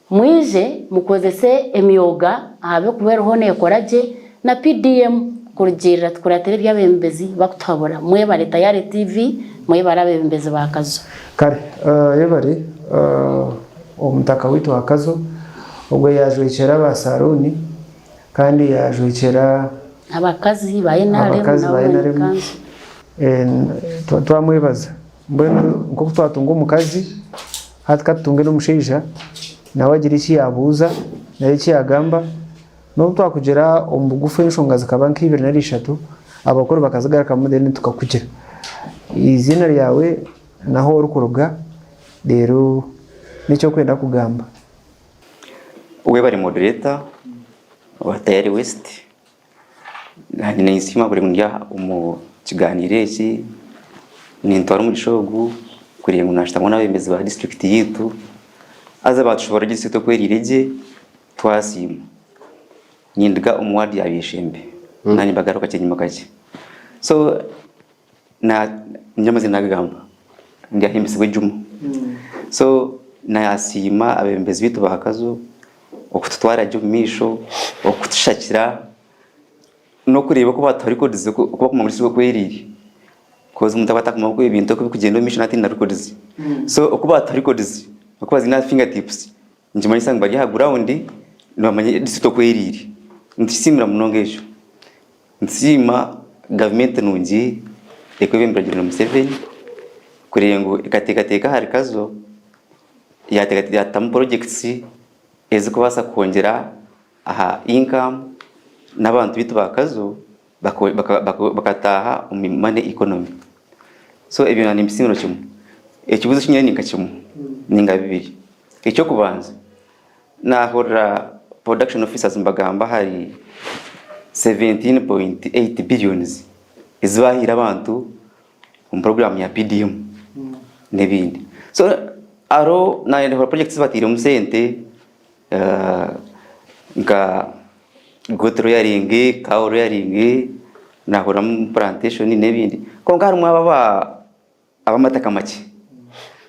mwije mukozese emyoga ahabw'okuba eriho neekora gye na PDM kurugiirira tukuratire ebi abeebembezi bakutuhabura. Mwebare Tayari TV, mwebare abeebembezi ba Kazo. Kare yebare omutaka waitu wa Kazo ogwo yajwekyera aba Saruuni kandi yajwekyera Abakazi ba NRM abakazi nabo ba bari NRM kanso. Twamwebaza mbwenu nk'oku twatunga omukazi hati katutunge n'omushaija nawe agire eki yaabuuza nari eki yaagamba n'obu twakugira omu bugufu enshonga zikaba nk'ibiri nari ishatu abakuru bakazigarukamu then tukakugira. Eiziina ryawe n'ahu orikuruga reero n'eki orikwenda kugamba. Webare moderator wa Tayari West. Naanye ninsiima buri ndi aha omu kigaaniiro eki, nintwara omugisha ogu kureeba ngu naashutama n'abeebembezi ba disiturikiti yaitu haza baatushoboorora disiturikiti oku eriire gye twasiima. Ninduga omu waadi ya Byeshembe naanye mbagaruka kakye enyima kakye. So ningira amazima nagagamba ndyahimbisibwa ejuma. So nasiima abeebembezi baitu ba Kazo okututwara gye omu maisho, okutushakira n'okureeba oku baatuha records oku bakumanya ngu district oku eriire coz omuntu aba atakumanya oku ebintu oku birikugyenda omu maisho naaba ataine na records. So oku baatuha records, oku baziine aha finger tips nikimanyisa ngu bari aha ground nibamanya district oku eriire. Nitukisiimira munonga ekyo. Nsiima gavumenti nungi erikwebemberwa General Museveni kureeba ngu ekateekateeka ahari Kazo yaatamu purojekiti ezirikubaasa kwongyera aha inkamu n'abantu baitu ba Kazo bakataaha omu money economy. So ebyo nimbisiimira kimwe. Ekibuuzo eki nyine ni nka kimwe ninga bibiri. Eky'okubanza Naahurira production officers nibagamba ahari 17.8 billions ezi baahaire abantu omu program ya PDM n'ebindi. So hariho naahurira projects ezi batairemu sente nka goat rearing, cow rearing, naahuriramu plantation n'ebindi. Kwonka harimu abo ab'amataka makye.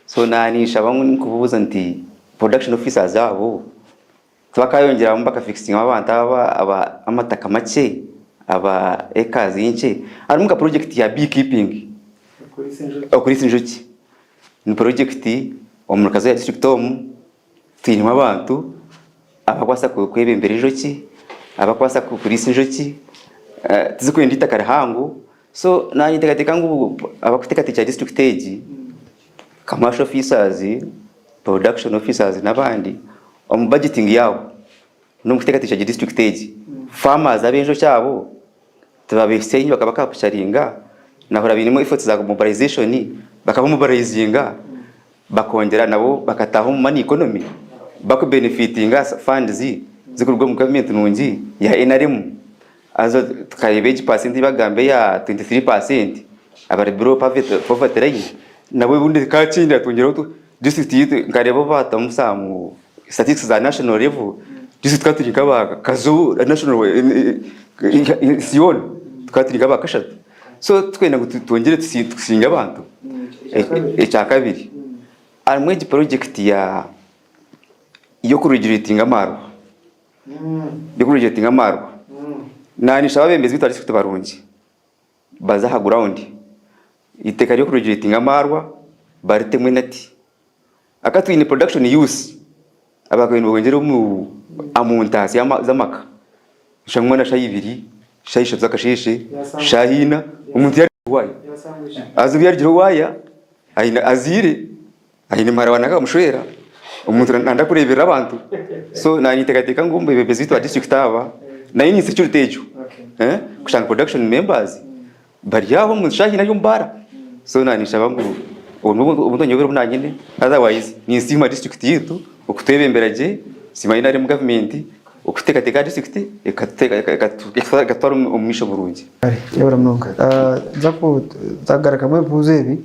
So naninshaba ngu nikubuuza nti production officers abo tibakayongyeramu bakafikisingamu abantu aba aba amataka makye aba acres nkye. Harimu nka project ya bee keeping okuriisa enjoki. Ni project omuri Kazo ya district omu twinemu abantu abakubaasa kwebembera enjoki, abakubaasa kuriisa enjoki, tizikwenda eitaka rihango. So naanye ninteekateeka ngu abarikuteekateekyera disiturikiti egi, commercial officers, production officers n'abandi omu budgeting yaabo n'omu kuteekateekyera gye disiturikiti egi, farmers ab'enjoki abo tibabahisya haihi bakabakapucharinga, nahurira bainemu efforts za mobilization, bakabamobilizinga bakongyera nabo bakataaha omu money economy bakubenefitinga funds zirikuruga omu gavumenti nungi ya NRM. Haza tukareeba egi paasenti ei bakugamba eya 23% abari below poverty line nabo obundi ekaakyendera twongyereho tu disiturikiti yaitu nkareeba obu baatamu some statistics za national level disiturikiti tukaba turi nk'aba Kazo national ensi yoona tukaba turi nk'aba kashatu so turikwenda ngu twongyere tusinge abantu. Ekyakabiri harimu egi purojekiti ya y'okureguretinga amaarwa. Y'okureguretinga amaarwa. Naanye ninshaba abeebembezi baitu ba disiturikiti barungi baze aha ground eiteeka ry'okureguretinga amaarwa baritemu enati. Ahabw'okuba twine production use. Abakabaire nibongyera omu omu ntaasya z'amaka, oshanga omwana shaaha ibiri, shaaha ishatu z'akasheeshe, shaaha ina, omuntu yaarugire waaya. Haza obu yaarugire waaya, aine azaire, aine muhara wa nanka akamushwera, omuntu nanda kureeberera abantu. So naanye ninteekateeka ngu abeebembezi baitu ba disiturikiti aba, nayo ni insecurity egyo, kushanga production members Bari aho omu shaaha ina y'omu baara. So naanye ninshaba ngu obu nibwo obuntu nyowe obu naanyine otherwise ninsiima disiturikiti yaitu okutwebembera gye, nsiima NRM gavumenti okuteekateeka aha disiturikiti ekatutwara omu maisho burungi. Yebare munonga. Nza kugarukamu ebibuuzo ebi.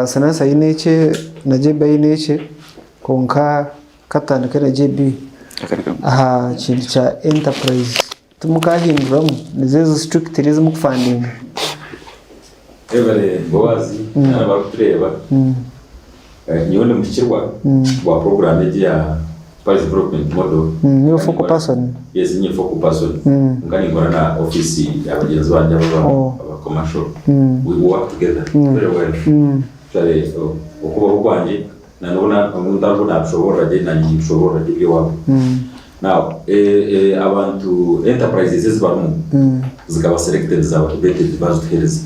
Sinasa aine ekye na JB aine ekye kwonka katutandike na JB aha kintu kya enterprise. Timukahinduramu nizo ezo strictly ezi mukufandinga. Webale Boaz nana abarikutureeba. Nyowe ndi muhikirwa wa program egi ya Parish Development Model. Niiwe focal person? Yes, ninye focal person. Kwonka ninkora na office ya bagyenzi bangye aba commercial. We work together very well. Actually okubaho kwangye na n'obu ntariho nabishoboorora gye nanye nimbishoboorora gye eby'owaabo. Now abantu enterprises ezi barimu zikaba selected zaba debated bazituhereza.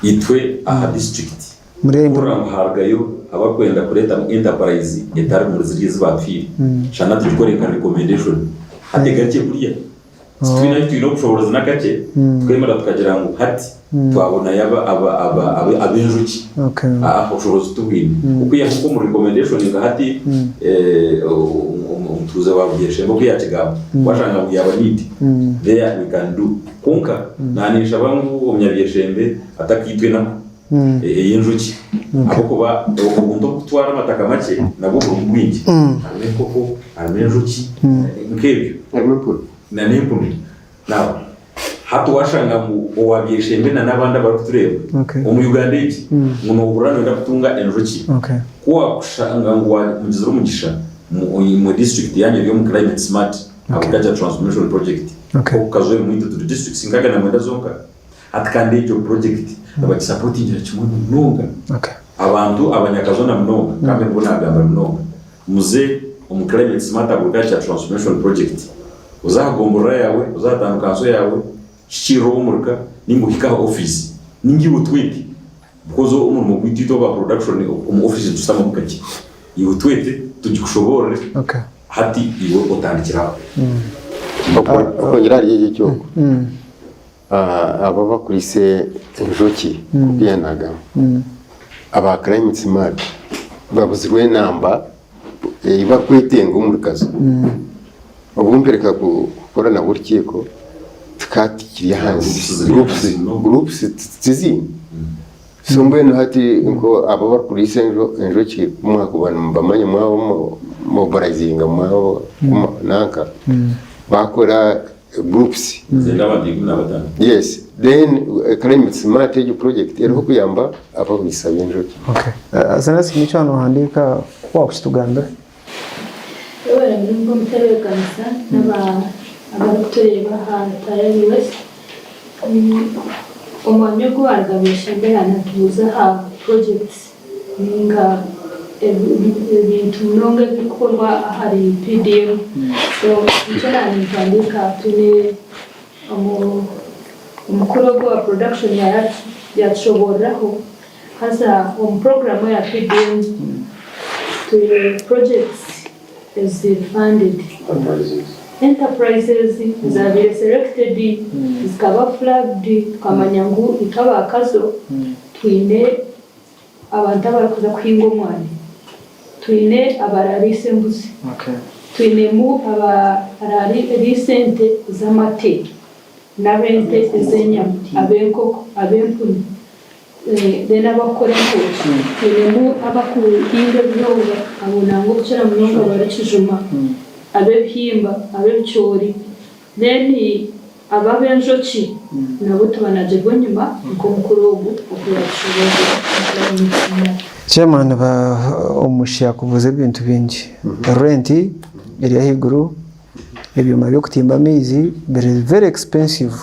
Itwe aha district kuhurira ngu harugayo abarikwenda kureetamu enterprise etari muri ziriya ezi batuhaire, shana tugikore nka recommendation hati egarukye kuriya. Titwine ahu twine obushoboorozi n'akakye twemerera tukagira ngu hati twabonayo ab'enjoki. Obushoboorozi titubwine. Okwihaho nk'omu recommendation nka hati omutuuze wa Buryeshembe oku yaakigamba, waashanga ngu yaaba need, there we can do. Kwonka naanye ninshaba ngu omunyabyeshembe atakaitwa enaku ey'enjoki ahabw'okuba obuntu obukutwara amataka makye nabwo burimu bwingi. Harimu enkoko, harimu enjoki nk'ebyo. Na n'empunu. Now hati washanga ngu owa Byeshembe na n'abandi abarikutureeba omu Uganda egi ngu nohurira noyenda kutunga enjoki, ku wakushanga ngu wamugizire omugisha omu district yanyu eri omu climate smart agriculture transformation project nk'oku Kazo erimu itwe turi districts 69 zonka hati kandi egyo project nibagisapotingira kimwe munonga. Abantu abanyakazo na munonga kandi nibo nagambira munonga Muze omu Climate Smart Agriculture Transformation Project, oze aha gomborora yaawe, oze aha town council yaawe, hikiirira ow'omurika ninga ohike aha ofiisi ninga iwe otwete because omurimo gwaitu itwe aba production omu ofiisi nitushutamamu kakye. Iwe otwete tugikushoboorore hati iwe otandikire aho. Okwongyera ahari ekyo eky'oku, abo abakuriise enjoki nk'oku yaanagamba, aba Climate Smart babuzirwe enamba ei barikwetenga omuri Kazo. Obu mpereka kukora nabo orukiiko tukaba tukiri ahansi, groups tiziine. So mbwenu hati nko abo abarikuriisa enjoki ku mwakuba nimubamanya mwaba mobilizinga mwaba nanka baakora groups. Zenda abantu 15. Yes, then climate smart egyo project eriho kuyamba abariisa b'enjoki. Okay. Asenasi nikyo hanu ohandiika wakukitugambira. Webare munonga omutebeekanisa n'abarikutureeba aha Tayari West. Omwanya ogu waaruga Bweshembe natubuuza aha projects ninga ebintu munonga ebirikukorwa ahari PDM. So nikyo naaba nimpandiika twine omukuru ogu owa production yaatushobooreraho haza omu puroguraamu eya PDM twine projects eziri funded, enterprises ezaabaire selected zikaba flagged tukamanya ngu itwe aba Kazo twine abantu abarikuza kuhinga omwani, twine abarariisa embuzi, twinemu abarariisa ente z'amate n'ab'ente ez'enyama, ab'enkoko, ab'empunu then abakukora entookye, twinemu abakuhinga ebinyobwa abo nangwa okukira munonga barikijuma, ab'ebihimba, ab'ebicoori then abo ab'enjoki nabo tubanagirwe enyima nk'omukuru ogu oku yatushoboorora. Chairman ba omushi yakubuuza ebintu bingi. Rent eri ahaiguru, ebyoma by'okutimba amaizi biri very expensive.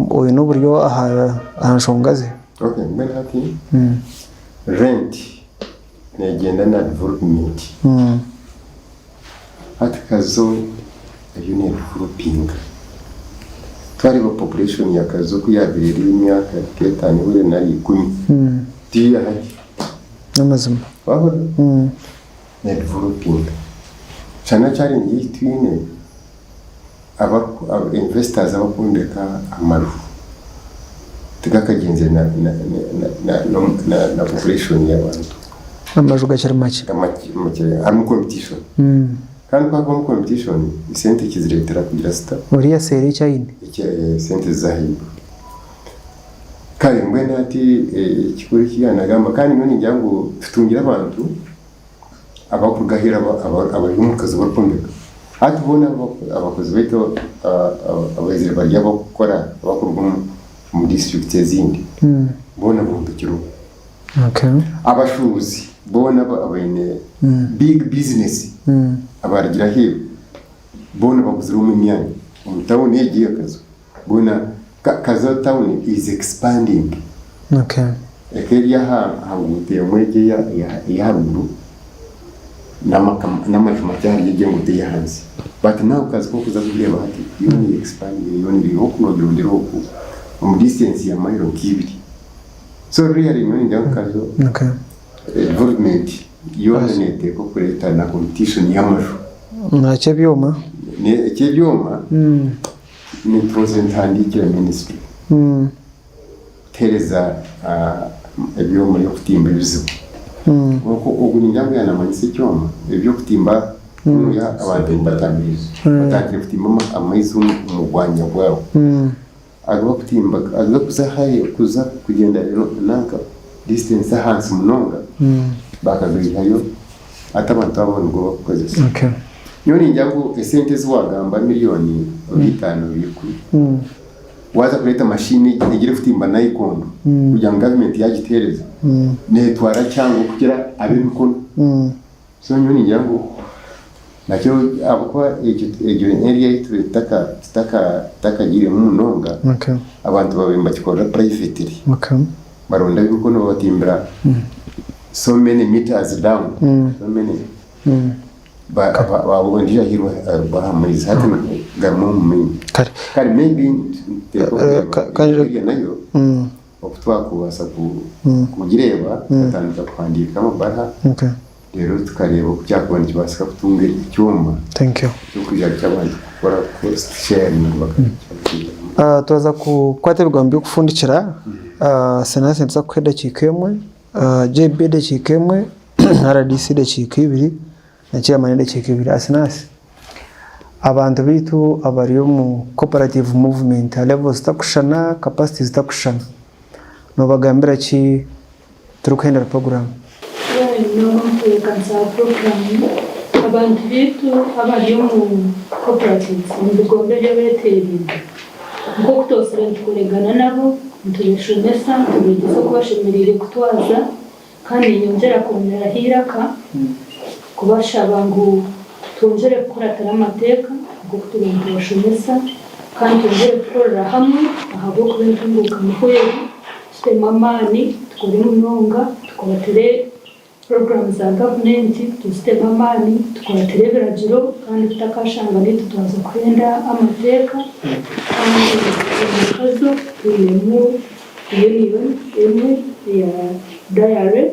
Oine oburyo aha nshonga ze. Okay, mbwenu hati rent. Neegyenda na development. Hati Kazo eriyo nedevelopinga. Twareeba population ya Kazo oku yaabaire eri emyaka nk'etaano ehweire nari ikumi, tiyo ya hati. N'amazima. Wahurira? Nedevelopinga. Kyana challenge ei twine, aba investors abakwombeka amaju tigakagyenzire na na na na na population y'abantu. Amaju gakiri makye. Makye harimu competition. Kandi ku hakubamu competition esente kizireetera kugira zita? Oriya aseera eki aine. Esente ziza ahaiguru. Kare mbwenu hati ekikuru eki yaanagamba kandi nyowe ningira ngu tutungire abantu abarikuruga aheeru abari omu kazi barikwombeka. Hati boona abakozi baitu abaizire bari ab'okukora abarikuruga omu disiturikiti ezindi boona bombekire omu. Abashuubuzi boona abaine big bizinesi abarugire aheeru boona baguzire omu emyanya omu tawuni egi eya Kazo. Boona Kazo tawuni is expanding. Eka eri aha nguuto emwe egi ey'aharuguru n'amaju makye ahari egi enguuto ey'ahansi. But now Kazo ku orikuza kugireeba hati yoona eri expandingire yoona eri oku noogira ngu eri oku omu distance ya mayiro nk'ibiri. So really nyowe ningira ngu Kazo development yoona neeteekwa kureeta na competition y'amaju. Eky'ebyoma? Eky'ebyoma nituza nituhandiikira ministry kutuheereza ebyoma by'okutimba ebizibu. Kwonka ogu ningira ngu yaanamanyisa ekyoma eby'okutimba kunuya abantu batandikire kutimba amaizi omu bwanya bwabo. Agu bakutimba agarikuza high kuza kugyenda nanka distance ahansi munonga bakagaihayo hati abantu abo nigo bakukozesa. Nyowe ningira ngu esente ezi wagamba miriyoni oba itaano oba ikumi waaza kureeta mashini egi erikutimba nayikondo kugira ngu gavumenti yagituheereza neetwara kihango kukira ab'emikono. So nyowe ningira ngu nakyo ahabw'okuba egyo egyo area ei turi tutaka tutaka tutakagiiremu munonga, Okay. abantu babaire nibakikorera privately. Okay. Baronda ab'emikono babatimbira so many meters down, so many ba ba ba ondiijo ahairwe aha maizi hati garimu omu maingi. Kare. Kare maybe nituteekwa kureeba Ka- ka- area nayo Oku twakubaasa kugireeba tukatandika kuhandiika amabaruha reero tukareeba oku kyakuba nikibaasika kutunga ekyoma ky'okwija ky'abantu kukora cost sharing bakakihinduramu. Twaza kukwata ebigambo by'okufundikira, Senansi nituza kukuha edakiika emwe, JB edakiika emwe, RDC edakiika ibiri na chairman edakiika ibiri. Asinasi, Abantu baitu abari omu cooperative movement aha level zitakushushana, capacity zitakushushana, nobagambira ki turikuhendera puroguraamu? Mbwenu omutebeekanisa wa puroguraamu, abantu baitu abari omu cooperatives omu bigombe eby'abeeteeraine, nk'oku twosire nitukoregana nabo, nitubashomesa, nitubeegyesa oku bashemereire kutwaza, Kandi niinyongyera kwongyeraho eiraka kubashaba ngu twongyere kukuratira amateeka nk'oku turiyo nitubashomesa kandi twongyere kukorera hamwe ahabw'okuba entunguuka niho eri, tutemu amaani tukore munonga, tukuratire puroguraamu za gavumenti tuzitemu amaani, tukuratire ebiragiro kandi tutakashanga naitwe twaza kuhenda amateeka kandi omu Kazo twinemu Union emwe eya Dairy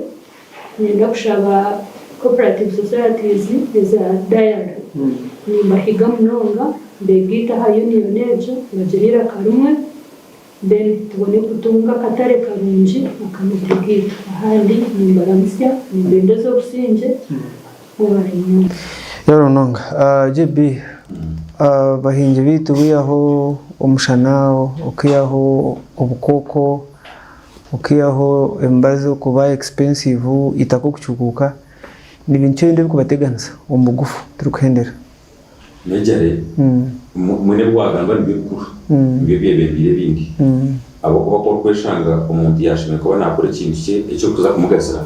nenda kushaba Cooperative Societies eza Dairy nimbahiga munonga begaite aha Union egyo bagire eiraka rimwe then tubone kutunga akatare karungi akamate kaitu. Ahandi nimbaramutsya nimbendeza obusingye mwebare munonga. Yebare munonga. JB, abahingi baitu baihaho omushana, okaihaho obukooko, okaihaho emibazi okuba expensive, eitaka okucuukuuka, ni bintu ki ebindi ebirikubateganisa omu bugufu turikuhendera? Mejare, Mbwenu ebi waagamba nibyo bikuru, nibyo byebembeire ebindi. Ahabw'okuba ku orikweshanga omuntu yaashemereire kuba naakora ekintu kye ekirikuza kumugasira,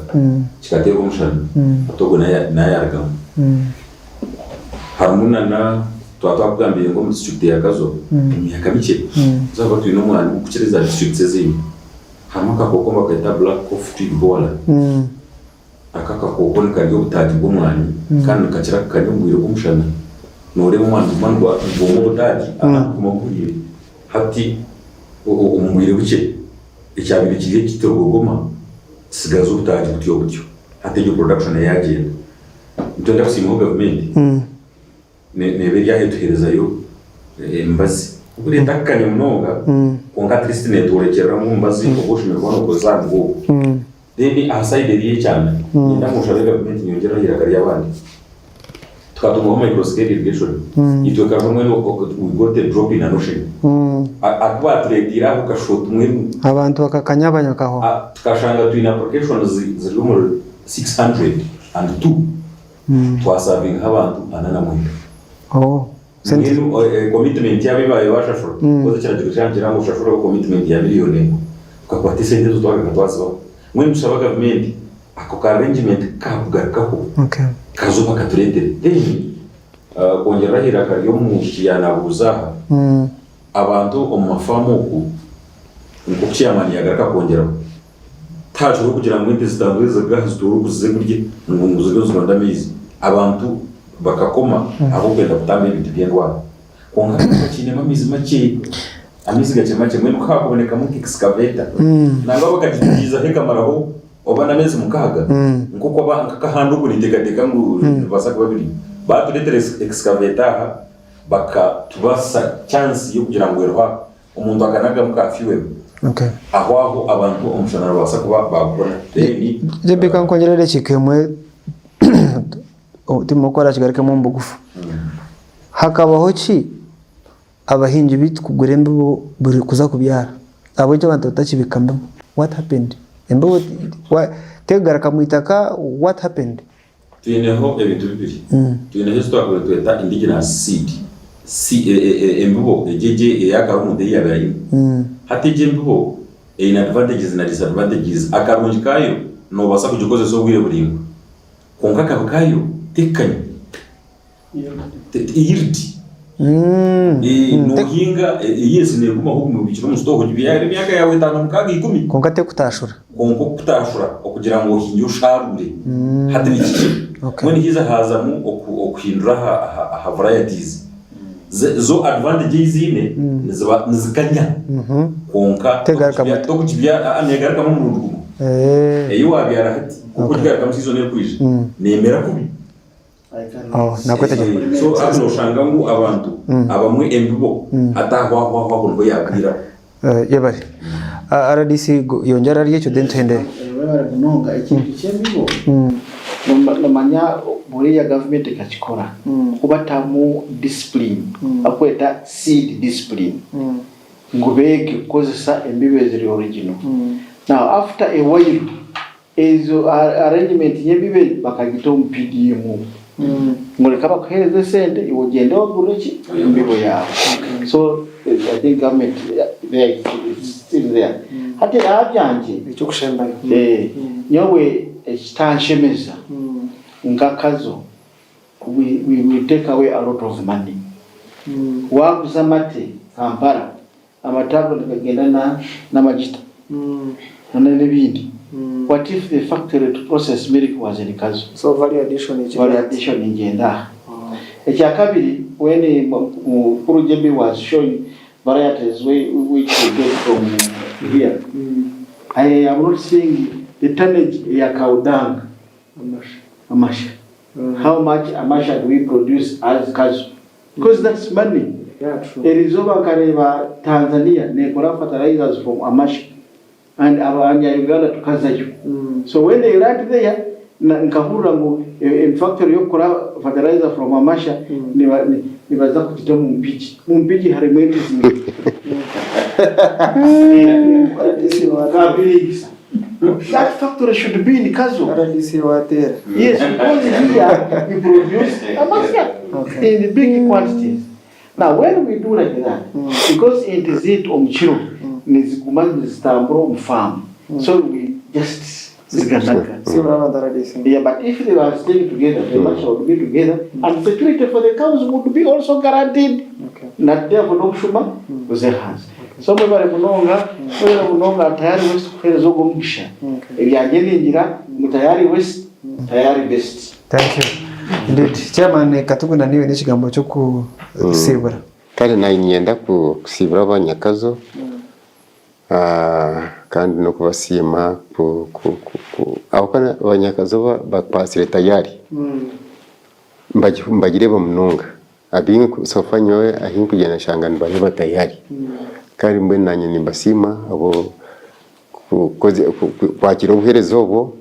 kikateerwa omushana, hati ogwo nawe yaarugamu. Harimu nana twaba twakugambiire ngu omu disiturikiti ya Kazo omu myaka mikye nituza kuba twine omwani gurikukira eza disiturikiti ezindi. Harimu akakooko nibaketa black cough twig borer. Aka akakooko nikarya obutaagi bw'omwani kandi nikakira kukanya omu bwire bw'omushana. Nooreeba omwani niguguma nigwoma obutaagi ahandi guguma guhuriire. Hati omu bwire bukye ekyabaire kiri ekitorogoma kitsigaza obutaagi butyo butyo. Hati egyo production yaagyenda. Nitwenda kusiimaho gavumenti neeba eri aha etuheerezayo emibazi. Buriya etakukanya munonga kwonka at least neetworekyerera ngu omubazi ogu oshemereire kuba nookozesa aha nigwo ogu. Then aha side eri y'ekyanda, niinyenda ngu nshabe gavumenti nyongyere aha iraka ry'abandi. Tukatungaho micro scale irrigation, itwe Kazo mbwenu we got a drop in an ocean. Aku baatureeteire aho kashusha oti mbwenu. Abantu bakakanya abanyakaho. Tukashanga twine applications ziri omuri 602, twasavingaho abantu 49. Mbwenu commitment yaabo ei baabaire baashashura, because ekiragiro kyaba nikigira ngu oshashure commitment ya miriyoni emwe, tukakwata esente ezo twagaruka twazibaha. Mbwenu nitushaba gavumenti ako ka arrangement ku kaakugarukaho, kaze bakatureetere. Then kwongyerera aha iraka ry'omwishiki yaanaabuuza aha, abantu omu mafaamu oku, nk'oku chairman yaagaruka kwongyeraho, Tihakiriho kugira ngu ente zitambure ziruge aha zituure oku zize kurya ngu ziriyo nizironda amaizi. Abantu bakakoma ahabw'okwenda kutamba ebintu by'endwara. Kwonka hati bakiinemu amaizi makye, amaizi gakiri makye. Mbwenu ku haakubonekamu nka excavator nangwa bakagitiizaho ekamaraho oba n'ameezi mukaaga, nk'oku aba nk'akahanda oku ninteekateeka ngu nibibaasa kuba biriyo. Baatureetera excavator aha bakatubasa chance y'okugira ngu eriho aha. Omuntu akanagamu ka fuel aho aho abantu omushana nibabaasa kuba baagubona then. JB ka nkwongyere edakiika emwe timu oku orakigarukemu omu bugufu. Hakabaho ki abahingi baitu kugura embibo buri kuza kubyara? Ahabw'enki abantu batakibika mbibo? What happened? Embibo tekugaruka mu itaka what happened? Twineho ebintu bibiri. Twineho ezi twakubaire nitweta indigenous seed, embibo egyo egyo eya kare omuntu ei yaabaire aine. Hati egyo embibo eine advantages na disadvantages. Akarungi kaayo noobaasa kugikozesa obwire buraingwa kwonka akabi kaayo tekukanya. Yield. Noohinga yes neegumaho ogume obiikire omu sitooho ogibyare emyaka yaawe etaano, mukaaga, ikumi. Kwonka tekutaashura. Kwonka okukutaashura okugira ngu ohingye oshaaruure hati ni kikye. Mbwenu haija haazamu okuhindura aha varieties. Zo advantage ei ziine niziba nizikanya kwonka tokugibyara neegarukamu omurundi gumwe. Ei waabyara hati ku orikugigarukamu season erikwija neemera kubi. Oh, nakwetegyereza. So hati noshanga ngu abantu abamwe embibo hati aho aho aho aho niho yagwiraho. Eh, yebare. Ah, RDC go- yongyera ahari ekyo then tuhendere. Webare munonga ekintu ky'embibo nomanya buriya gavumenti ekakikora kubatamu discipline bakweta seed discipline ngu beege kukozesa embibo eziri original now after a while Ezo arrangement y'ebibo ebi bakagita omu PDM ngu reka bakuhereze esente iwe ogyende wagure ki embibo yaawe. So I think government there it's still there. Hati aha byangye Ekyokushembayo. nyowe ekitanshemeza nka Kazo we we take away a lot of money. Waguza amate Kampala Amate ago nigagyenda n'amagita n'ebindi. What if the factory to process milk was in Kazo? So value addition ekiri Value addition negyenda aha. Ekyakabiri, when Mukuru JB was showing varieties which we get from here, I am not seeing the tonnage eya cow dung, amasha. How much amasha do we produce as Kazo? Because that's money. Erizooba nkareeba Tanzania nekora fertilizers from amasha and abanya Uganda tukazayo. So when they land there nkahurira ngu factory yokukora fertilizer from amasha nibaza kugita omu Mpigi. Mu Mpigi harimu ente zimwe. Nkabiringisa. That factory should be in Kazo. RDC wateera. Yes, because here we produce amasya in big quantities. Now when we do like that, because ente zaitu omu kiro niziguma nizitambura omu farm, so we just ziganaga. Siibura abantu RDC. Yeah, but if they were staying together, the masha would be together, and security for the cows would be also guaranteed. Na therefore n'obushuma buze ahansi. So mwebare munonga, mwebare munonga Tayari West kuhereza ogu omugisha. Ebyangye ningira ngu Tayari West. Tayari best. Thank you. Indeed. Chairman Katugunda niiwe n'ekigambo ky'okusiibura. Kare naanye niinyenda kusiibura abanyakazo kandi n'okubasiima ahabw'okuba abanyakazo bakwatsire tayari mbagireeba munonga. So far nyowe ahi nkugyenda nshanga nibareeba tayari kandi mbwenu naanye nimbasiima ahabw'okwakira obuheereza obwo.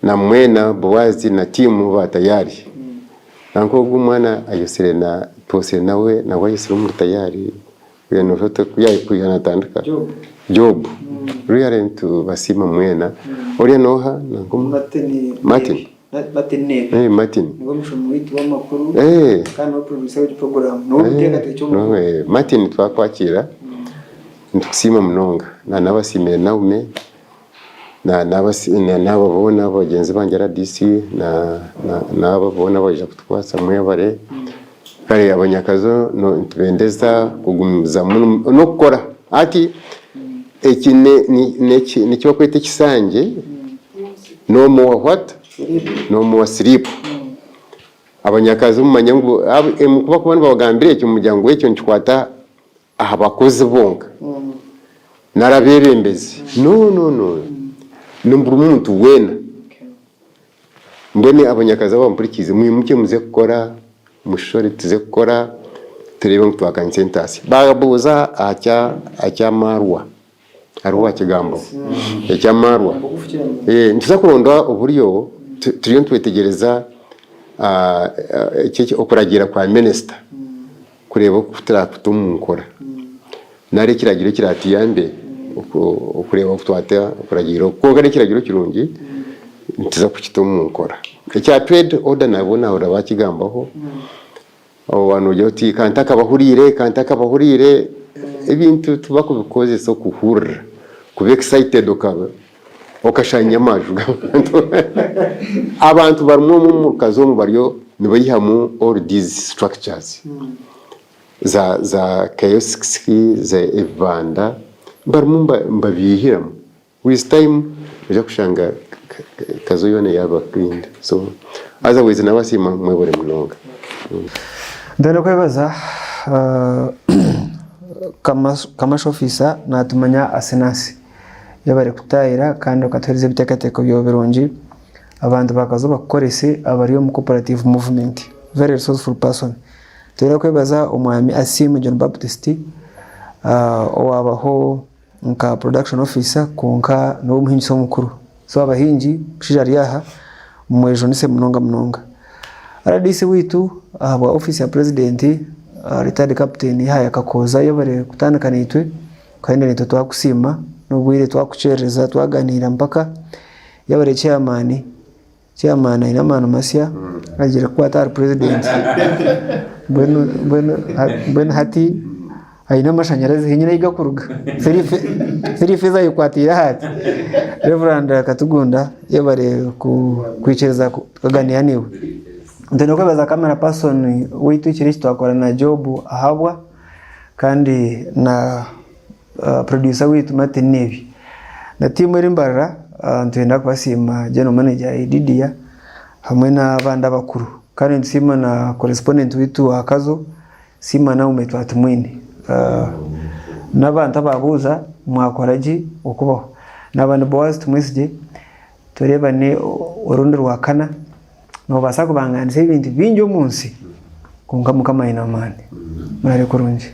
Na mwena Boazi na tiimu ba tayari. Nanka ogu omwana ayosire na twosire nawe nawe ayosire omuri tayari mbwenu oti ku yakwija natandika Job really nitubasiima mwena. Oriya noha nanka omu Martin Martin Martin Nebi eh Martin niwe mushomi waitu w'amakuru eh kandi niwe producer w'egi program niwe omuteekateeki omukuru. Eh Martin twakwakira nitukusiima munonga na nabasiimire Naume. N'abo boona bagyenzi bangye RDC n'abo boona abaija kutukwatsa mwebare. Kare abanyakazo nitubendeza kugumizamu n'okukora. Hati eki n'eki barikweta ekisangye no more what? No more sleep. Abanyakazo mumanye ngu ku barikuba nibabagambira ekyo mugira ngu ekyo nikikwata aha bakozi bonka nari abeebembezi no no no ni buri muntu weena. Mbwenu abanyakazi abampurikiize mwimukye muze kukora, mushore tuze kukora tureebe ngu twakanyisa entaasya. Baabuuza aha kya aha ky'amaarwa hariho owaakigambaho eky'amaarwa nituza kuronda oburyo turiyo nitwetegyereza okuragiira kwa minisita. Kureeba oku turaakute omu nkora nari ekiragiro ekiraatuyambe okureeba oku twata okuragiira oku. Kwonka n'ekiragiro kirungi nituza kukita omu nkora. Ekya trade order nabwo naahurira baakigambaho, waaba noogira oti ka ntakabahuriire, ka ntakabahuriire, ebintu tibakubikozesa okuhurira, kuba excited okaba okashanya amaju g'abantu. Abantu barimu omu omu rukazi omu bariyo nibaihamu all these structures za za kiosks, za ebibanda barimu nibabiihiramu. With time noija kushanga Kazo yoona yaaba cleaned. So otherwise nabasiima mwebare munonga. Ndenda kwebaza Commercial Officer natumanya Asinasi. Yebare kutaayira kandi okatuheereza ebiteekateeko byawe birungi. Abantu ba Kazo bakukorese abari omu cooperative movement. Very resourceful person. Twine kwebaza omwami Asiimwe John Baptist owaabaho nka production officer kwonka niwe omuhingisa omukuru. So abahingi omushaija ari aha mumwejunise munonga munonga. Rdc waitu ahabwa ofiisi ya purezidenti retired captain Yahaya Kakooza yebare kutandika naitwe. Kandi naitwe twakusiima n'obwire twakukyerereza twaganiira mpaka yaaba ari chairman, chairman aine amaani masya agiire kukwata ahari president mbwenu mbwenu mbwenu hati aine amashanyarazi hiine ahu garikuruga siriifu ezi ayekwatiire ahati. Rev Katugunda yebare kwikiriza tukaganiira naiwe. Nitwenda kwebaza camera person waitu ekiro eki twakora na Job Ahabwa. Kandi na producer waitu Martin Nebi na tiimu eri Mbarara nitwenda kubasiima General Manager Edidia hamwe n'abandi abakuru. Kandi nitusiima na correspondent waitu wa Kazo, Siima Naume Twatumwine. N'abantu ababuuza mwakora gye okubaho. Naaba ni Boaz Tumwesigye, tureebane orundi Rwakana. Noobaasa kubangaanisa ebintu bingi omu nsi, kwonka Mukama aine amaani. Muraare kurungi.